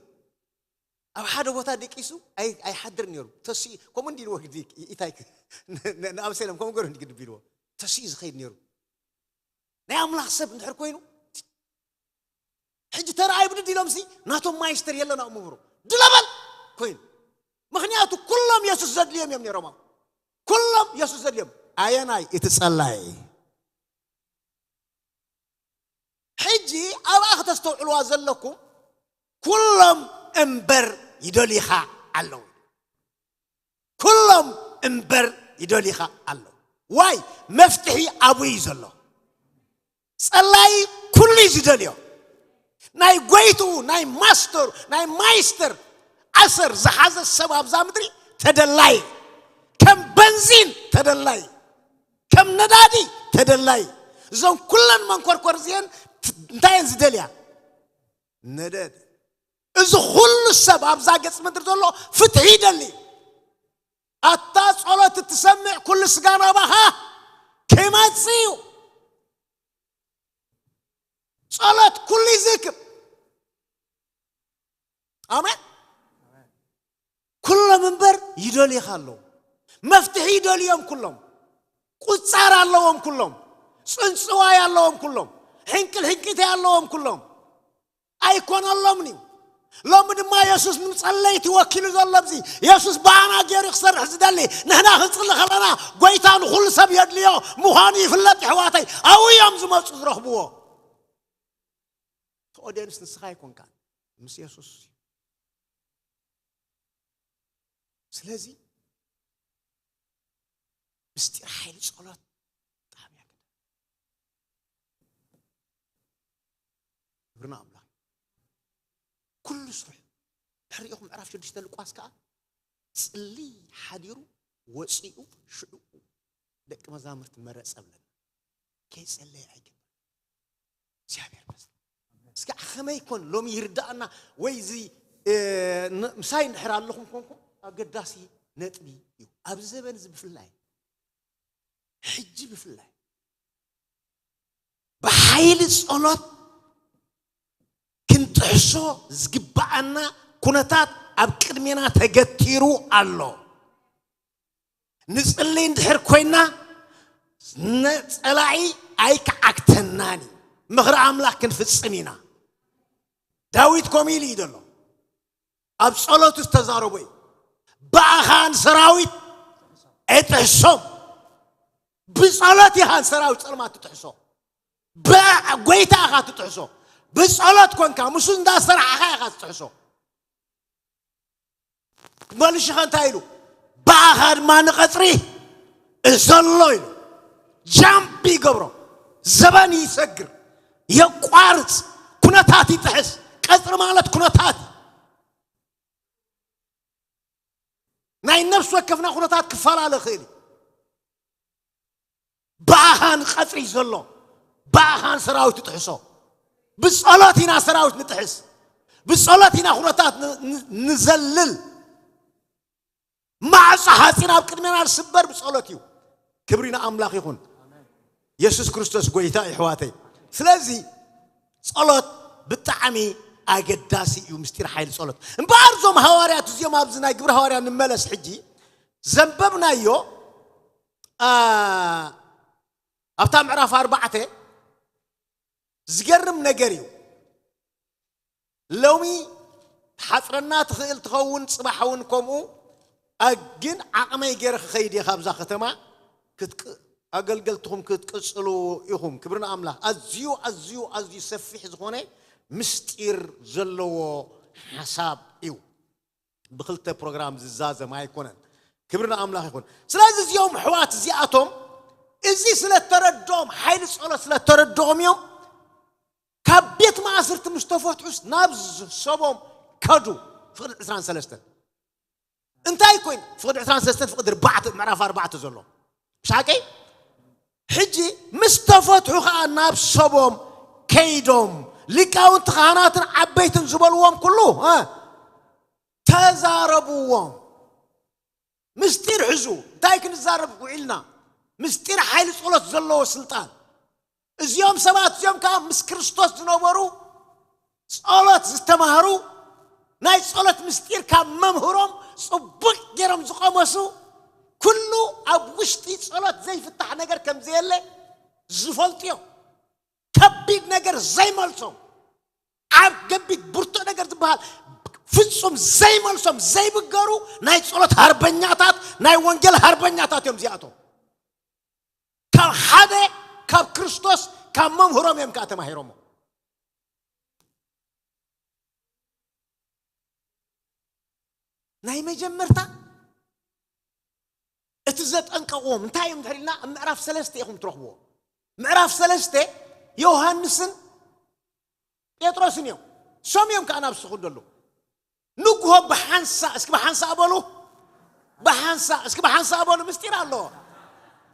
ኣብ ሓደ ቦታ ደቂሱ ኣይ-፣ ኣይሓድር ነይሩ። ተሲ-፣ ከምኡ እንዲልዎ ግዲ ኢታይ ክ-፣ ን-፣ ን-፣ ንኣብሴሎም ከምኡ ገሩ እንዲ ግድብ ኢልዎ። ተሲኡ ዝኸይድ ነይሩ። ናይ ኣምላኽ ሰብ እንድሕር ኮይኑ፣ ሕጂ ተረኣይ ብድድ ኢሎምሲ ናቶም ማይስተር የለን ኣብ ምሁሩ። ድለበል ኮይኑ። ምኽንያቱ ኩሎም የሱስ ዘድልዮም እዮም ነይሮም። ኣብ ኩሎም የሱስ ዘድልዮም። ኣየናይ እቲ ጸላይ? ሕጂ ኣብኣ ክተስተውዕልዋ ዘለኩም፣ ኩሎም እምበር ይደልዩኻ ኣለዉ። ኩሎም እምበር ይደልዩኻ ኣለዉ። ዋይ፣ መፍትሒ ኣብኡ እዩ ዘሎ። ጸላይ ኩሉ እዩ ዝደልዮ። ናይ ጎይትኡ፣ ናይ ማስተሩ፣ ናይ ማይስተር ኣሰር ዝሓዘ ሰብ ኣብዛ ምድሪ ተደላይ፣ ከም በንዚን ተደላይ፣ ከም ነዳዲ ተደላይ። እዞም ኩለን መንኮርኮር እዚአን ት-፣ እንታይ እየን ዝደልያ? ነደድ። እዚ ኩሉ ሰብ ኣብዛ ገጽ ምድሪ ዘሎ ፍትሒ ይደሊ። ኣታ ጸሎት እትሰምዕ ኩሉ ስጋ ናባኻ ክመጽእ እዩ። ጸሎት ኩሉ ይዝክር። ኣሜን። ኩሎም እምበር ይደልዩኻ ኣለዉ። መፍትሒ ይደልዮም ኩሎም። ቁጻር ኣለዎም ኩሎም። ጽንጽዋይ ኣለዎም ኩሎም። ሕንቅል ሕንቂተይ ኣለዎም ኩሎም። ኣይኮነሎምን እዩ። ሎሚ ድማ የሱስ ንጸለይቲ ወኪሉ ዘሎ ኣብዚ የሱስ ብኣና ገይሩ ክሰርሕ ዝደሊ፣ ንሕና ክንጽሊ ከለና፣ ጎይታ ንኹሉ ሰብ የድልዮ ምዃኑ ይፍለጥ፣ የሕዋተይ። ኣብኡ እዮም ዝመጹ ዝረኽብዎ። እቲ ኦድየንስ ንስኻ ኣይኮንካን፣ ምስ የሱስ እዩ። ስለዚ ምስጢር ሓይሊ ጸሎት ብጣዕሚ ኣገዳሲ። ክብሪ ንኣምላኽ። ኩሉ ስርሑ ድሕሪ ኢኹም ምዕራፍ ሽዱሽተ ሉቃስ ከኣ ጽሊ ሓዲሩ ወፂኡ ሽዑ ደቂ መዛሙርቲ መረፀ ብለና። ከይፀለየ ኣይገብር እግዚኣብሔር መስገን። እስኪ ከመይ ኮን ሎሚ ይርዳእና ወይ እዚ ምሳይ እንድሕር ኣለኹም ኮንኩም ኣገዳሲ ነጥቢ እዩ ኣብዚ ዘበን እዚ ብፍላይ ሕጂ ብፍላይ ብሓይሊ ጸሎት ክንጥሕሶ ዝግብኣና ኩነታት ኣብ ቅድሜና ተገቲሩ ኣሎ። ንጽሊ እንድሕር ኮይና ነጸላኢ ኣይከዓግተናን እዩ። ምኽሪ ኣምላኽ ክንፍጽም ኢና። ዳዊት ኮሚሉ እዩ ዘሎ ኣብ ጸሎቱ ዝተዛረቦ እዩ። ብኣኻን ሰራዊት ኣይጥሕሶም። ብጸሎት ኢኻን ሰራዊት ጸልማት ትጥሕሶ። ብጎይታ ኢኻ ትጥሕሶ። ብጸሎት ኮንካ ምስ እንዳሰራሕኻ ኢኻ ትጥሕሶ። መልሽኸ እንታይ ኢሉ? ብኣኻ ድማ ንቐጽሪ እዘሎ ኢሉ። ጃምፕ ይገብሮ። ዘበን ይሰግር፣ የቋርጽ፣ ኩነታት ይጥሕስ። ቀጽሪ ማለት ኩነታት ናይ ነፍሲ ወከፍና ኩነታት ክፈላለ ይኽእል እዩ። ብኣኻን ቀጽሪ ዘሎ ብኣኻን ሰራዊት ትጥሕሶ። ብጸሎት ኢና ሰራዊት ንጥሕስ። ብጸሎት ኢና ኩነታት ንዘልል። ማዕጾ ሓጺን ኣብ ቅድሜና ዝስበር ብጸሎት እዩ። ክብሪ ንኣምላኽ ይኹን። የሱስ ክርስቶስ ጎይታ ይሕዋተይ። ስለዚ ጸሎት ብጣዕሚ ኣገዳሲ እዩ ምስጢር ሓይሊ ጸሎት። እምበኣር እዞም ሃዋርያት እዚኦም ኣብዚ ናይ ግብሪ ሃዋርያ ንመለስ ሕጂ ዘንበብናዮ ኣብታ ምዕራፍ ኣርባዕተ ዝገርም ነገር እዩ። ሎሚ ትሓፅረና ትኽእል ትኸውን፣ ፅባሕ እውን ከምኡ። ግን ዓቕመይ ገይረ ክኸይድ እየ ካብዛ ከተማ። ኣገልገልትኹም ክትቅፅሉ ኢኹም። ክብሪ ንኣምላኽ። ኣዝዩ ኣዝዩ ኣዝዩ ሰፊሕ ዝኾነ ምስጢር ዘለዎ ሓሳብ እዩ። ብክልተ ፕሮግራም ዝዛዘም ኣይኮነን። ክብሪ ንኣምላኽ ይኹን። ስለዚ እዚኦም ኣሕዋት እዚኣቶም እዚ ስለተረድኦም፣ ሓይሊ ጸሎት ስለተረድኦም እዮም ካብ ቤት ማእስርቲ ምስ ተፈትሑስ ናብ ሰቦም ከዱ። ፍቕዲ ዕስራን ሰለስተን እንታይ ኮይኑ? ፍቕዲ ዕስራን ሰለስተን ፍቕዲ ኣርባዕተ፣ ምዕራፍ ኣርባዕተ ዘሎ ሓቂ። ሕጂ ምስ ተፈትሑ ኸዓ ናብ ሰቦም ከይዶም ሊቃውንቲ ካህናትን ዓበይትን ዝበልዎም ኩሉ ተዛረብዎም። ምስጢር ሕዙ እንታይ ክንዛረብ ውዒልና? ምስጢር ሓይሊ ጸሎት ዘለዎ ስልጣን። እዚኦም ሰባት እዚኦም ከዓ ምስ ክርስቶስ ዝነበሩ፣ ጸሎት ዝተማህሩ፣ ናይ ጸሎት ምስጢር ካብ መምህሮም ጽቡቕ ገይሮም ዝቐመሱ፣ ኩሉ ኣብ ውሽጢ ጸሎት ዘይፍታሕ ነገር ከም ዘየለ ዝፈልጡ እዮም። ከቢድ ነገር ዘይመልሶም፣ ዓብ ገቢድ ብርቱዕ ነገር ዝበሃል ፍጹም ዘይመልሶም ዘይብገሩ ናይ ጸሎት ሃርበኛታት፣ ናይ ወንጌል ሃርበኛታት እዮም እዚኣቶም። ካብ ሓደ ካብ ክርስቶስ ካብ መምህሮም እዮም ከዓ ተማሂሮሞ። ናይ መጀመርታ እቲ ዘጠንቀቕዎም እንታይ እዮም ድሕር ኢልና ኣብ ምዕራፍ ሰለስተ ኢኹም ትረኽብዎ። ምዕራፍ ሰለስተ ዮሃንስን ጴጥሮስን እዮም። ሶም እዮም ከዓ ናብ ዝስኹ ዘለዉ። ንግሆ ብሓንሳ እስኪ ብሓንሳ በሉ። ብሓንሳ እስኪ ብሓንሳ በሉ። ምስጢር ኣለዎ።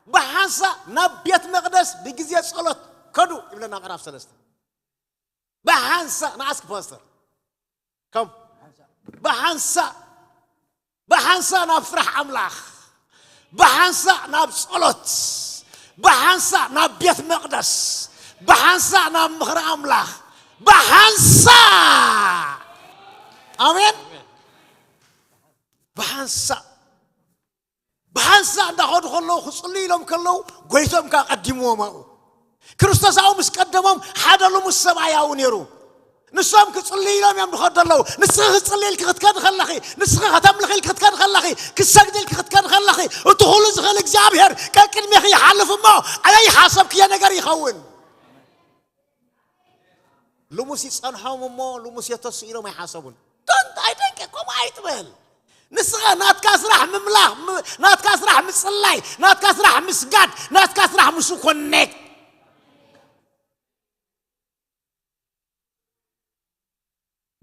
ብሓንሳ ናብ ቤት መቕደስ ብግዜ ጸሎት ከዱ ይብለና ምዕራፍ ሰለስተ። ብሓንሳ ንዓስኪ ፓስተር ከም ብሓንሳ ብሓንሳ ናብ ፍራሕ ኣምላኽ፣ ብሓንሳ ናብ ጸሎት፣ ብሓንሳ ናብ ቤት መቕደስ፣ ብሓንሳ ናብ ምኽሪ ኣምላኽ፣ ብሓንሳ ኣሜን። ብሓንሳ ብሓንሳ እንዳኸዱ ከለዉ ክጽልዩ ኢሎም ከለዉ ጎይቶም ከዓ ቀዲምዎም ኣብኡ። ክርስቶስ ኣብኡ ምስ ቀደሞም ሓደ ልሙስ ሰብኣይ ኣብኡ ነይሩ። ንሶም ክጽልዩ ኢሎም እዮም ዝኸዱ ኣለዉ። ንስኺ ክጽልይ ኢልኪ ክትከዲ ከለኺ፣ ንስኺ ከተምልኺ ኢልኪ ክትከዲ ከለኺ፣ ክሰግዲ ኢልኪ ክትከዲ ከለኺ፣ እቲ ኩሉ ዝኽእል እግዚኣብሔር ቀቅድሜኺ ይሓልፍ እሞ፣ ኣበይ ሓሰብክዮ ነገር ይኸውን። ልሙስ ይጸንሖም እሞ ልሙስ የተስኡ ኢሎም ኣይሓሰቡን። ዶንት ኣይደንቀ ከምኡ ኣይትበል። ንስኻ ናትካ ስራሕ ምምላኽ፣ ም- ናትካ ስራሕ ምጽላይ፣ ናትካ ስራሕ ምስጋድ፣ ናትካ ስራሕ ምስ ኮኔክት።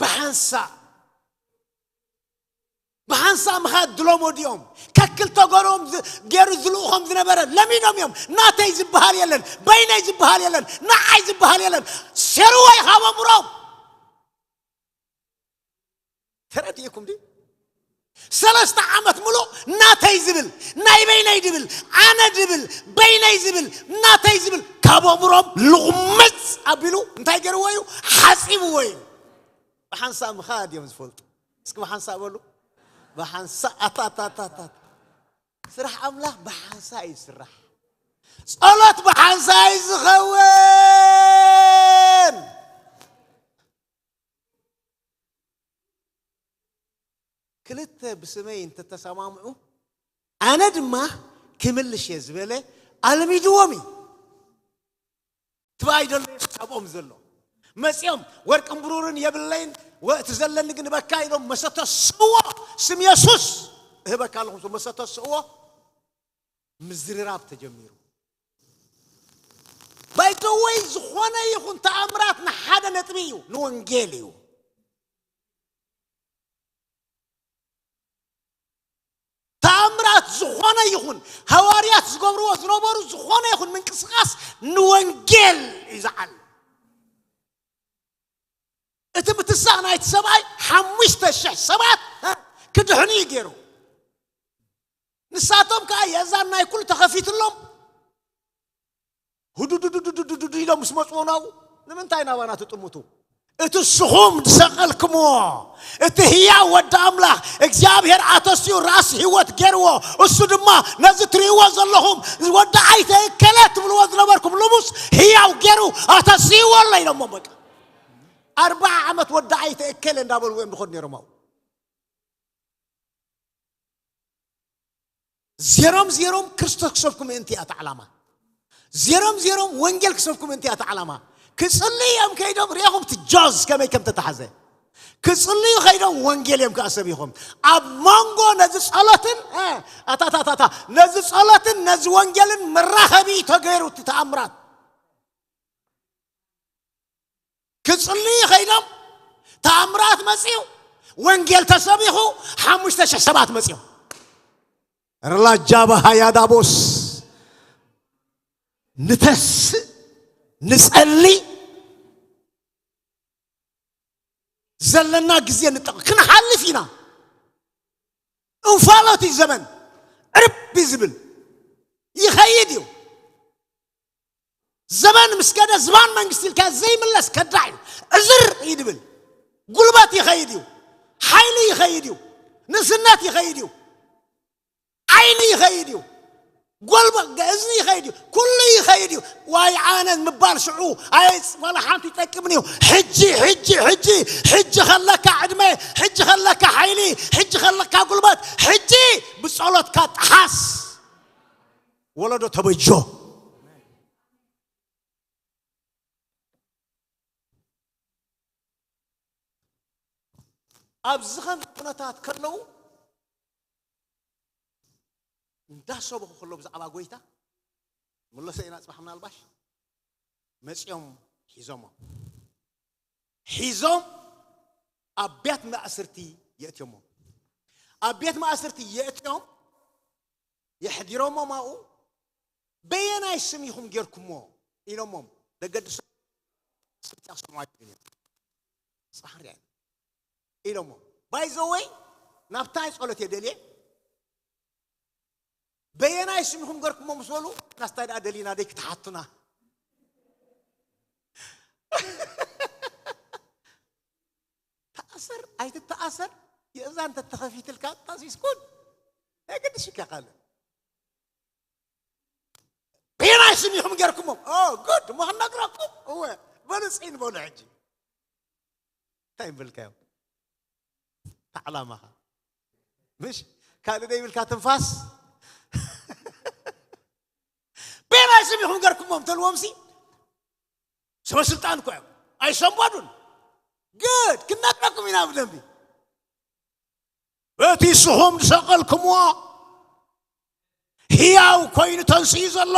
ብሓንሳእ ብሓንሳእ ምኻድ ዝለመዱ እዮም። ከክል ተገሮም ዝ- ገይሩ ዝልእኾም ዝነበረ ለሚዶም እዮም። ናተይ ዝበሃል የለን፣ በይነይ ዝበሃል የለን፣ ንዓይ ዝበሃል የለን። ሴርዎ ይሃቦም ሮም። ተረዲእኩም ዲ? ሰለስተ ዓመት ምሉእ ናተይ ዝብል፣ ናይ በይነይ ድብል፣ ኣነ ድብል፣ በይነይ ዝብል፣ ናተይ ዝብል ካብ ኣእምሮም ልቑምፅ ኣቢሉ እንታይ ገይርዎ እዩ? ሓፂብዎ እዩ። ብሓንሳእ ምኻድ እዮም ዝፈልጡ። እስኪ ብሓንሳእ በሉ። ብሓንሳእ ኣታ ኣታ ኣታ ኣታ። ስራሕ ኣምላኽ ብሓንሳእ እዩ ዝስራሕ። ጸሎት ብሓንሳእ እዩ ዝኸውን። ክልተ ብስመይ እንተተሰማምዑ ኣነ ድማ ክምልሽ እየ ዝበለ ኣልሚድዎም እዩ። ትባይ ዘሎ የሱስ ኣብኦም ዘሎ መጺኦም ወርቅን ብሩርን የብለይን ወ- እቲ ዘለኒ ግን በካ ኢሎም መሰተ ስዎ ስም የሱስ እህበካ ኣለኹም መሰተ ስዎ ምዝርራብ ተጀሚሩ። ባይተወይ ዝኾነ ይኹን ተኣምራት ንሓደ ነጥቢ እዩ፣ ንወንጌል እዩ። ተኣምራት ዝኾነ ይኹን ሃዋርያት ዝገብርዎ ዝነበሩ ዝኾነ ይኹን ምንቅስቃስ ንወንጌል እዩ ዝዓል። እቲ ምትሳእ ናይቲ ሰብኣይ ሓሙሽተ ሽሕ ሰባት እ፣ ክድሕኑ እዩ ገይሩ። ንሳቶም ከዓ የእዛን ናይ ኩሉ ተኸፊትሎም። ህዱዱዱዱዱዱዱ ኢሎም ምስ መፅዎ ናብኡ ንምንታይ ናባና ትጥምቱ? እቲ ንስኹም ዝሰቐልክምዎ እቲ ህያው ወዲ ኣምላኽ እግዚኣብሔር ኣተስዩ ራእሲ ህይወት ገይርዎ፣ እሱ ድማ ነዚ ትርእይዎ ዘለኹም ወዲ ኣይተ እከለ ትብልዎ ዝነበርኩም ልሙስ ህያው ገይሩ ኣተስይዎ ኣሎ ኢሎሞ። በቃ ኣርባዓ ዓመት ወዲ ኣይተ እከለ እንዳበልዎ እዮም ዝኸዱ ነይሮም ኣብኡ። ዜሮም ዜሮም ክርስቶስ ክሰብኩ ምእንቲ እያ እቲ ዓላማ። ዜሮም ዜሮም ወንጌል ክሰብኩ ምእንቲ እያ እቲ ዓላማ። ክጽልዩ እዮም ከይዶም ሪኹም እቲ ጆዝ ከመይ ከም ተተሓዘ ክጽልዩ ከይዶም ወንጌል እዮም ከኣ ሰቢኹም። ኣብ መንጎ ነዚ ጸሎትን እ፣ ኣታታታታ ነዚ ጸሎትን ነዚ ወንጌልን መራኸቢ ተገይሩ እቲ ተኣምራት ክጽልዩ ከይዶም ተኣምራት መጺኡ ወንጌል ተሰቢኹ ሓሙሽተ ሽሕ ሰባት መጺኦም። ርላጃ ባሃያ ዳቦስ ንተስእ ንጸሊ ዘለና ግዜ ንጠቕ ክንሓልፍ ኢና። እንፋሎት እዩ ዘመን ዕርቢ ዝብል ይኸይድ እዩ። ዘመን ምስ ከደ ዝባን መንግስቲ ኢልካ ዘይምለስ ከዳዕ እዩ። ዕዝር እዩ ድብል። ጉልበት ይኸይድ እዩ። ሓይሊ ይኸይድ እዩ። ንእስነት ይኸይድ እዩ። ዓይኒ ይኸይድ እዩ። ጎልበ እዝኒ ይኸይድ እዩ። ኩሉ ይኸይድ እዩ። ዋይ ዓነን ምባል ሽዑ ኣይ ዋላ ሓንቲ ይጠቅምን እዩ። ሕጂ ሕጂ ሕጂ ሕጂ ከለካ ዕድመ፣ ሕጂ ከለካ ሓይሊ፣ ሕጂ ከለካ ጉልበት፣ ሕጂ ብጸሎትካ ጠሓስ። ወለዶ ተበጆ። ኣብዚ ከም ኩነታት ከለዉ እንዳሰበኹ ከሎ ብዛዕባ ጎይታ ምለሰ ኢና ጽባሕ ምናልባሽ መጺኦም ሒዞሞ ሒዞም ኣብ ቤት ማእስርቲ የእትዮሞ ኣብ ቤት ማእስርቲ የእትዮም የሕዲሮሞም ኣብኡ በየናይ ስም ኢኹም ጌርኩሞ ኢሎሞም ደገድሶ ስምቲ ኣክሰማዊ ግን እዮም ጽባሕ ሪያ ኢሎሞ ባይ ዘ ወይ ናብታይ ጸሎት እየ ደልየ በየናይ ስም ኢኹም ገርኩሞ ምስ በሉ ናስታይ ደኣ ደሊና ደይ ክትሓቱና ተኣሰር ኣይትተኣሰር የእዛ እንተተኸፊትልካ ታሲስኩን ናይ ግድሽ ይካ ካልእ በየናይ ስም ኢኹም ገርኩሞ ጉድ እሞ ክነግረኩም እወ በሉ ፅን በሉ ሕጂ እንታይ ምብልካዮም ተዓላማኻ ምሽ ካልእ ደይብልካ ትንፋስ በየናይ ስም ኢኹም ገርኩሞም ተልዎም ሲ ሰበ ስልጣን እኮ እዮም ኣይሰንበዱን ግድ ክነግረኩም ኢና ብደንቢ በቲ ስኹም ዝሰቐልኩምዎ ህያው ኮይኑ ተንስኡ ዘሎ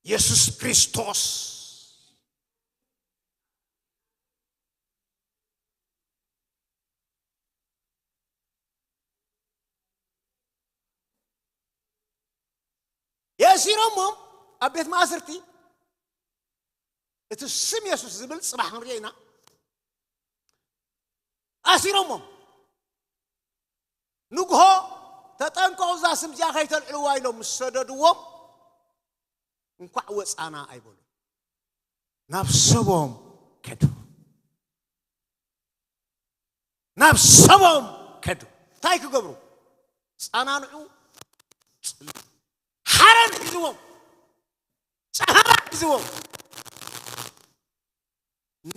የሱስ ክርስቶስ ኣሲሮሞም ኣብ ቤት ማእስርቲ፣ እቲ ስም የሱስ ዝብል ጽባሕ ክንሪኦ ኢና። ኣሲሮሞም ንግሆ፣ "ተጠንቀቑ፣ እዛ ስም እዚኣ ከይተልዕልዋ" ኢሎም ምስ ሰደድዎም፣ እንኳዕ ወጻና ኣይበሉ፣ ናብ ሰቦም ከዱ። ናብ ሰቦም ከዱ። እንታይ ክገብሩ? ጸናንዑ። ጽል-፣ ሓረን ሒዝዎም፣ ጸሃራ ሒዝዎም።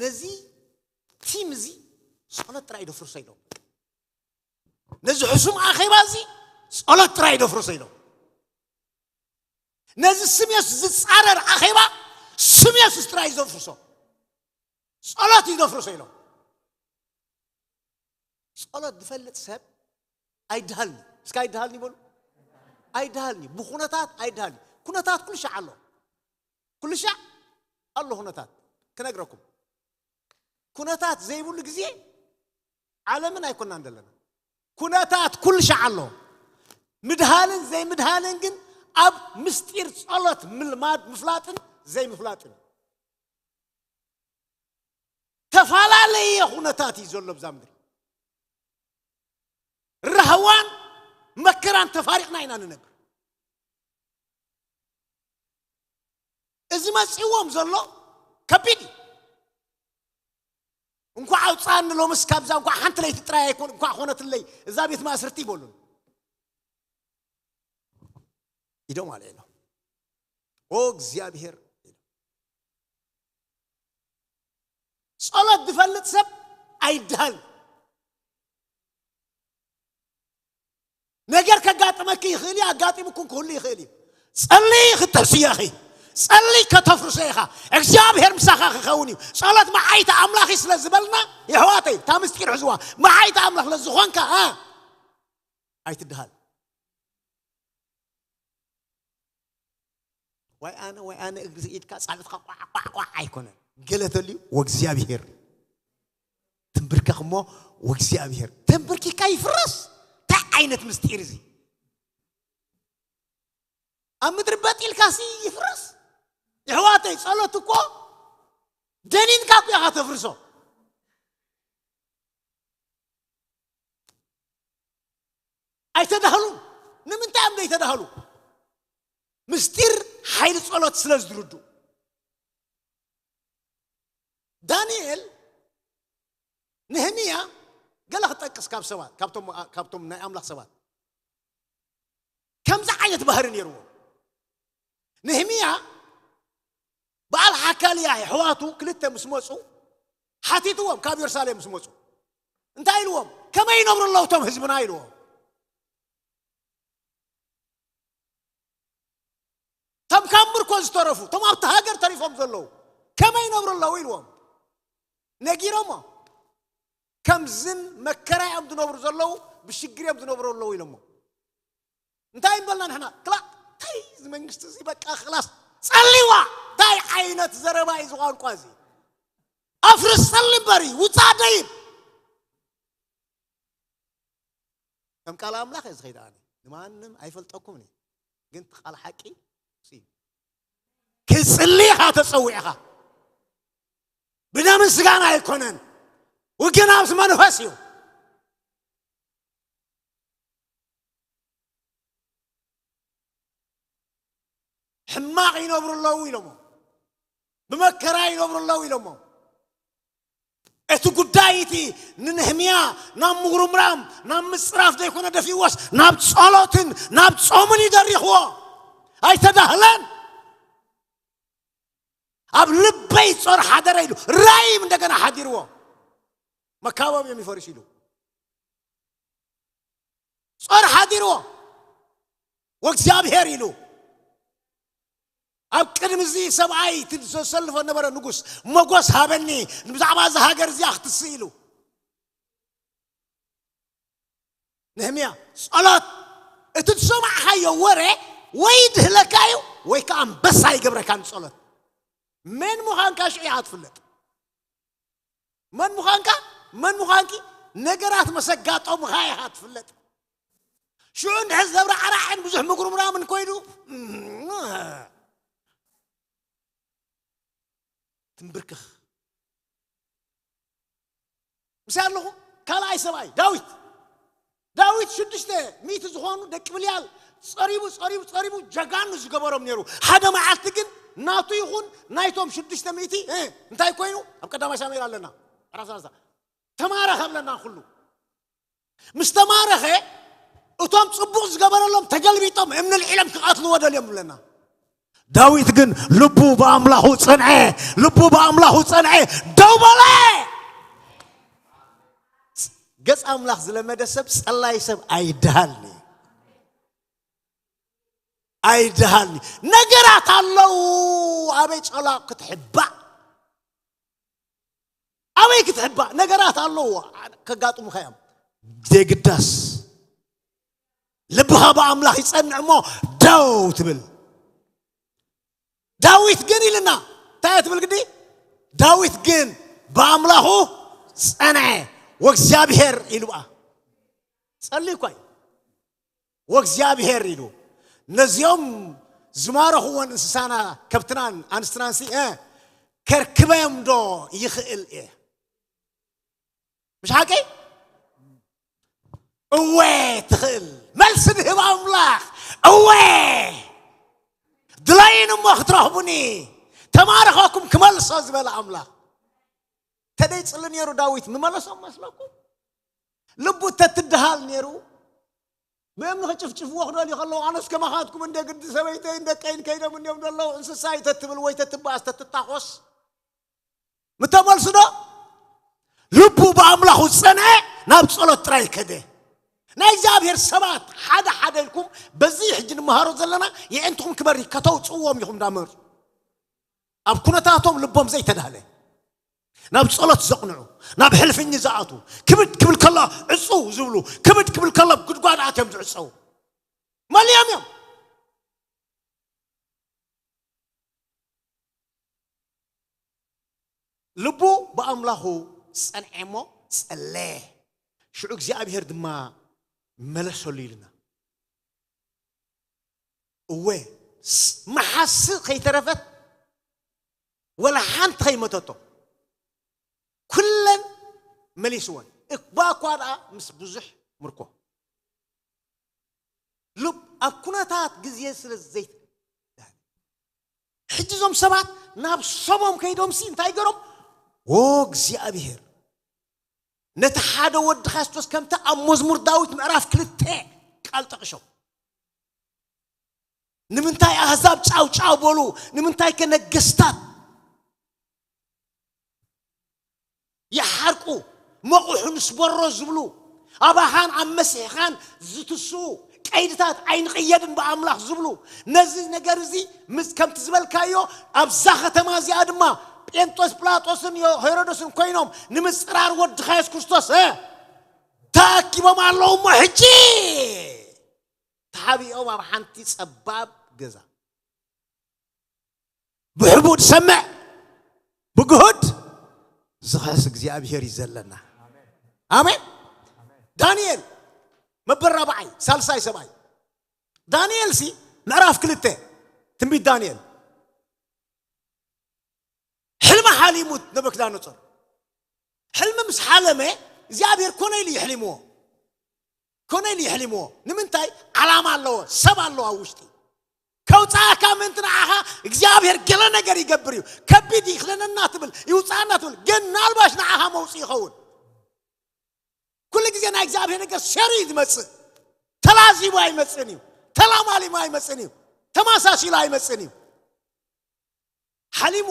ነዚ ቲም እዚ ጸሎት ጥራይ ደፍርሶ ኢሎም። ነዚ ሕሱም ኣኼባ እዚ ጸሎት ጥራይ ደፍርሶ ኢሎም። ነዚ ስም የሱስ ዝጻረር ኣኼባ ስም የሱስ ጥራይ እዩ ዘፍርሶ። ጸሎት እዩ ዘፍርሶ ኢሎም። ጸሎት ዝፈልጥ ሰብ ኣይድሃልኒ። እስከ ኣይድሃልኒ በሉ። ኣይድሃልኒ። ብኩነታት ኣይድሃልኒ። ኩነታት ኩሉ ሻዕ ኣሎ። ኩሉ ሻዕ ኣሎ ኩነታት። ክነግረኩም። ኩነታት ዘይብሉ ግዜ ዓለምን ኣይኮናን ዘለና። ኩነታት ኩሉ ሻዕ ኣሎ። ምድሃልን ዘይምድሃልን ግን ኣብ ምስጢር ጸሎት ምልማድ፣ ምፍላጥን ዘይምፍላጥን። ተፈላለየ ኩነታት እዩ ዘሎ ብዛ ምድሪ። ራህዋን መከራን ተፋሪቕና ኢና ንነብር። እዚ መጺዎም ዘሎ ከቢድ እዩ። እንኳዕ ኣውጻኒ ሎምስ ካብዛ፣ እንኳዕ ሓንቲ ለይቲ ጥራይ ኣይኮን፣ እንኳዕ ኮነትለይ እዛ ቤት ማእስርቲ ይበሉን። ኢዶም ኣልዒሎም፣ "ኦ እግዚኣብሔር" ኢሎም። ጸሎት ዝፈልጥ ሰብ ኣይድሃል። ነገር ከጋጥመኪ ይኽእል እዩ፣ ኣጋጢሙኩም ክህሉ ይኽእል እዩ። ጸልይ ክትሕስዮ ኢኺ። ጸልይ ከተፍርሶ ኢኻ። እግዚኣብሔር ምሳኻ ክኸውን እዩ። ጸሎት መዓይቲ ኣምላኽ እዩ ስለ ዝበልና፣ የሕዋተይ፣ እታ ምስጢር ሕዝዋ። መዓይቲ ኣምላኽ ስለ ዝኾንካ፣ ኣ፣ ኣይትድሃል። ወይ ኣነ፣ ወይ ኣነ እግሪ ኢድካ ጻዕድትካ ቋዕ፣ ቋዕ፣ ቋዕ ኣይኮነን። ገለ ተልዩ፣ "ወእግዚኣብሔር ትንብርከኽ እሞ፣ ወእግዚኣብሔር ተንበርኪካ ይፍረስ?" እንታይ ዓይነት ምስጢር እዚ? ኣብ ምድሪ በጥ ኢልካሲ ይፍረስ? የሕዋተይ፣ ጸሎት እኮ ደኒንካ እኮ ኢኻ ተፍርሶ። ኣይተዳህሉን። ንምንታይ እዮም ዘይተዳህሉ? ምስጢር ሓይሊ ጸሎት ስለ ዝርድኡ። ዳንኤል፣ ነህምያ፣ ገለ ክጠቅስ ካብ ሰባት፣ ካብቶም፣ ካብቶም ናይ ኣምላኽ ሰባት። ከምዚ ዓይነት ባህሪ ነይርዎ። ነህምያ በዓል ሓካልያ የሕዋቱ ክልተ ምስ መጹ፣ ሓቲትዎም፣ ካብ የሩሳሌም ምስ መጹ። እንታይ ኢልዎም? "ከመይ ይነብሩ ኣለዉ እቶም ህዝብና?" ኢልዎም። "እቶም ካብ ምርኮ ዝተረፉ፣ እቶም ኣብቲ ሃገር ተሪፎም ዘለዉ ከመይ ይነብሩ ኣለዉ?" ኢልዎም። ነጊሮሞ። "ከምዝን መከራ እዮም ዝነብሩ ዘለዉ፣ ብሽግር እዮም ዝነብሩ ኣለዉ" ኢሎሞ። እንታይ ንበልና ንሕና? ክላ፣ እንታይ እዚ መንግስቲ እዚ በቃ ክላስ ጸልዋ። እንታይ ዓይነት ዘረባ እዩ እዚ ቋንቋ እዚ? ኣፍርስ ጸሊ እምበሪ፣ ውጻእ ደይብ። ከም ቃል ኣምላኽ እየ ዝኸይድ ኣነ። ንማንም ኣይፈልጠኩምን እየ። ግን እቲ ቃል ሓቂ እሱ እዩ። ክጽሊ ኢኻ ተጸዊዕኻ። ብደምን ስጋን ኣይኮነን። ውግና ምስ መንፈስ እዩ። ሕማቕ ይነብሩ ኣለዉ ኢሎሞ። ብመከራ ይነብሩ ኣለዉ ኢሎሞ። እቲ ጉዳይ እቲ ንነህምያ ናብ ምጉርምራም፣ ናብ ምጽራፍ ዘይኮነ ደፊእዎስ፣ ናብ ጸሎትን ናብ ጾምን እዩ ደሪኽዎ። ኣይተዳህለን። "ኣብ ልበይ ጾር ሓደረ" ኢሉ፣ ራእይ እንደገና ሓዲርዎ። መካበብ እዮም ይፈርሽ ኢሉ። ጾር ሓዲርዎ፣ "ወእግዚኣብሔር" ኢሉ። ኣብ ቅድሚ እዚ ሰብኣይ እቲ ዘሰልፎ ነበረ ንጉስ፣ "ሞጎስ ሃበኒ፣ ብዛዕባ እዛ ሃገር እዚኣ ክትስእ" ኢሉ። ነህምያ፣ ጸሎት፣ እቲ ዝሰማዕኻዮ ወረ ወይ ድህለካ እዩ፣ ወይ ከኣ ኣንበሳ ይገብረካ ንጸሎት። መን ምዃንካ ሽዑ ኢኻ ትፍለጥ። መን ምዃንካ፣ መን ምዃንኪ፣ ነገራት መሰጋጠሙኻ ኢኻ ትፍለጥ። ሽዑ እንድሕር ዝነብረ ዓራዕን ብዙሕ ምጉርምራምን ኮይኑ ትንብርክኽ። ምስ ኣለኹ ካልኣይ ሰብኣይ ዳዊት፣ ዳዊት ሽዱሽተ ሚእቲ ዝኾኑ ደቂ ብልያል ጸሪቡ ጸሪቡ ጸሪቡ ጀጋኑ ዝገበሮም ነይሩ። ሓደ መዓልቲ ግን ናቱ ይኹን ናይቶም ሽዱሽተ ሚእቲ እንታይ ኮይኑ ኣብ ቀዳማይ ሳሙኤል ኣለና። ተማረኸ ብለና ኩሉ። ምስ ተማረኸ እቶም ጽቡቕ ዝገበረሎም ተገልቢጦም እምኒ ልዒሎም ክቐትልዎ ደልዮም ብለና። ዳዊት ግን ልቡ ብኣምላኹ ጸንዐ። ልቡ ብኣምላኹ ጸንዐ። ደው በለ። ገጽ ኣምላኽ ዝለመደ ሰብ ጸላይ ሰብ ኣይደሃልኒ። ኣይደሃልኒ። ነገራት ኣለዉ ኣበይ ጸላቕ ክትሕባእ ኣበይ ክትሕባእ ነገራት ኣለዎ። ከጋጥሙኻ እዮም። ዜግዳስ ልብኻ ብኣምላኽ ይጸንዕ እሞ ደው ትብል። ዳዊት ግን ኢልና እንታይ እያ ትብል ግዲ? ዳዊት ግን ብኣምላኹ ጸንዐ ወእግዚኣብሔር ኢሉ ብኣ ጸልዩ እኳ እዩ። ወእግዚኣብሔር ኢሉ ነዚኦም ዝማረኽዎ እንስሳና ከብትናን ኣንስትናንሲ ከርክበዮም ዶ ይኽእል እየ? ምሽ ሓቂ እወ ትኽእል። መልሲ ዝህብ ኣምላኽ እወ ድለይን እሞ ክትረኽቡኒ ተማረኸኩም ክመልሶ ዝበለ ኣምላኽ። ተደይ ጽሊ ነይሩ ዳዊት ምመለሶም መስለኩም? ልቡ ተትድሃል ነይሩ ብእምኒ ክጭፍጭፍዎ ክደልዩ ከለዉ ኣነስ ከማኻትኩም እንደ ግዲ ሰበይተይን ደቀይን ከይዶም እንዲዮም ዘለዉ እንስሳይ ተትብል ወይ ተትበኣስ ተትታኾስ ምተመልሱ ዶ? ልቡ ብኣምላኹ ዝጸንዐ ናብ ጸሎት ጥራይ ከደ። ናይ እግዚኣብሔር ሰባት ሓደ ሓደ ኢልኩም በዚ ሕጂ ንመሃሮ ዘለና የእንትኹም ክበሪ ከተውጽእዎም ኢኹም እንዳመርጹ ኣብ ኩነታቶም ልቦም ዘይተዳህለ ናብ ጸሎት ዘቕንዑ ናብ ሕልፍኝ ዝኣቱ ክብድ ክብል ከሎ ዕጹ ዝብሉ ክብድ ክብል ከሎ ጉድጓድ ኣትዮም ዝዕጸው መሊኦም እዮም። ልቡ ብኣምላኹ ጸንዐ እሞ ጸለየ። ሽዑ እግዚኣብሔር ድማ መለሰሉ ኢልና። እወ፣ ስ-፣ መሓስእ ከይተረፈት ወላ ሓንቲ ከይመተቶ ኩለን መሊስወን። እባ እኳ ደኣ ምስ ብዙሕ ምርኮ። ልብ ኣብ ኩነታት ግዜ ስለ ዘይት-፣ ሕጂ እዞም ሰባት ናብ ሰቦም ከይዶምሲ እንታይ ገሮም? ዎ እግዚኣብሔር፣ ነቲ ሓደ ወድኻ ስቶስ ከምቲ ኣብ መዝሙር ዳዊት ምዕራፍ ክልተ ቃል ጠቕሾም። ንምንታይ ኣህዛብ ጫው ጫው በሉ? ንምንታይ ከ ነገስታት ይሓርቁ? መቑሑ ንስበሮ ዝብሉ፣ ኣባኻን ኣብ መሲሕኻን ዝትስኡ ቀይድታት ኣይንቕየድን ብኣምላኽ ዝብሉ፣ ነዚ ነገር እዚ ምስ-፣ ከምቲ ዝበልካዮ ኣብዛ ከተማ እዚኣ ድማ ጴንጦስ ጲላጦስን ዮ-፣ ሄሮዶስን ኮይኖም ንምጽራር ወድኻ የሱስ ክርስቶስ፣ እ፣ ተኣኪቦም ኣለዉ። እሞ ሕጂ ተሓቢኦም ኣብ ሓንቲ ጸባብ ገዛ ብሕቡእ ዝሰምዕ ብግሁድ ዝኸስ እግዚኣብሔር እዩ ዘለና። ኣሜን። ዳንኤል መበል ራብዓይ ሳልሳይ ሰብኣይ ዳንኤል ሲ ምዕራፍ ክልተ ትንቢት ዳንኤል ሕልሚ ሓሊሙ ነቡከደነጾር። ሕልሚ ምስ ሓለመ እግዚኣብሔር ኮነ ኢሉ ይሕሊምዎ። ኮነ ኢሉ ይሕሊምዎ። ንምንታይ? ዓላማ ኣለዎ። ሰብ ኣለዎ ኣብ ውሽጢ። ከውፅኣካ ምእንቲ ንዓኻ እግዚኣብሔር ገለ ነገር ይገብር እዩ። ከቢድ ይኽደነና ትብል፣ ይውፅኣና ትብል፣ ግን ናልባሽ ንዓኻ መውፅኢ ይኸውን። ኩሉ ግዜ ናይ እግዚኣብሔር ነገር ሰሪዩ ዝመጽእ። ተላዚቡ ኣይመጽእን እዩ። ተላማሊሙ ኣይመጽእን እዩ። ተማሳሲሉ ኣይመጽእን እዩ። ሓሊሙ።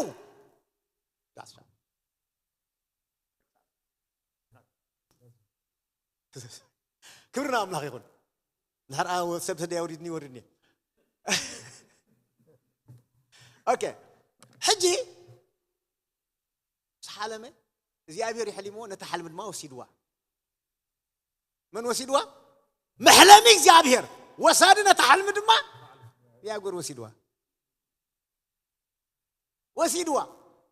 ክብሪ ንኣምላኽ ይኹን። እንድሕር ኣብ ሰብ ተደይ ኣውሪድኒ፣ ወሪድኒ። ኦኬ። ሕጂ ምስ ሓለመ እግዚኣብሔር ይሕሊምዎ፣ ነታ ሓልሚ ድማ ወሲድዋ። መን ወሲድዋ? መሕለሚ እግዚኣብሔር። ወሳዲ ነታ ሓልሚ ድማ እግዚኣብሔር ወሲድዋ። ወሲድዋ።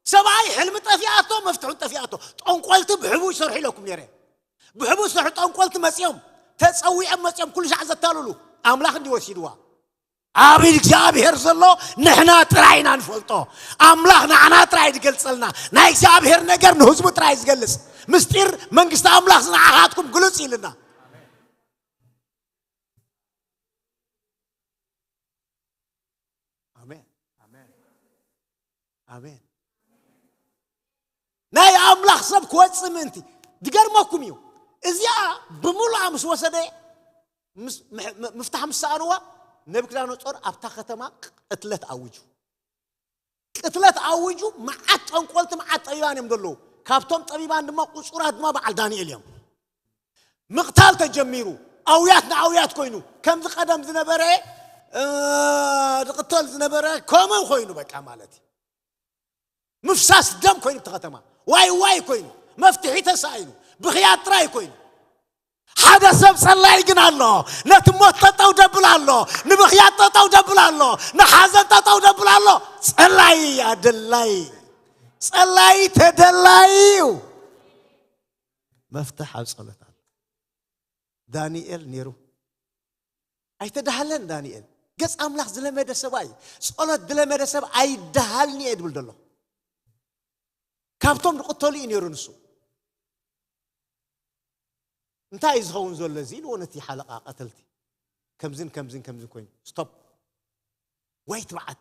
ሰብኣይ ሕልሚ ጠፊኣቶ፣ መፍትሑን ጠፊኣቶ። ጠንቆልቲ ብሕቡ ይሰርሑ ኢለኩም ነይረ። ብሕቡ ዝሰርሑ ጠንቆልቲ መጺኦም ተጸዊዖም መጺኦም ኩሉ ሻዕ ዘታልሉ ኣምላኽ እንዲ ወሲድዋ። ኣብ ኢድ እግዚኣብሔር ዘሎ ንሕና ጥራይ ኢና ንፈልጦ። ኣምላኽ ንዓና ጥራይ ዝገልጸልና። ናይ እግዚኣብሔር ነገር ንህዝቡ ጥራይ ዝገልጽ። ምስጢር መንግስቲ ኣምላኽ ንዓኻትኩም ግልጽ ኢልና። ኣሜን። ኣሜን። ናይ ኣምላኽ ሰብ ክወጽእ ምእንቲ። ዝገርመኩም እዩ። እዚኣ ብምሉኣ ምስ ወሰደ፣ ምስ-፣ ምሕ-፣ ም-፣ ምፍታሕ ምስ ሰኣንዋ፣ ነብክዳነጾር ኣብታ ከተማ ቅትለት ኣውጁ። ቅትለት ኣውጁ፣ መዓት ጠንቆልቲ፣ መዓት ጠቢባን እዮም ዘለዉ። ካብቶም ጠቢባን ድማ ቁጹራት ድማ በዓል ዳንኤል እዮም። ምቕታል ተጀሚሩ። ኣውያት ንኣውያት ኮይኑ፣ ከምዚ ቀደም ዝነበረ፣ እ፣ ዝቕተል ዝነበረ ከምኡ ኮይኑ በቃ ማለት እዩ። ምፍሳስ ደም ኮይኑ እቲ ከተማ። ዋይ ዋይ ኮይኑ። መፍትሒ ተሳኢኑ። ብኽያት ጥራይ ኮይኑ። ሓደ ሰብ ጸላይ ግን ኣሎ። ነቲ ሞት ጠጠው ደብል ኣሎ። ንብኽያት ጠጠው ደብል ኣሎ። ንሓዘን ጠጠው ደብል ኣሎ። ጸላይ ኣደላይ። ጸላይ ተደላይ እዩ። መፍትሕ ኣብ ጸሎት ኣሎ። ዳንኤል ነይሩ። ኣይተዳህለን ዳንኤል። ገጽ ኣምላኽ ዝለመደ ሰብኣይ፣ ጸሎት ዝለመደ ሰብ ኣይደሃልን እየ ድብል ዘሎ። ካብቶም ዝቕተሉ እዩ ነይሩ ንሱ። እንታይ እዩ ዝኸውን ዘሎ እዚ ኢልዎ ነቲ ሓለቓ ቀተልቲ። ከምዝን ከምዝን ከምዝን ኮይኑ። ስቶፕ። ወይ ትብዓት።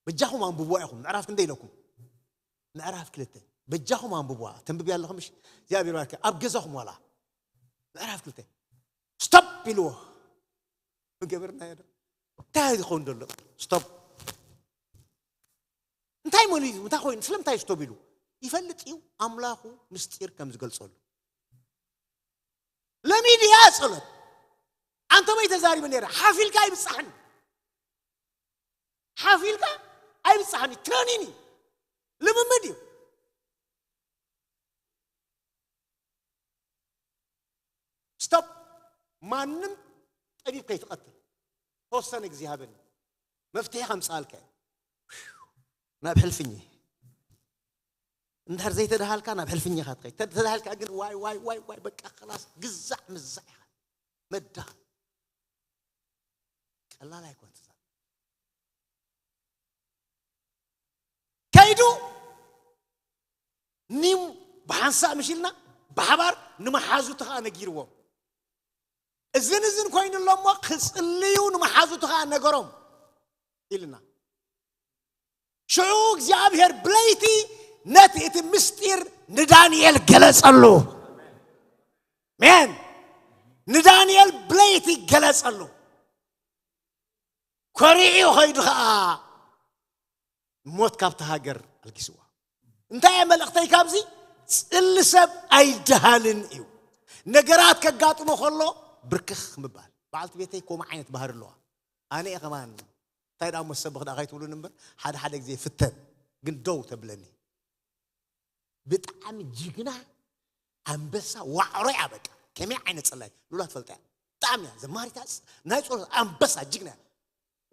በጃኹም ኣንብብዋ ኢኹም። ምዕራፍ ክንደይ ኢለኩም? ምዕራፍ ክልተ። በጃኹም ኣንብብዋ። ተንብብያ ኣለኹም፣ እሺ? እግዚኣብሔር ይባርክ። ኣብ ገዛኹም ዋላ። ምዕራፍ ክልተ። ስቶፕ ኢልዎ። ምገበርናዮ ዶ? እንታይ ዝኸውን ዘሎ? ስቶፕ። እንታይ መሉ እዩ? እንታይ ኮይኑ? ስለምንታይ ስቶፕ ኢሉ? ይፈልጥ እዩ ኣምላኹ ምስጢር ከም ዝገልጸሉ። ለሚድያ ጸሎት። ኣንተ ወይ ተዛሪበ ነይረ። ሓፊልካ ኣይብጻሕን። ሓፊልካ ኣይብጻሕን እዩ። ትሬኒን እዩ። ልምምድ እዩ። ስቶፕ። ማንም ጠቢብ ከይትቐትል። ተወሰነ ግዜ ሃበኒ። መፍትሒ ከምጽኣልካ እየ። ናብ ሕልፍኝ። እንድሕር ዘይተደሃልካ ናብ ሕልፍኝ ኢኻ ትኸይድ። ተደሃልካ ግን ዋይ፣ ዋይ፣ ዋይ፣ ዋይ፣ በቃ፣ ኸላስ፣ ግዛዕ ምዛዕ ኢኻ። መዳ። ቀላል ኣይኮን ትዛረብ። ከይዱ ኒም ብሓንሳእ ምሽ ኢልና ብሓባር ንመሓዙቲ ኸዓ ነጊርዎም። እዝን እዝን ኮይኑ ኣሎ እሞ ክጽልዩ ንመሓዙቲ ኸዓ ነገሮም ኢልና። ሽዑ እግዚኣብሔር ብለይቲ ነቲ እቲ ምስጢር ንዳንኤል ገለጸሉ። ሜን። ንዳንኤል ብለይቲ ገለጸሉ። ኮሪዑ ኸይዱ ኸዓ ሞት ካብቲ ሃገር ኣልጊስዋ። እንታይ እየ መልእኽተይ ካብዚ? ጽሊ ሰብ ኣይደሃልን እዩ። ነገራት ከጋጥሞ ከሎ ብርክኽ ምባል። በዓልቲ ቤተይ ከምኡ ዓይነት ባህሪ ኣለዋ። ኣነ እየ ከማን እንታይ ደኣ እሞ ሰብ ብኽዳ ከይትብሉኒ እምበር ሓደ ሓደ ግዜ ፍተን ግን ደው ተብለኒ። ብጣዕሚ ጅግና ኣንበሳ ዋዕሮ እያ በቃ። ከመይ ዓይነት ጽላይ ሉላ ትፈልጣ እያ። ብጣዕሚ እያ ዘማሪት እያ። ናይ ጸሎት ኣንበሳ ጅግና እያ።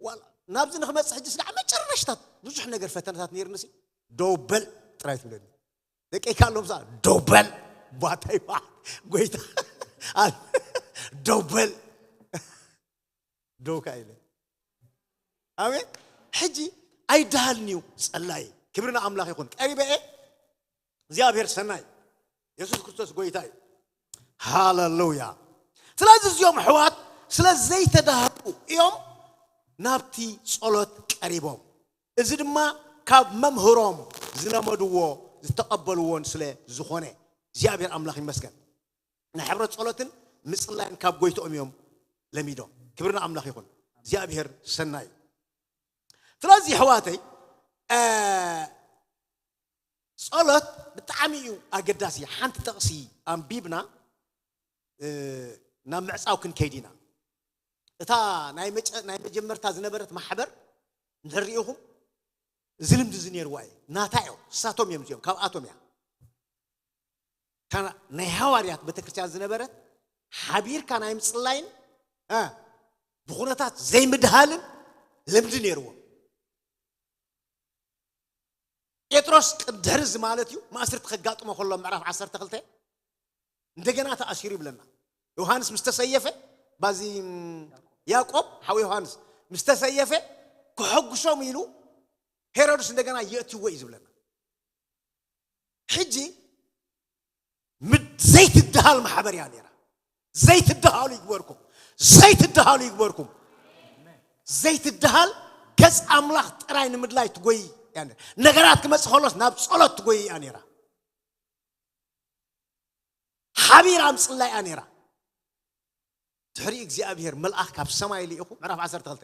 ዋላ ናብዚ ንኽመጽእ ሕጂ ስዳዕ መጨረሽታት ብዙሕ ነገር ፈተነታት ነይርኒ ሲ ደው በል ጥራይ ትብለኒ። ደቀይ ካሎም ሳ ደው በል ባታይ ባ ጎይታ ኣል ደው በል ደው ካ ኢለ። ኣሜን። ሕጂ ኣይደሃልን እዩ ጸላይ። ክብሪ ንኣምላኽ ይኹን። ቀሪበ እየ። እግዚኣብሔር ሰናይ። የሱስ ክርስቶስ ጎይታ እዩ። ሃሌሉያ። ስለዚ እዚኦም ኣሕዋት ስለ ዘይተዳህሉ እዮም ናብቲ ጸሎት ቀሪቦም። እዚ ድማ ካብ መምህሮም ዝለመድዎ ዝተቐበልዎን ስለ ዝኾነ እግዚኣብሔር ኣምላኽ ይመስገን። ናይ ሕብረት ጸሎትን ምጽላይን ካብ ጎይትኦም እዮም ለሚዶም። ክብሪ ንኣምላኽ ይኹን። እግዚኣብሔር ሰናይ እዩ። ስለዚ ኣሕዋተይ፣ እ፣ ጸሎት ብጣዕሚ እዩ ኣገዳሲ። ሓንቲ ጥቕሲ ኣንቢብና፣ እ፣ ናብ ምዕጻው ክንከይድ ኢና። እታ ናይ መጨ-፣ ናይ መጀመርታ ዝነበረት ማሕበር እንድሕር ርኢኹም፣ እዚ ልምዲ እዚ ነይርዋ እዩ። ናታ እዮም፣ ንሳቶም እዮም እዚኦም፣ ካብኣቶም እያ። እታ ናይ ሃዋርያት ቤተክርስትያን ዝነበረት ሓቢርካ ናይ ምጽላይን፣ እ፣ ብኹነታት ዘይምድሃልን ልምዲ ነይርዎም። ጴጥሮስ ቅድሕሪ እዚ ማለት እዩ፣ ማእስርቲ ከጋጥሞ ከሎ ምዕራፍ ዓሰርተ ክልተ እንደገና ተኣሲሩ ይብለና። ዮሃንስ ምስ ተሰየፈ፣ ባዚ ያዕቆብ ሓው ዮሃንስ ምስ ተሰየፈ፣ ክሐጉሶም ኢሉ ሄሮድስ እንደገና የእትዎ እዩ ዝብለና። ሕጂ ዘይትደሃል ማሕበር እያ ነይራ። ዘይትደሃሉ ይግበርኩም። ዘይትደሃሉ ይግበርኩም። ዘይትደሃል ገጽ ኣምላኽ ጥራይ ንምድላይ ትጎይ እያ ነይራ። ነገራት ክመጽእ ከሎስ ናብ ጸሎት ትጎይ እያ ነይራ። ሓቢራ ምጽላይ እያ ነይራ። ድሕሪ እግዚኣብሔር መልኣኽ ካብ ሰማይ ልኢኹ፣ ምዕራፍ ዓሰርተ ክልተ፣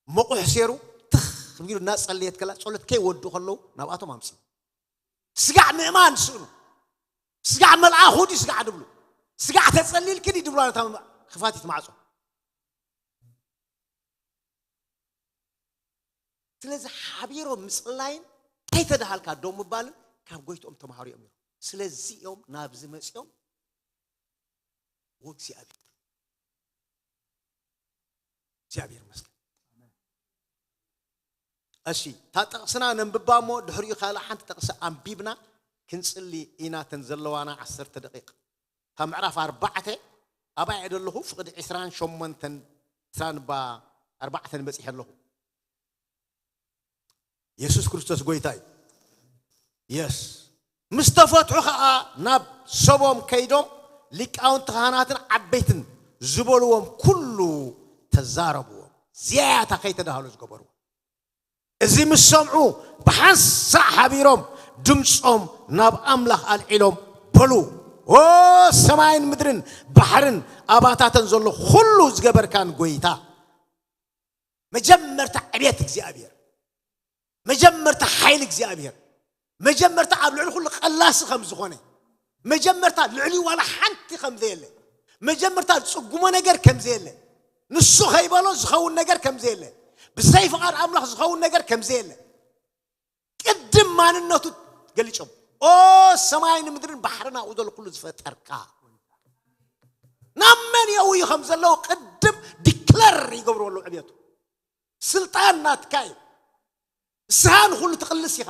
መቑሕ ሴሩ ትኽ ቢሉ እናጸለየት ከላ፣ ጸሎት ከይወዱ ከለዉ ናብኣቶም ኣምጽእ። ስጋዕ ምእማን ስእኑ። ስጋዕ መልኣኹ ድዩ ስጋዕ ድብሉ። ስጋዕ ተጸሊልኪ ድዩ ድብሉ፣ ነታ ክፋቲት ማዕጾ። ስለዚ ሓቢሮም ምጽላይን ከይተደሃልካ ደው ምባልን ካብ ጎይትኦም ተማሃሩ እዮም ነይሮም። ስለዚ እዮም ናብዚ መጺኦም ወእግዚኣብሔር እግዚኣብሔር ይመስገን። እሺ፣ እታ ጥቕስና ነንብባ እሞ ድሕሪኡ ካልእ ሓንቲ ጥቕሲ ኣንቢብና ክንጽሊ ኢና። ተን ዘለዋና ዓሰርተ ደቂቕ፣ እታ ምዕራፍ ኣርባዕተ ኣባይ እየ ዘለኹ፣ ፍቕዲ ዕስራን ሸሞንተን፣ ዕስራን እባ ኣርባዕተን በጺሐ ኣለኹ። የሱስ ክርስቶስ ጎይታ እዩ። የስ ምስ ተፈትሑ ኸዓ ናብ ሰቦም ከይዶም ሊቃውንቲ ካህናትን ዓበይትን ዝበልዎም ኩሉ ተዛረብዎም። እዚኣ እያ እታ ከይተዳህሉ ዝገበርዎ። እዚ ምስ ሰምዑ ብሓንሳእ ሓቢሮም ድምጾም ናብ ኣምላኽ ኣልዒሎም በሉ፣ "ኦ ሰማይን ምድርን ባሕርን ኣባታተን ዘሎ ኩሉ ዝገበርካን ጎይታ፣ መጀመርታ ዕቤት እግዚኣብሔር፣ መጀመርታ ሓይሊ እግዚኣብሔር፣ መጀመርታ ኣብ ልዕሊ ኩሉ ቀላሲ ከም ዝኾነ፣ መጀመርታ ልዕሊ ዋላ ሓንቲ ከም ዘየለ፣ መጀመርታ ዝጽጉሞ ነገር ከም ዘየለ፣ ንሱ ከይበሎ ዝኸውን ነገር ከም ዘየለ፣ ብዘይ ፍቓድ ኣምላኽ ዝኸውን ነገር ከም ዘየለ፣ ቅድም ማንነቱ ገሊጾም። ኦ ሰማይን ምድርን ባሕርን ኣብኡ ዘሎ ኩሉ ዝፈጠርካ፣ ናብ መን የእውዩ ከም ዘለዉ ቅድም ዲክለር ይገብሩ ኣለዉ ዕቤቱ። ስልጣን ናትካ እዩ። ንስኻ ንኹሉ ትቕልስ ኢኻ።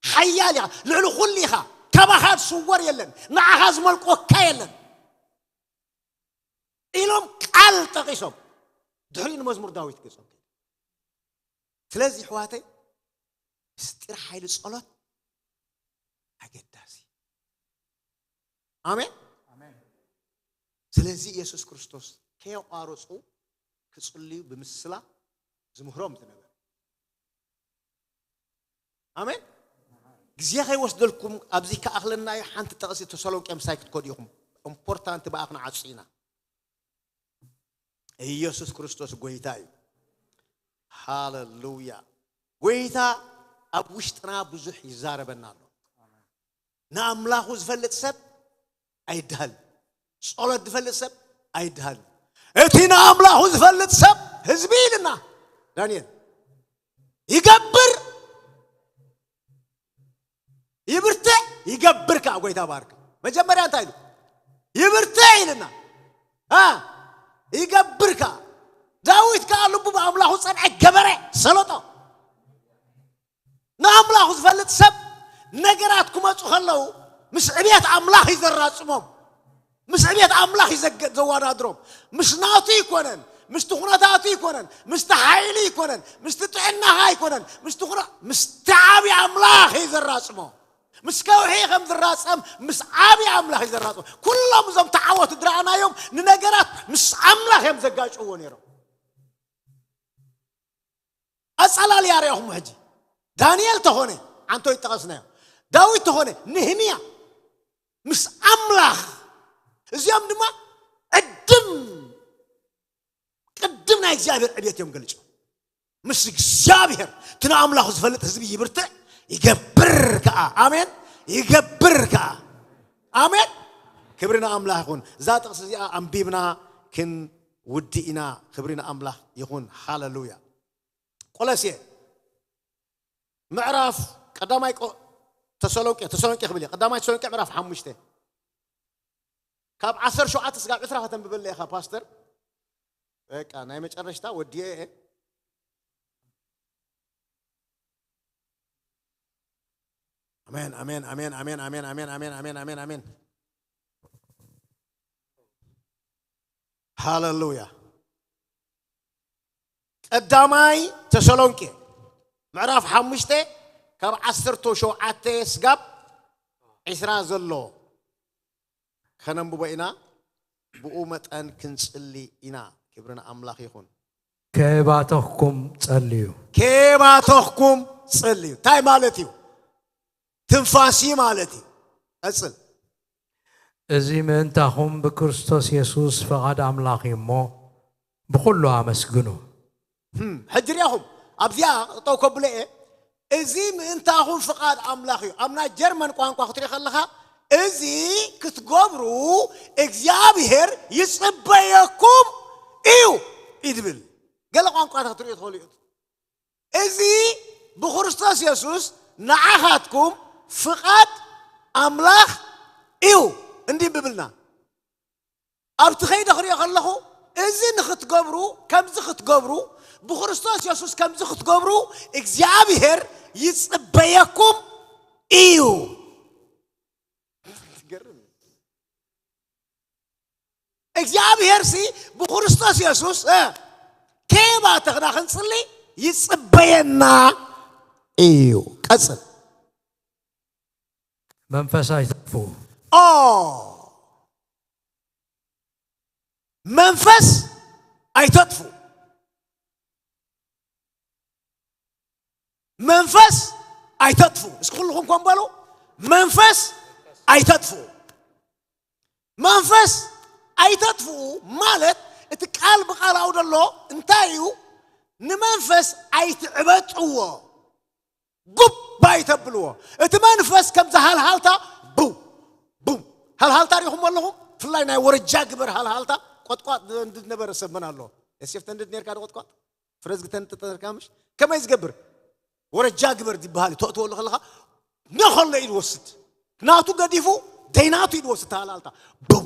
ሓያል ኢኻ። ልዕሊ ኩሉ ኢኻ። ካባኻ ዝስወር የለን። ንዓኻ ዝመልቆካ የለን ኢሎም ቃል ጠቒሶም። ድሕሪኡ ንመዝሙር ዳዊት ገጾም ከይዱ። ስለዚ ኣሕዋተይ፣ ምስጢር ሓይሊ ጸሎት ኣገዳሲ። ኣሜን። ኣሜን። ስለዚ ኢየሱስ ክርስቶስ ከየቋረጹ ክጽልዩ ብምስላ ዝምህሮም ዝነበረ። ኣሜን። ግዜ ከይወስደልኩም ኣብዚ ከኣኽለና እዩ። ሓንቲ ጥቕሲ ተሰሎንቄ ምሳይ ክትከዱ ኢኹም። ኢምፖርታንት ብኣ ክንዓጹ ኢና። ኢየሱስ ክርስቶስ ጎይታ እዩ። ሃሌሉያ። ጎይታ ኣብ ውሽጥና ብዙሕ ይዛረበና ኣሎ። ንኣምላኹ ዝፈልጥ ሰብ ኣይድሃል። ጸሎት ዝፈልጥ ሰብ ኣይድሃል። እቲ ንኣምላኹ ዝፈልጥ ሰብ ህዝቢ ኢልና ዳንኤል ይገብር፣ ይብርትዕ፣ ይገብር ከኣ። ጎይታ ባርክ። መጀመርያ እንታይ ኢሉ? ይብርትዕ ኢልና። አ፣ ይገብር ከኣ። ዳዊት ከኣ ልቡ ብኣምላኹ ጸንዐ፣ ገበረ፣ ሰለጦ። ንኣምላኹ ዝፈልጥ ሰብ ነገራት ክመጹ ከለዉ ምስ ዕብየት ኣምላኽ እዩ ዘራጽሞም። ምስ ዕብየት ኣምላኽ እዩ ዘገ-፣ ዘወዳድሮም። ምስ ናቱ ይኮነን፣ ምስቲ ኩነታቱ ይኮነን፣ ምስቲ ሓይሊ ይኮነን፣ ምስቲ ጥዕናኻ ይኮነን፣ ምስቲ ኩነ-፣ ምስቲ ዓብዪ ኣምላኽ እዩ ዘራጽሞ። ምስ ከውሒ ከም ዝራጸም ምስ ዓብዪ ኣምላኽ እዩ ዘራጽሞ። ኩሎም እዞም ተዓወቱ ዝረኣናዮም ንነገራት ምስ ኣምላኽ እዮም ዘጋጭዎ ነይሮም። ኣጸላልያ ርኢኹም ሕጂ። ዳንኤል ተኾነ፣ ዓንቶ ይጠቐስናዮ። ዳዊት ተኾነ፣ ንህምያ ምስ ኣምላኽ። እዚኦም ድማ ቅድም፣ ቅድም ናይ እግዚኣብሔር ዕብየት እዮም ገሊጾም። ምስ እግዚኣብሔር፣ እቲ ንኣምላኹ ዝፈልጥ ህዝቢ ይብርትዕ፣ ይገብር ከኣ። ኣሜን። ይገብር ከኣ። ኣሜን። ክብሪ ንኣምላኽ ይኹን። እዛ ጥቕሲ እዚኣ ኣንቢብና ክንውድእ ኢና። ክብሪ ንኣምላኽ ይኹን። ሃሌሉያ። ቆሎሴ ምዕራፍ ቀዳማይ ቆ-፣ ተሰሎንቄ፣ ተሰሎንቄ ክብል እየ። ቀዳማይ ተሰሎንቄ ምዕራፍ ሓሙሽተ። ካብ ዓሰርተ ሸውዓተ ስጋብ ዕስራ ከተንብበለይ ኢኻ ፓስተር። በቃ ናይ መጨረሽታ ወዲኤ እየ። ኣሜን፣ ኣሜን፣ ኣሜን፣ ኣሜን፣ ኣሜን፣ ኣሜን፣ ኣሜን፣ ኣሜን፣ ኣሜን፣ ኣሜን። ሃለሉያ። ቀዳማይ ተሰሎንቄ ምዕራፍ ሓሙሽተ ካብ ዓሰርተ ሸውዓተ ስጋብ ዒስራ ዘሎ ከነንብቦ ኢና። ብኡ መጠን ክንጽሊ ኢና። ክብሪ ንኣምላኽ ይኹን። ከይባተኽኩም ጸልዩ። ከይባተኽኩም ጸልዩ። እንታይ ማለት እዩ? ትንፋሲ ማለት እዩ። ቀጽል። እዚ ምእንታኹም ብክርስቶስ የሱስ ፍቓድ ኣምላኽ እዩ እሞ ብኹሉ ኣመስግኑ። ህም፣ ሕጂ ርኢኹም ኣብዚኣ ጠው ከብሎ እየ። እዚ ምእንታኹም ፍቓድ ኣምላኽ እዩ። ኣብ ናይ ጀርመን ቋንቋ ክትሪኦ ከለኻ እዚ ክትገብሩ እግዚኣብሔር ይጽበየኩም እዩ እዩ ዝብል። ገለ ቋንቋታት ክትሪኦ ትኽእሉ እዩ። እዚ ብክርስቶስ የሱስ ንዓኻትኩም ፍቓድ ኣምላኽ እዩ እንዲ ብብልና ኣብቲ ኸይደ ክሪኦ ከለኹ እዚ ንኽትገብሩ ከምዚ ክትገብሩ ብክርስቶስ የሱስ ከምዚ ክትገብሩ እግዚኣብሔር ይጽበየኩም እዩ። እግዚኣብሔር ሲ ብክርስቶስ የሱስ እ፣ ከየባተኽና ክንጽሊ ይጽበየና እዩ። ቀጽል። መንፈስ ኣይተጥፍኡ። ኦ መንፈስ ኣይተጥፉ። መንፈስ ኣይተጥፉ። እስኪ ኩልኹም ኮን በሉ፣ መንፈስ ኣይተጥፉ። መንፈስ ኣይተጥፍኡ ማለት እቲ ቃል ብቃላኡ ዘሎ እንታይ እዩ? ንመንፈስ ኣይትዕበጥዎ፣ ጉብ ኣይተብልዎ። እቲ መንፈስ ከምዚ ሃልሃልታ ቡ ቡ ሃልሃልታ ሪኹም ኣለኹም። ብፍላይ ናይ ወረጃ ግበር ሃልሃልታ ቆጥቋጥ ዝነበረ ሰብ መን ኣሎ? ኤሴፍ ተንድድ ነርካ ዶ ቆጥቋጥ ፍረዝ ግተንጥጥ ነርካ ምሽ ከመይ ዝገብር ወረጃ ግበር ዝበሃል እዩ። ተእትወሉ ከለኻ ነኸሎ ኢድ ወስድ ናቱ ገዲፉ ደይናቱ ኢድ ወስድ ተሃላልታ ቡም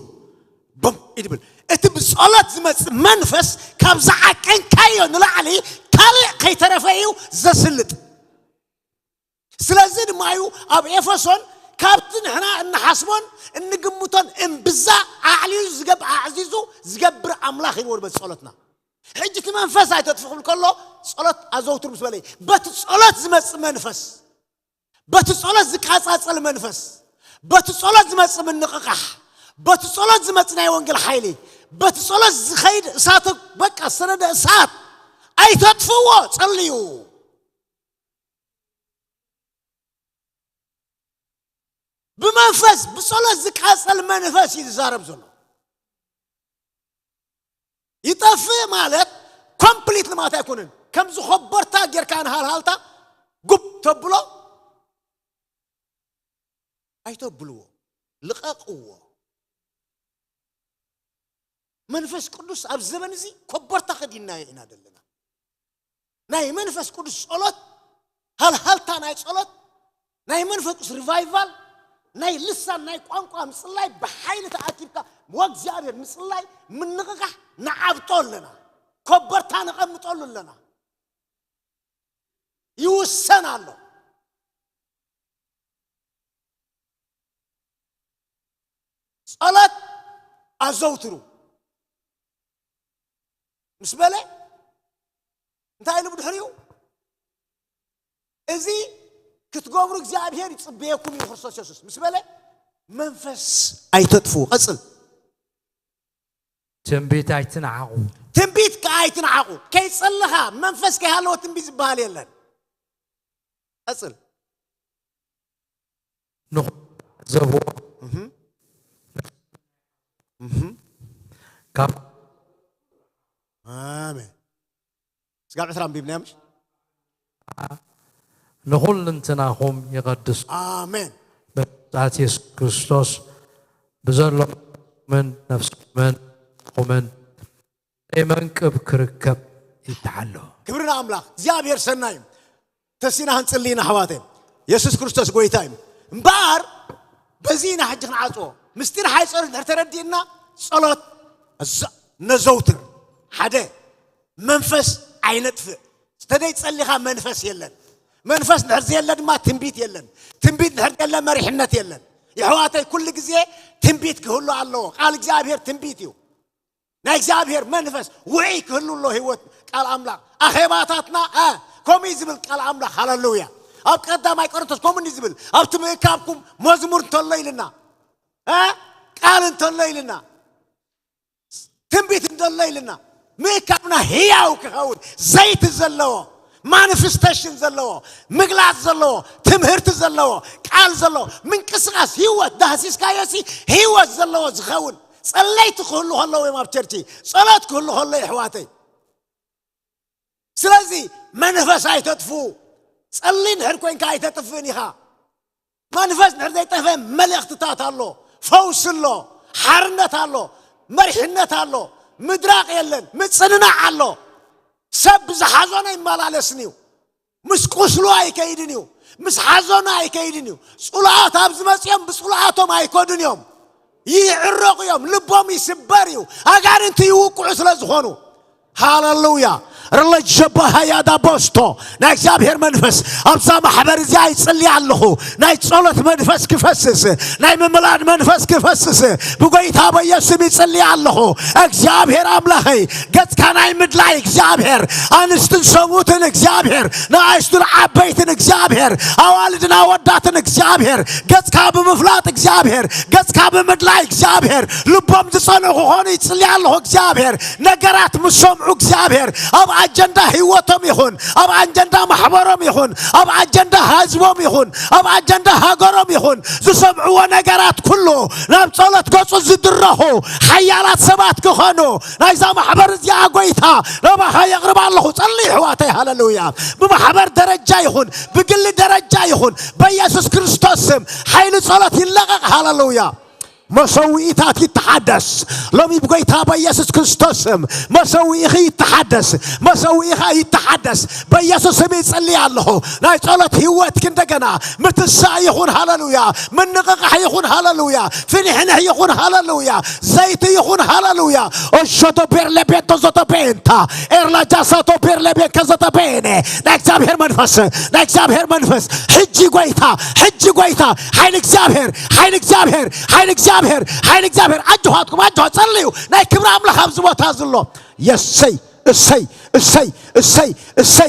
ቡም ኢድ ብል። እቲ ብጸሎት ዝመጽእ መንፈስ ካብ ዝዓቀንካዮ ንላዕሊ ካልእ ከይተረፈ እዩ ዘስልጥ። ስለዚ ድማ እዩ ኣብ ኤፌሶን ካብቲ ንሕና እንሓስቦን እንግምቶን እምብዛ ኣዕልዩ ዝገብ ኣዕዚዙ ዝገብር ኣምላኽ ይንወር በቲ ጸሎትና። ሕጂ እቲ መንፈስ ኣይተጥፍኹም ከሎ ጸሎት ኣዘውትሩ ምስ በለ በቲ ጸሎት ዝመጽእ መንፈስ በቲ ጸሎት ዝቃጻጸል መንፈስ በቲ ጸሎት ዝመጽእ ምንቕቓሕ በቲ ጸሎት ዝመጽእ ናይ ወንጌል ሓይሊ በቲ ጸሎት ዝኸይድ እሳተ በቃ ሰነደ እሳት ኣይተጥፍዎ ጸልዩ። ብመንፈስ ብጸሎት ዝቃጸል መንፈስ እዩ ዝዛረብ ዘሎ። ይጠፍእ ማለት ኮምፕሊት ልማት ኣይኮነን። ከምዚ ኮበርታ ጌርካ ንሃልሃልታ ጉብ ተብሎ ኣይተብልዎ፣ ልቐቕዎ። መንፈስ ቅዱስ ኣብ ዘበን እዚ ኮበርታ ከዲናዮ ኢና ዘለና። ናይ መንፈስ ቅዱስ ጸሎት ሃልሃልታ ናይ ጸሎት ናይ መንፈስ ቅዱስ ሪቫይቫል ናይ ልሳን ናይ ቋንቋ ምጽላይ ብሓይሊ ተኣኪብካ ወእግዚኣብሔር ምጽላይ ምንቕቓሕ ንዓብጦ ኣለና። ኮበርታ ነቐምጠሉ ኣለና። ይውሰን ኣሎ። ጸሎት ኣዘውትሩ ምስ በለ እንታይ ኢሉ ብድሕሪኡ እዚ ክትገብሩ እግዚኣብሔር ይጽበየኩም እዩ ክርስቶስ የሱስ ምስ በለ መንፈስ ኣይተጥፍኡ። ቀጽል። ትንቢት ኣይትንዓቑ። ትንቢት ከኣ ኣይትንዓቑ። ከይጸለኻ መንፈስ ከይሃለወ ትንቢት ዝበሃል የለን። ቀጽል። ንዘብዎ ካብ ኣሜን። ስጋብ ዕስራ ኣንቢብናዮ ምሽ? ንኹልንትናኹም ይቐድስ ኣሜን። በምጻት የሱስ ክርስቶስ ብዘሎምን ነፍስኹምን ኹምን ዘይመንቅብ ክርከብ ይተሓሎ። ክብሪ ንኣምላኽ። እግዚኣብሔር ሰናይ እዩ። ተሲና ክንጽሊ ኢና ኣሕዋተይ። የሱስ ክርስቶስ ጎይታ እዩ። እምበኣር በዚ ኢና ሕጂ ክንዓጽዎ። ምስጢር ሓይ ጸሎት ድሕር ተረዲእና ጸሎት ነዘውትር። ሓደ መንፈስ ኣይነጥፍእ። ዝተደይ ጸሊኻ መንፈስ የለን። መንፈስ ድሕር ዘየለ ድማ ትንቢት የለን። ትንቢት ድሕር ዘየለ መሪሕነት የለን። የሕዋተይ ኩሉ ግዜ ትንቢት ክህሉ ኣለዎ። ቃል እግዚኣብሔር ትንቢት እዩ። ናይ እግዚኣብሔር መንፈስ ውዒ ክህሉ ኣሎ ህይወት ቃል ኣምላኽ ኣኼባታትና እ፣ ከምኡ እዩ ዝብል ቃል ኣምላኽ። ሃለሉያ። ኣብ ቀዳማይ ቆሮንቶስ ከምኡ እዩ ዝብል፣ ኣብቲ ምእካብኩም መዝሙር እንተሎ ኢልና እ፣ ቃል እንተሎ ኢልና ትንቢት እንተሎ ኢልና ምእካብና ህያው ክኸውን ዘይቲ ዘለዎ ማኒፌስቴሽን ዘለዎ ምግላፅ ዘለዎ ትምህርቲ ዘለዎ ቃል ዘለዎ ምንቅስቃስ ህይወት ዳህሲስካዮ ሲ ህይወት ዘለዎ ዝኸውን ጸለይቲ ክህሉ ከለዉ እዮም ኣብ ቸርች ጸሎት ክህሉ ከሎ የሕዋተይ ስለዚ መንፈስ ኣይተጥፉ ጸሊ ንድሕር ኮይንካ ኣይተጥፍእን ኢኻ መንፈስ ድሕር ዘይጠፈ መልእኽትታት ኣሎ ፈውሲ ኣሎ ሓርነት ኣሎ መሪሕነት ኣሎ ምድራቕ የለን ምፅንናዕ ኣሎ ሰብ ብዝሓዞ ኣይመላለስን እዩ ምስ ቁስሉ ኣይከይድን እዩ ምስ ሓዞኑ ኣይከይድን እዩ ፅሉኣት ኣብ ዝመፅኦም ብፅሉኣቶም ኣይኮዱን እዮም ይዕረቑ እዮም ልቦም ይስበር እዩ ኣጋንንቲ ይውቅዑ ስለ ዝኾኑ ሃለሉያ ረለጀባሃያዳ ቦስቶ ናይ እግዚኣብሔር መንፈስ ኣብዛ ማሕበር እዚኣ ይጽሊ ኣለኹ ናይ ጸሎት መንፈስ ክፈስስ ናይ ምምላድ መንፈስ ክፈስስ ብጎይታ በየስም ይጽሊ ኣለኹ እግዚኣብሔር ኣምላኸይ ገጽካ ናይ ምድላይ እግዚኣብሔር ኣንስትን ሰብኡትን እግዚኣብሔር ንኣይስቱን ዓበይትን እግዚኣብሔር ኣዋልድን ኣወዳትን እግዚኣብሔር ገጽካ ብምፍላጥ እግዚኣብሔር ገጽካ ብምድላይ እግዚኣብሔር ልቦም ዝጸንዑ ክኾኑ ይጽሊ ኣለኹ እግዚኣብሔር ነገራት ምስ ሰምዑ እግዚኣብሔር ኣብ ኣጀንዳ ህይወቶም ይኹን ኣብ ኣጀንዳ ማሕበሮም ይኹን ኣብ ኣጀንዳ ህዝቦም ይኹን ኣብ ኣጀንዳ ሃገሮም ይኹን ዝሰምዕዎ ነገራት ኩሉ ናብ ጸሎት ገጹ ዝድረኹ ሓያላት ሰባት ክኾኑ ናይዛ ማሕበር እዚኣ ጎይታ ረባኻ የቕርባ ኣለኹ ጸሊ ኣሕዋተይ ሃለሉያ ብማሕበር ደረጃ ይኹን ብግሊ ደረጃ ይኹን በኢየሱስ ክርስቶስ ስም ሓይሊ ጸሎት ይለቐቕ ሃለሉያ መሰዊኢታት ይተሓደስ ሎሚ ብጎይታ በኢየሱስ ክርስቶስ ስም መሰዊኢኺ ይተሓደስ መሰዊኢኻ ይተሓደስ በኢየሱስ ስም ይጽልይ ኣለኹ ናይ ጸሎት ህይወትኪ እንደገና ምትሳእ ይኹን ሃለሉያ ምንቕቓሕ ይኹን ሃለሉያ ፍንሕንሕ ይኹን ሃለሉያ ዘይቲ ይኹን ሃለሉያ ኦሾቶ ቤርለ ቤንቶ ዞቶ ቤንታ ኤርላጃሳቶ ቤርለ ቤንከ ዞቶ ቤነ ናይ እግዚኣብሔር መንፈስ ናይ እግዚኣብሔር መንፈስ ሕጂ ጎይታ ሕጂ ጎይታ ሓይሊ እግዚኣብሔር ሓይሊ እግዚኣብሔር ሓይሊ እግዚኣብሔር ሓይሊ እግዚኣብሔር ኣጆኻትኩም ኣጆኻ ጸልዩ ናይ ክብሪ ኣምላኽ ኣብዚ ቦታ ዝሎ የሰይ እሰይ እሰይ እሰይ እሰይ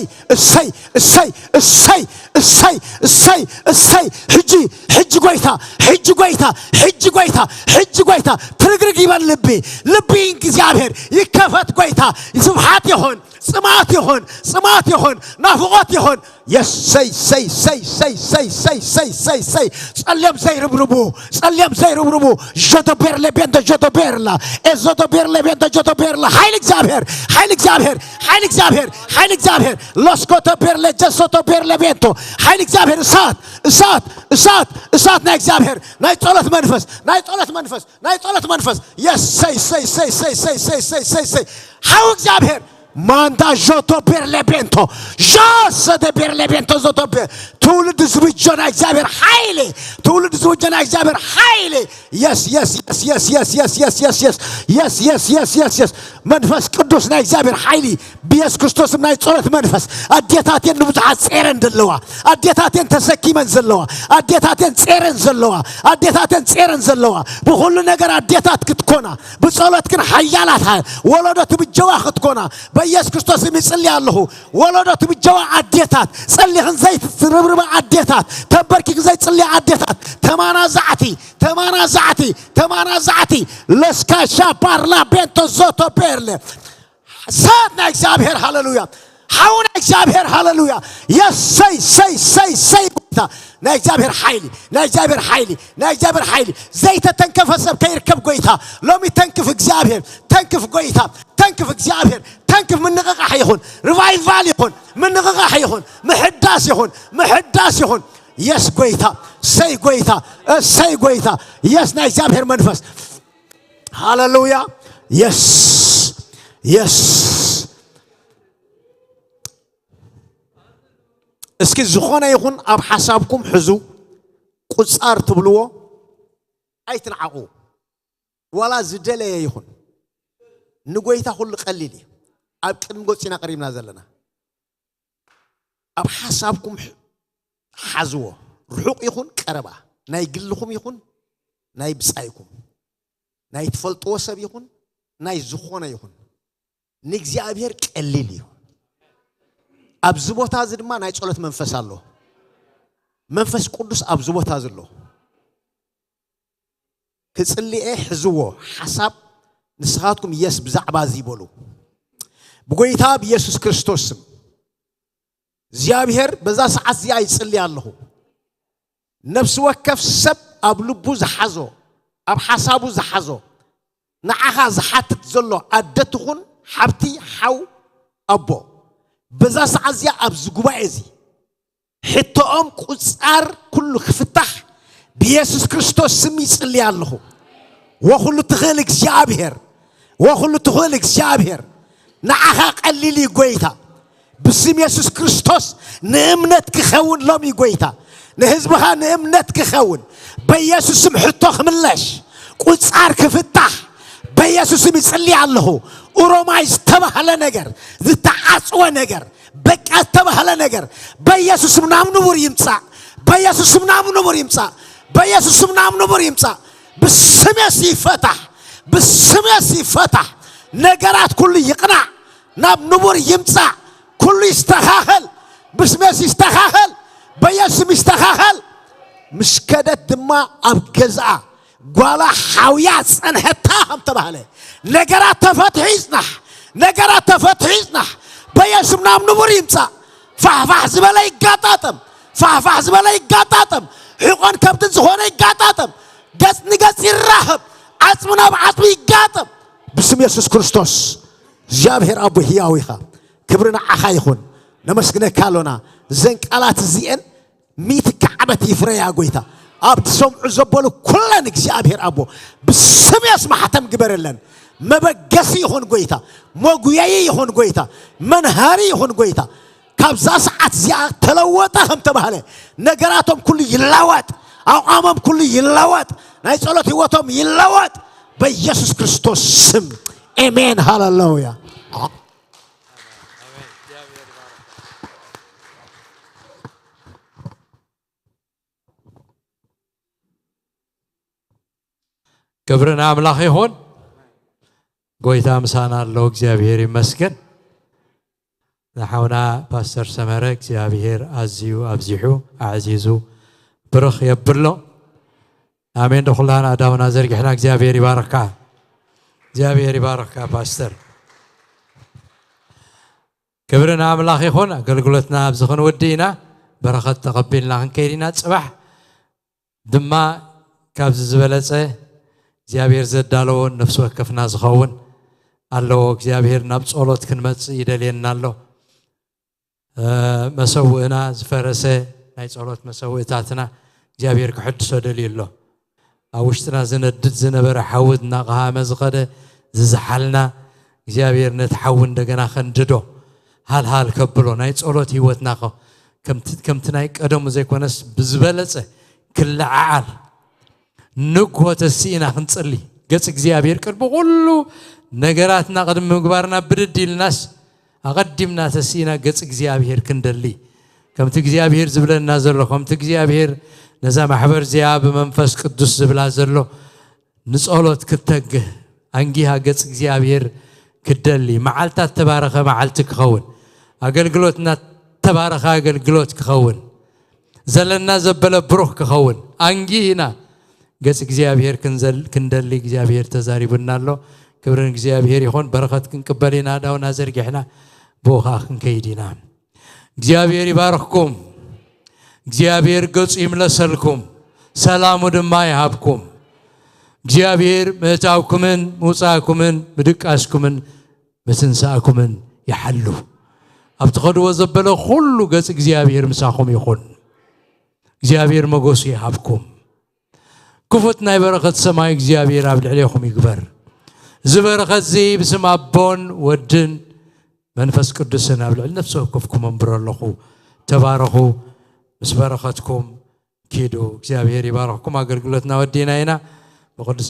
እሰይ እሰይ እሰይ እሰይ እሰይ እሰይ ሕጂ ሕጂ ጎይታ ሕጂ ጎይታ ሕጂ ጎይታ ሕጂ ጎይታ ትርግርግ ይበል ልቢ ልቢ እግዚኣብሔር ይከፈት ጎይታ ስብሓት ይኹን ጽማት ይኹን ጽማት ይኹን ናፍቆት ይኹን የሰይ ሰይ ሰይ ሰይ ሰይ ሰይ ሰይ ሰይ ሰይ ሰይ ጸልዮም ዘይርብርቡ ጸልዮም ዘይርብርቡ ጆቶቤር ለቤንቶ ጆቶቤርላ ኤዞቶቤር ለቤንቶ ጆቶቤርላ ሓይል እግዚኣብሔር ሓይል እግዚኣብሔር ሓይል እግዚኣብሔር ሓይል እግዚኣብሔር ሎስኮቶቤር ለጀሶቶቤር ለቤንቶ ሓይል እግዚኣብሔር እሳት እሳት እሳት እሳት ናይ እግዚኣብሔር ናይ ጸሎት መንፈስ ናይ ጸሎት መንፈስ ናይ ጸሎት መንፈስ የሰይ ሰይ ሰይ ሰይ ሰይ ሰይ ሰይ ሰይ ሰይ ሓው እግዚኣብሔር ማንዳ ጆቶ ቤርሌቤንቶ ጆሰ ደ ቤርሌቤንቶ ዞቶ ትውልድ ዝብጆ ናይ እግዚኣብሔር ሓይሊ ትውልድ ዝብጆ ናይ እግዚኣብሔር ሓይሊ የስ የስ የስ የስ የስ የስ የስ የስ የስ የስ የስ የስ የስ የስ መንፈስ ቅዱስ ናይ እግዚኣብሔር ሓይሊ ብየሱስ ክርስቶስ ናይ ጸሎት መንፈስ ኣዴታቴን ንብዙሓት ጼረን ዘለዋ ኣዴታቴን ተሰኪመን ዘለዋ ኣዴታቴን ጼረን ዘለዋ ኣዴታቴን ጼረን ዘለዋ ብኹሉ ነገር ኣዴታት ክትኮና ብጸሎት ግን ሓያላት ወለዶ ትብጀዋ ክትኮና በኢየሱስ ክርስቶስ ይጽሊ ኣለኹ ወለዶ ትብጀዋ ኣዴታት ጸሊኽን ዘይትርብርባ ኣዴታት ተንበርኪክ ዘይጽልያ ኣዴታት ተማናዛዕቲ ተማናዛዕቲ ተማናዛዕቲ ለስካሻ ፓርላቤንቶ ዞቶ ፔርለ እሳት ናይ እግዚኣብሔር ሃለሉያ ሓው ናይ እግዚኣብሔር ሃለሉያ የሰይ ሰይ ሰይ ሰይ ጎይታ ናይ እግዚኣብሔር ሓይሊ ናይ እግዚኣብሔር ሓይሊ ናይ እግዚኣብሔር ሓይሊ ዘይተተንከፈ ሰብ ከይርከብ ጎይታ ሎሚ ተንክፍ እግዚኣብሔር ተንክፍ ጎይታ ተንክፍ እግዚኣብሔር ተንክፍ ምንቕቓሕ ይኹን ሪቫይቫል ይኹን ምንቕቓሕ ይኹን ምሕዳስ ይኹን ምሕዳስ ይኹን የስ ጎይታ ሰይ ጎይታ እሰይ ጎይታ የስ ናይ እግዚኣብሔር መንፈስ ሃለሉያ የስ የስ እስኪ ዝኾነ ይኹን ኣብ ሓሳብኩም ሕዙ ቁፃር ትብልዎ ኣይትንዓቑ ዋላ ዝደለየ ይኹን ንጎይታ ኩሉ ቀሊል እዩ ኣብ ቅድሚ ገፂና ቀሪብና ዘለና ኣብ ሓሳብኩም ሓዝዎ ርሑቕ ይኹን ቀረባ ናይ ግልኹም ይኹን ናይ ብፃይኩም ናይ ትፈልጥዎ ሰብ ይኹን ናይ ዝኾነ ይኹን ንእግዚኣብሔር ቀሊል እዩ። ኣብዚ ቦታ እዚ ድማ ናይ ጸሎት መንፈስ ኣሎ። መንፈስ ቅዱስ ኣብዚ ቦታ እዚ ኣሎ። ክጽልኤ ሕዝዎ ሓሳብ ንስኻትኩም የስ ብዛዕባ እዚ ይበሉ። ብጎይታ ብኢየሱስ ክርስቶስ ስም እግዚኣብሔር በዛ ሰዓት እዚኣ ይጽሊ ኣለኹ። ነፍሲ ወከፍ ሰብ ኣብ ልቡ ዝሓዞ፣ ኣብ ሓሳቡ ዝሓዞ፣ ንዓኻ ዝሓትት ዘሎ ኣደ ትኹን ሓብቲ፣ ሓው፣ ኣቦ፣ በዛ ሰዓት እዚኣ ኣብዚ ጉባኤ እዚ ሕቶኦም ቁጻር ኩሉ ክፍታሕ ብኢየሱስ ክርስቶስ ስም ይጽሊ ኣለኹ። ወኹሉ ትኽእል እግዚኣብሔር፣ ወኹሉ ትኽእል እግዚኣብሔር፣ ንዓኻ ቀሊል እዩ ጎይታ። ብስም የሱስ ክርስቶስ ንእምነት ክኸውን ሎሚ ጎይታ፣ ንህዝብኻ ንእምነት ክኸውን በኢየሱስ ስም ሕቶ ክምለሽ፣ ቁጻር ክፍታሕ በኢየሱስ ስም ይጽሊ ኣለኹ። ኡሮማይ ዝተባህለ ነገር፣ ዝተዓጽወ ነገር፣ በቃ ዝተባህለ ነገር በኢየሱስ ስም ናብ ንቡር ይምጻእ። በኢየሱስ ስም ናብ ንቡር ይምጻእ። በኢየሱስ ስም ናብ ንቡር ይምጻእ። ብስም የሱስ ይፈታሕ። ብስም የሱስ ይፈታሕ። ነገራት ኩሉ ይቕናዕ። ናብ ንቡር ይምጻእ። ኩሉ ይስተኻኸል። ብስም የሱስ ይስተኻኸል። በኢየሱስ ስም ይስተኻኸል። ምስ ከደት ድማ ኣብ ገዝኣ ጓላ ሓውያ ጸንሐታ ከም ተባህለ፣ ነገራት ተፈትሑ ይጽናሕ። ነገራት ተፈትሑ ይጽናሕ። በኢየሱስ ስም ናብ ንቡር ይምጻእ። ፋሕፋሕ ዝበለ ይጋጣጠም። ፋሕፋሕ ዝበለ ይጋጣጠም። ሕቆን ከብትን ዝኾነ ይጋጣጠም። ገጽ ንገጽ ይራኸብ። ዓጽሚ ናብ ዓጽሚ ይጋጠም። ብስም የሱስ ክርስቶስ እግዚኣብሔር ኣቦ ህያው ኢኻ። ክብሪ ንዓኻ ይኹን። ነመስግነካ ኣሎና። እዘን ቃላት እዚኤን ሚእቲ ከዓበት ይፍረያ ጎይታ። ኣብ ዝሰምዑ ዘበሉ ኩለን እግዚኣብሔር ኣቦ ብስም የሱስ ማሕተም ግበረለን። መበገሲ ይኹን ጎይታ፣ መጉየዪ ይኹን ጎይታ፣ መንሃሪ ይኹን ጎይታ። ካብዛ ሰዓት እዚኣ ተለወጠ ከም ተባህለ ነገራቶም ኩሉ ይለወጥ፣ ኣቋሞም ኩሉ ይለወጥ፣ ናይ ጸሎት ህይወቶም ይለወጥ በኢየሱስ ክርስቶስ ስም። ኤሜን ሃሌሉያ። ክብሪ ንኣምላኽ ይኹን። ጎይታ ምሳና ኣሎ፣ እግዚኣብሔር ይመስገን። ንሓውና ፓስተር ሰመረ እግዚኣብሔር ኣዝዩ ኣብዚሑ ኣዕዚዙ ብርኽ የብሎ። ኣሜን። ዶ ኩላና ኣዳውና ዘርጊሕና እግዚኣብሔር ይባርካ። እግዚኣብሔር ይባርካ ፓስተር። ክብሪ ንኣምላኽ ይኹን። ኣገልግሎትና ኣብዚ ክንውዲ ኢና። በረኸት ተቐቢልና ክንከይድ ኢና። ጽባሕ ድማ ካብዚ ዝበለጸ እግዚኣብሔር ዘዳለዎ ነፍሲ ወከፍና ዝኸውን ኣለዎ። እግዚኣብሔር ናብ ጸሎት ክንመጽእ ይደልየና ኣሎ። እ፣ መሰውእና ዝፈረሰ ናይ ጸሎት መሰውእታትና እግዚኣብሔር ክሕድሶ ደልዩ ኣሎ። ኣብ ውሽጥና ዝነድድ ዝነበረ ሓዊ እናቐሃመ ዝኸደ ዝዝሓልና እግዚኣብሔር ነቲ ሓዊ እንደገና ከንድዶ፣ ሃልሃል ከብሎ፣ ናይ ጸሎት ህይወትና ከ-፣ ከምቲ፣ ከምቲ ናይ ቀደሙ ዘይኮነስ ብዝበለጸ ክለዓዓል ንግሆ ተሲእና ክንጽሊ፣ ገጽ እግዚኣብሔር ቅድሚ ኩሉ ነገራትና ቅድሚ ምግባርና ብድድ ኢልናስ ኣቐዲምና ተሲእና ገጽ እግዚኣብሔር ክንደሊ፣ ከምቲ እግዚኣብሔር ዝብለና ዘሎ፣ ከምቲ እግዚኣብሔር ነዛ ማሕበር እዚኣ ብመንፈስ ቅዱስ ዝብላ ዘሎ ንጸሎት ክትተግህ፣ ኣንጊሃ ገጽ እግዚኣብሔር ክትደሊ፣ መዓልታ እተባረኸ መዓልቲ ክኸውን፣ ኣገልግሎትና እተባረኸ ኣገልግሎት ክኸውን፣ ዘለና ዘበለ ብሩኽ ክኸውን ኣንጊህና ገጽ እግዚኣብሔር ክንዘል-፣ ክንደሊ እግዚኣብሔር ተዛሪቡና ኣሎ። ክብሪ ንእግዚኣብሔር ይኹን። በረኸት ክንቅበል ኢና፣ ኣእዳውና ዘርጊሕና ብኡ ኸኣ ክንከይድ ኢና። እግዚኣብሔር ይባርኽኩም። እግዚኣብሔር ገጹ ይምለሰልኩም፣ ሰላሙ ድማ ይሃብኩም። እግዚኣብሔር ምእታውኩምን ምውጻእኩምን ምድቃስኩምን ምትንሳእኩምን ይሓሉ። ኣብ ትኸድዎ ዘበለ ኩሉ ገጽ እግዚኣብሔር ምሳኹም ይኹን። እግዚኣብሔር መጎሱ ይሃብኩም። ክፉት ናይ በረኸት ሰማይ እግዚኣብሔር ኣብ ልዕሌኹም ይግበር። እዚ በረኸት እዚ ብስም ኣቦን ወድን መንፈስ ቅዱስን ኣብ ልዕሊ ነፍሲ ወከፍኩም ኣንብሮ ኣለኹ። ተባረኹ። ምስ በረኸትኩም ኪዱ። እግዚኣብሔር ይባርኽኩም። ኣገልግሎትና ወዲና ኢና። ብቅዱስ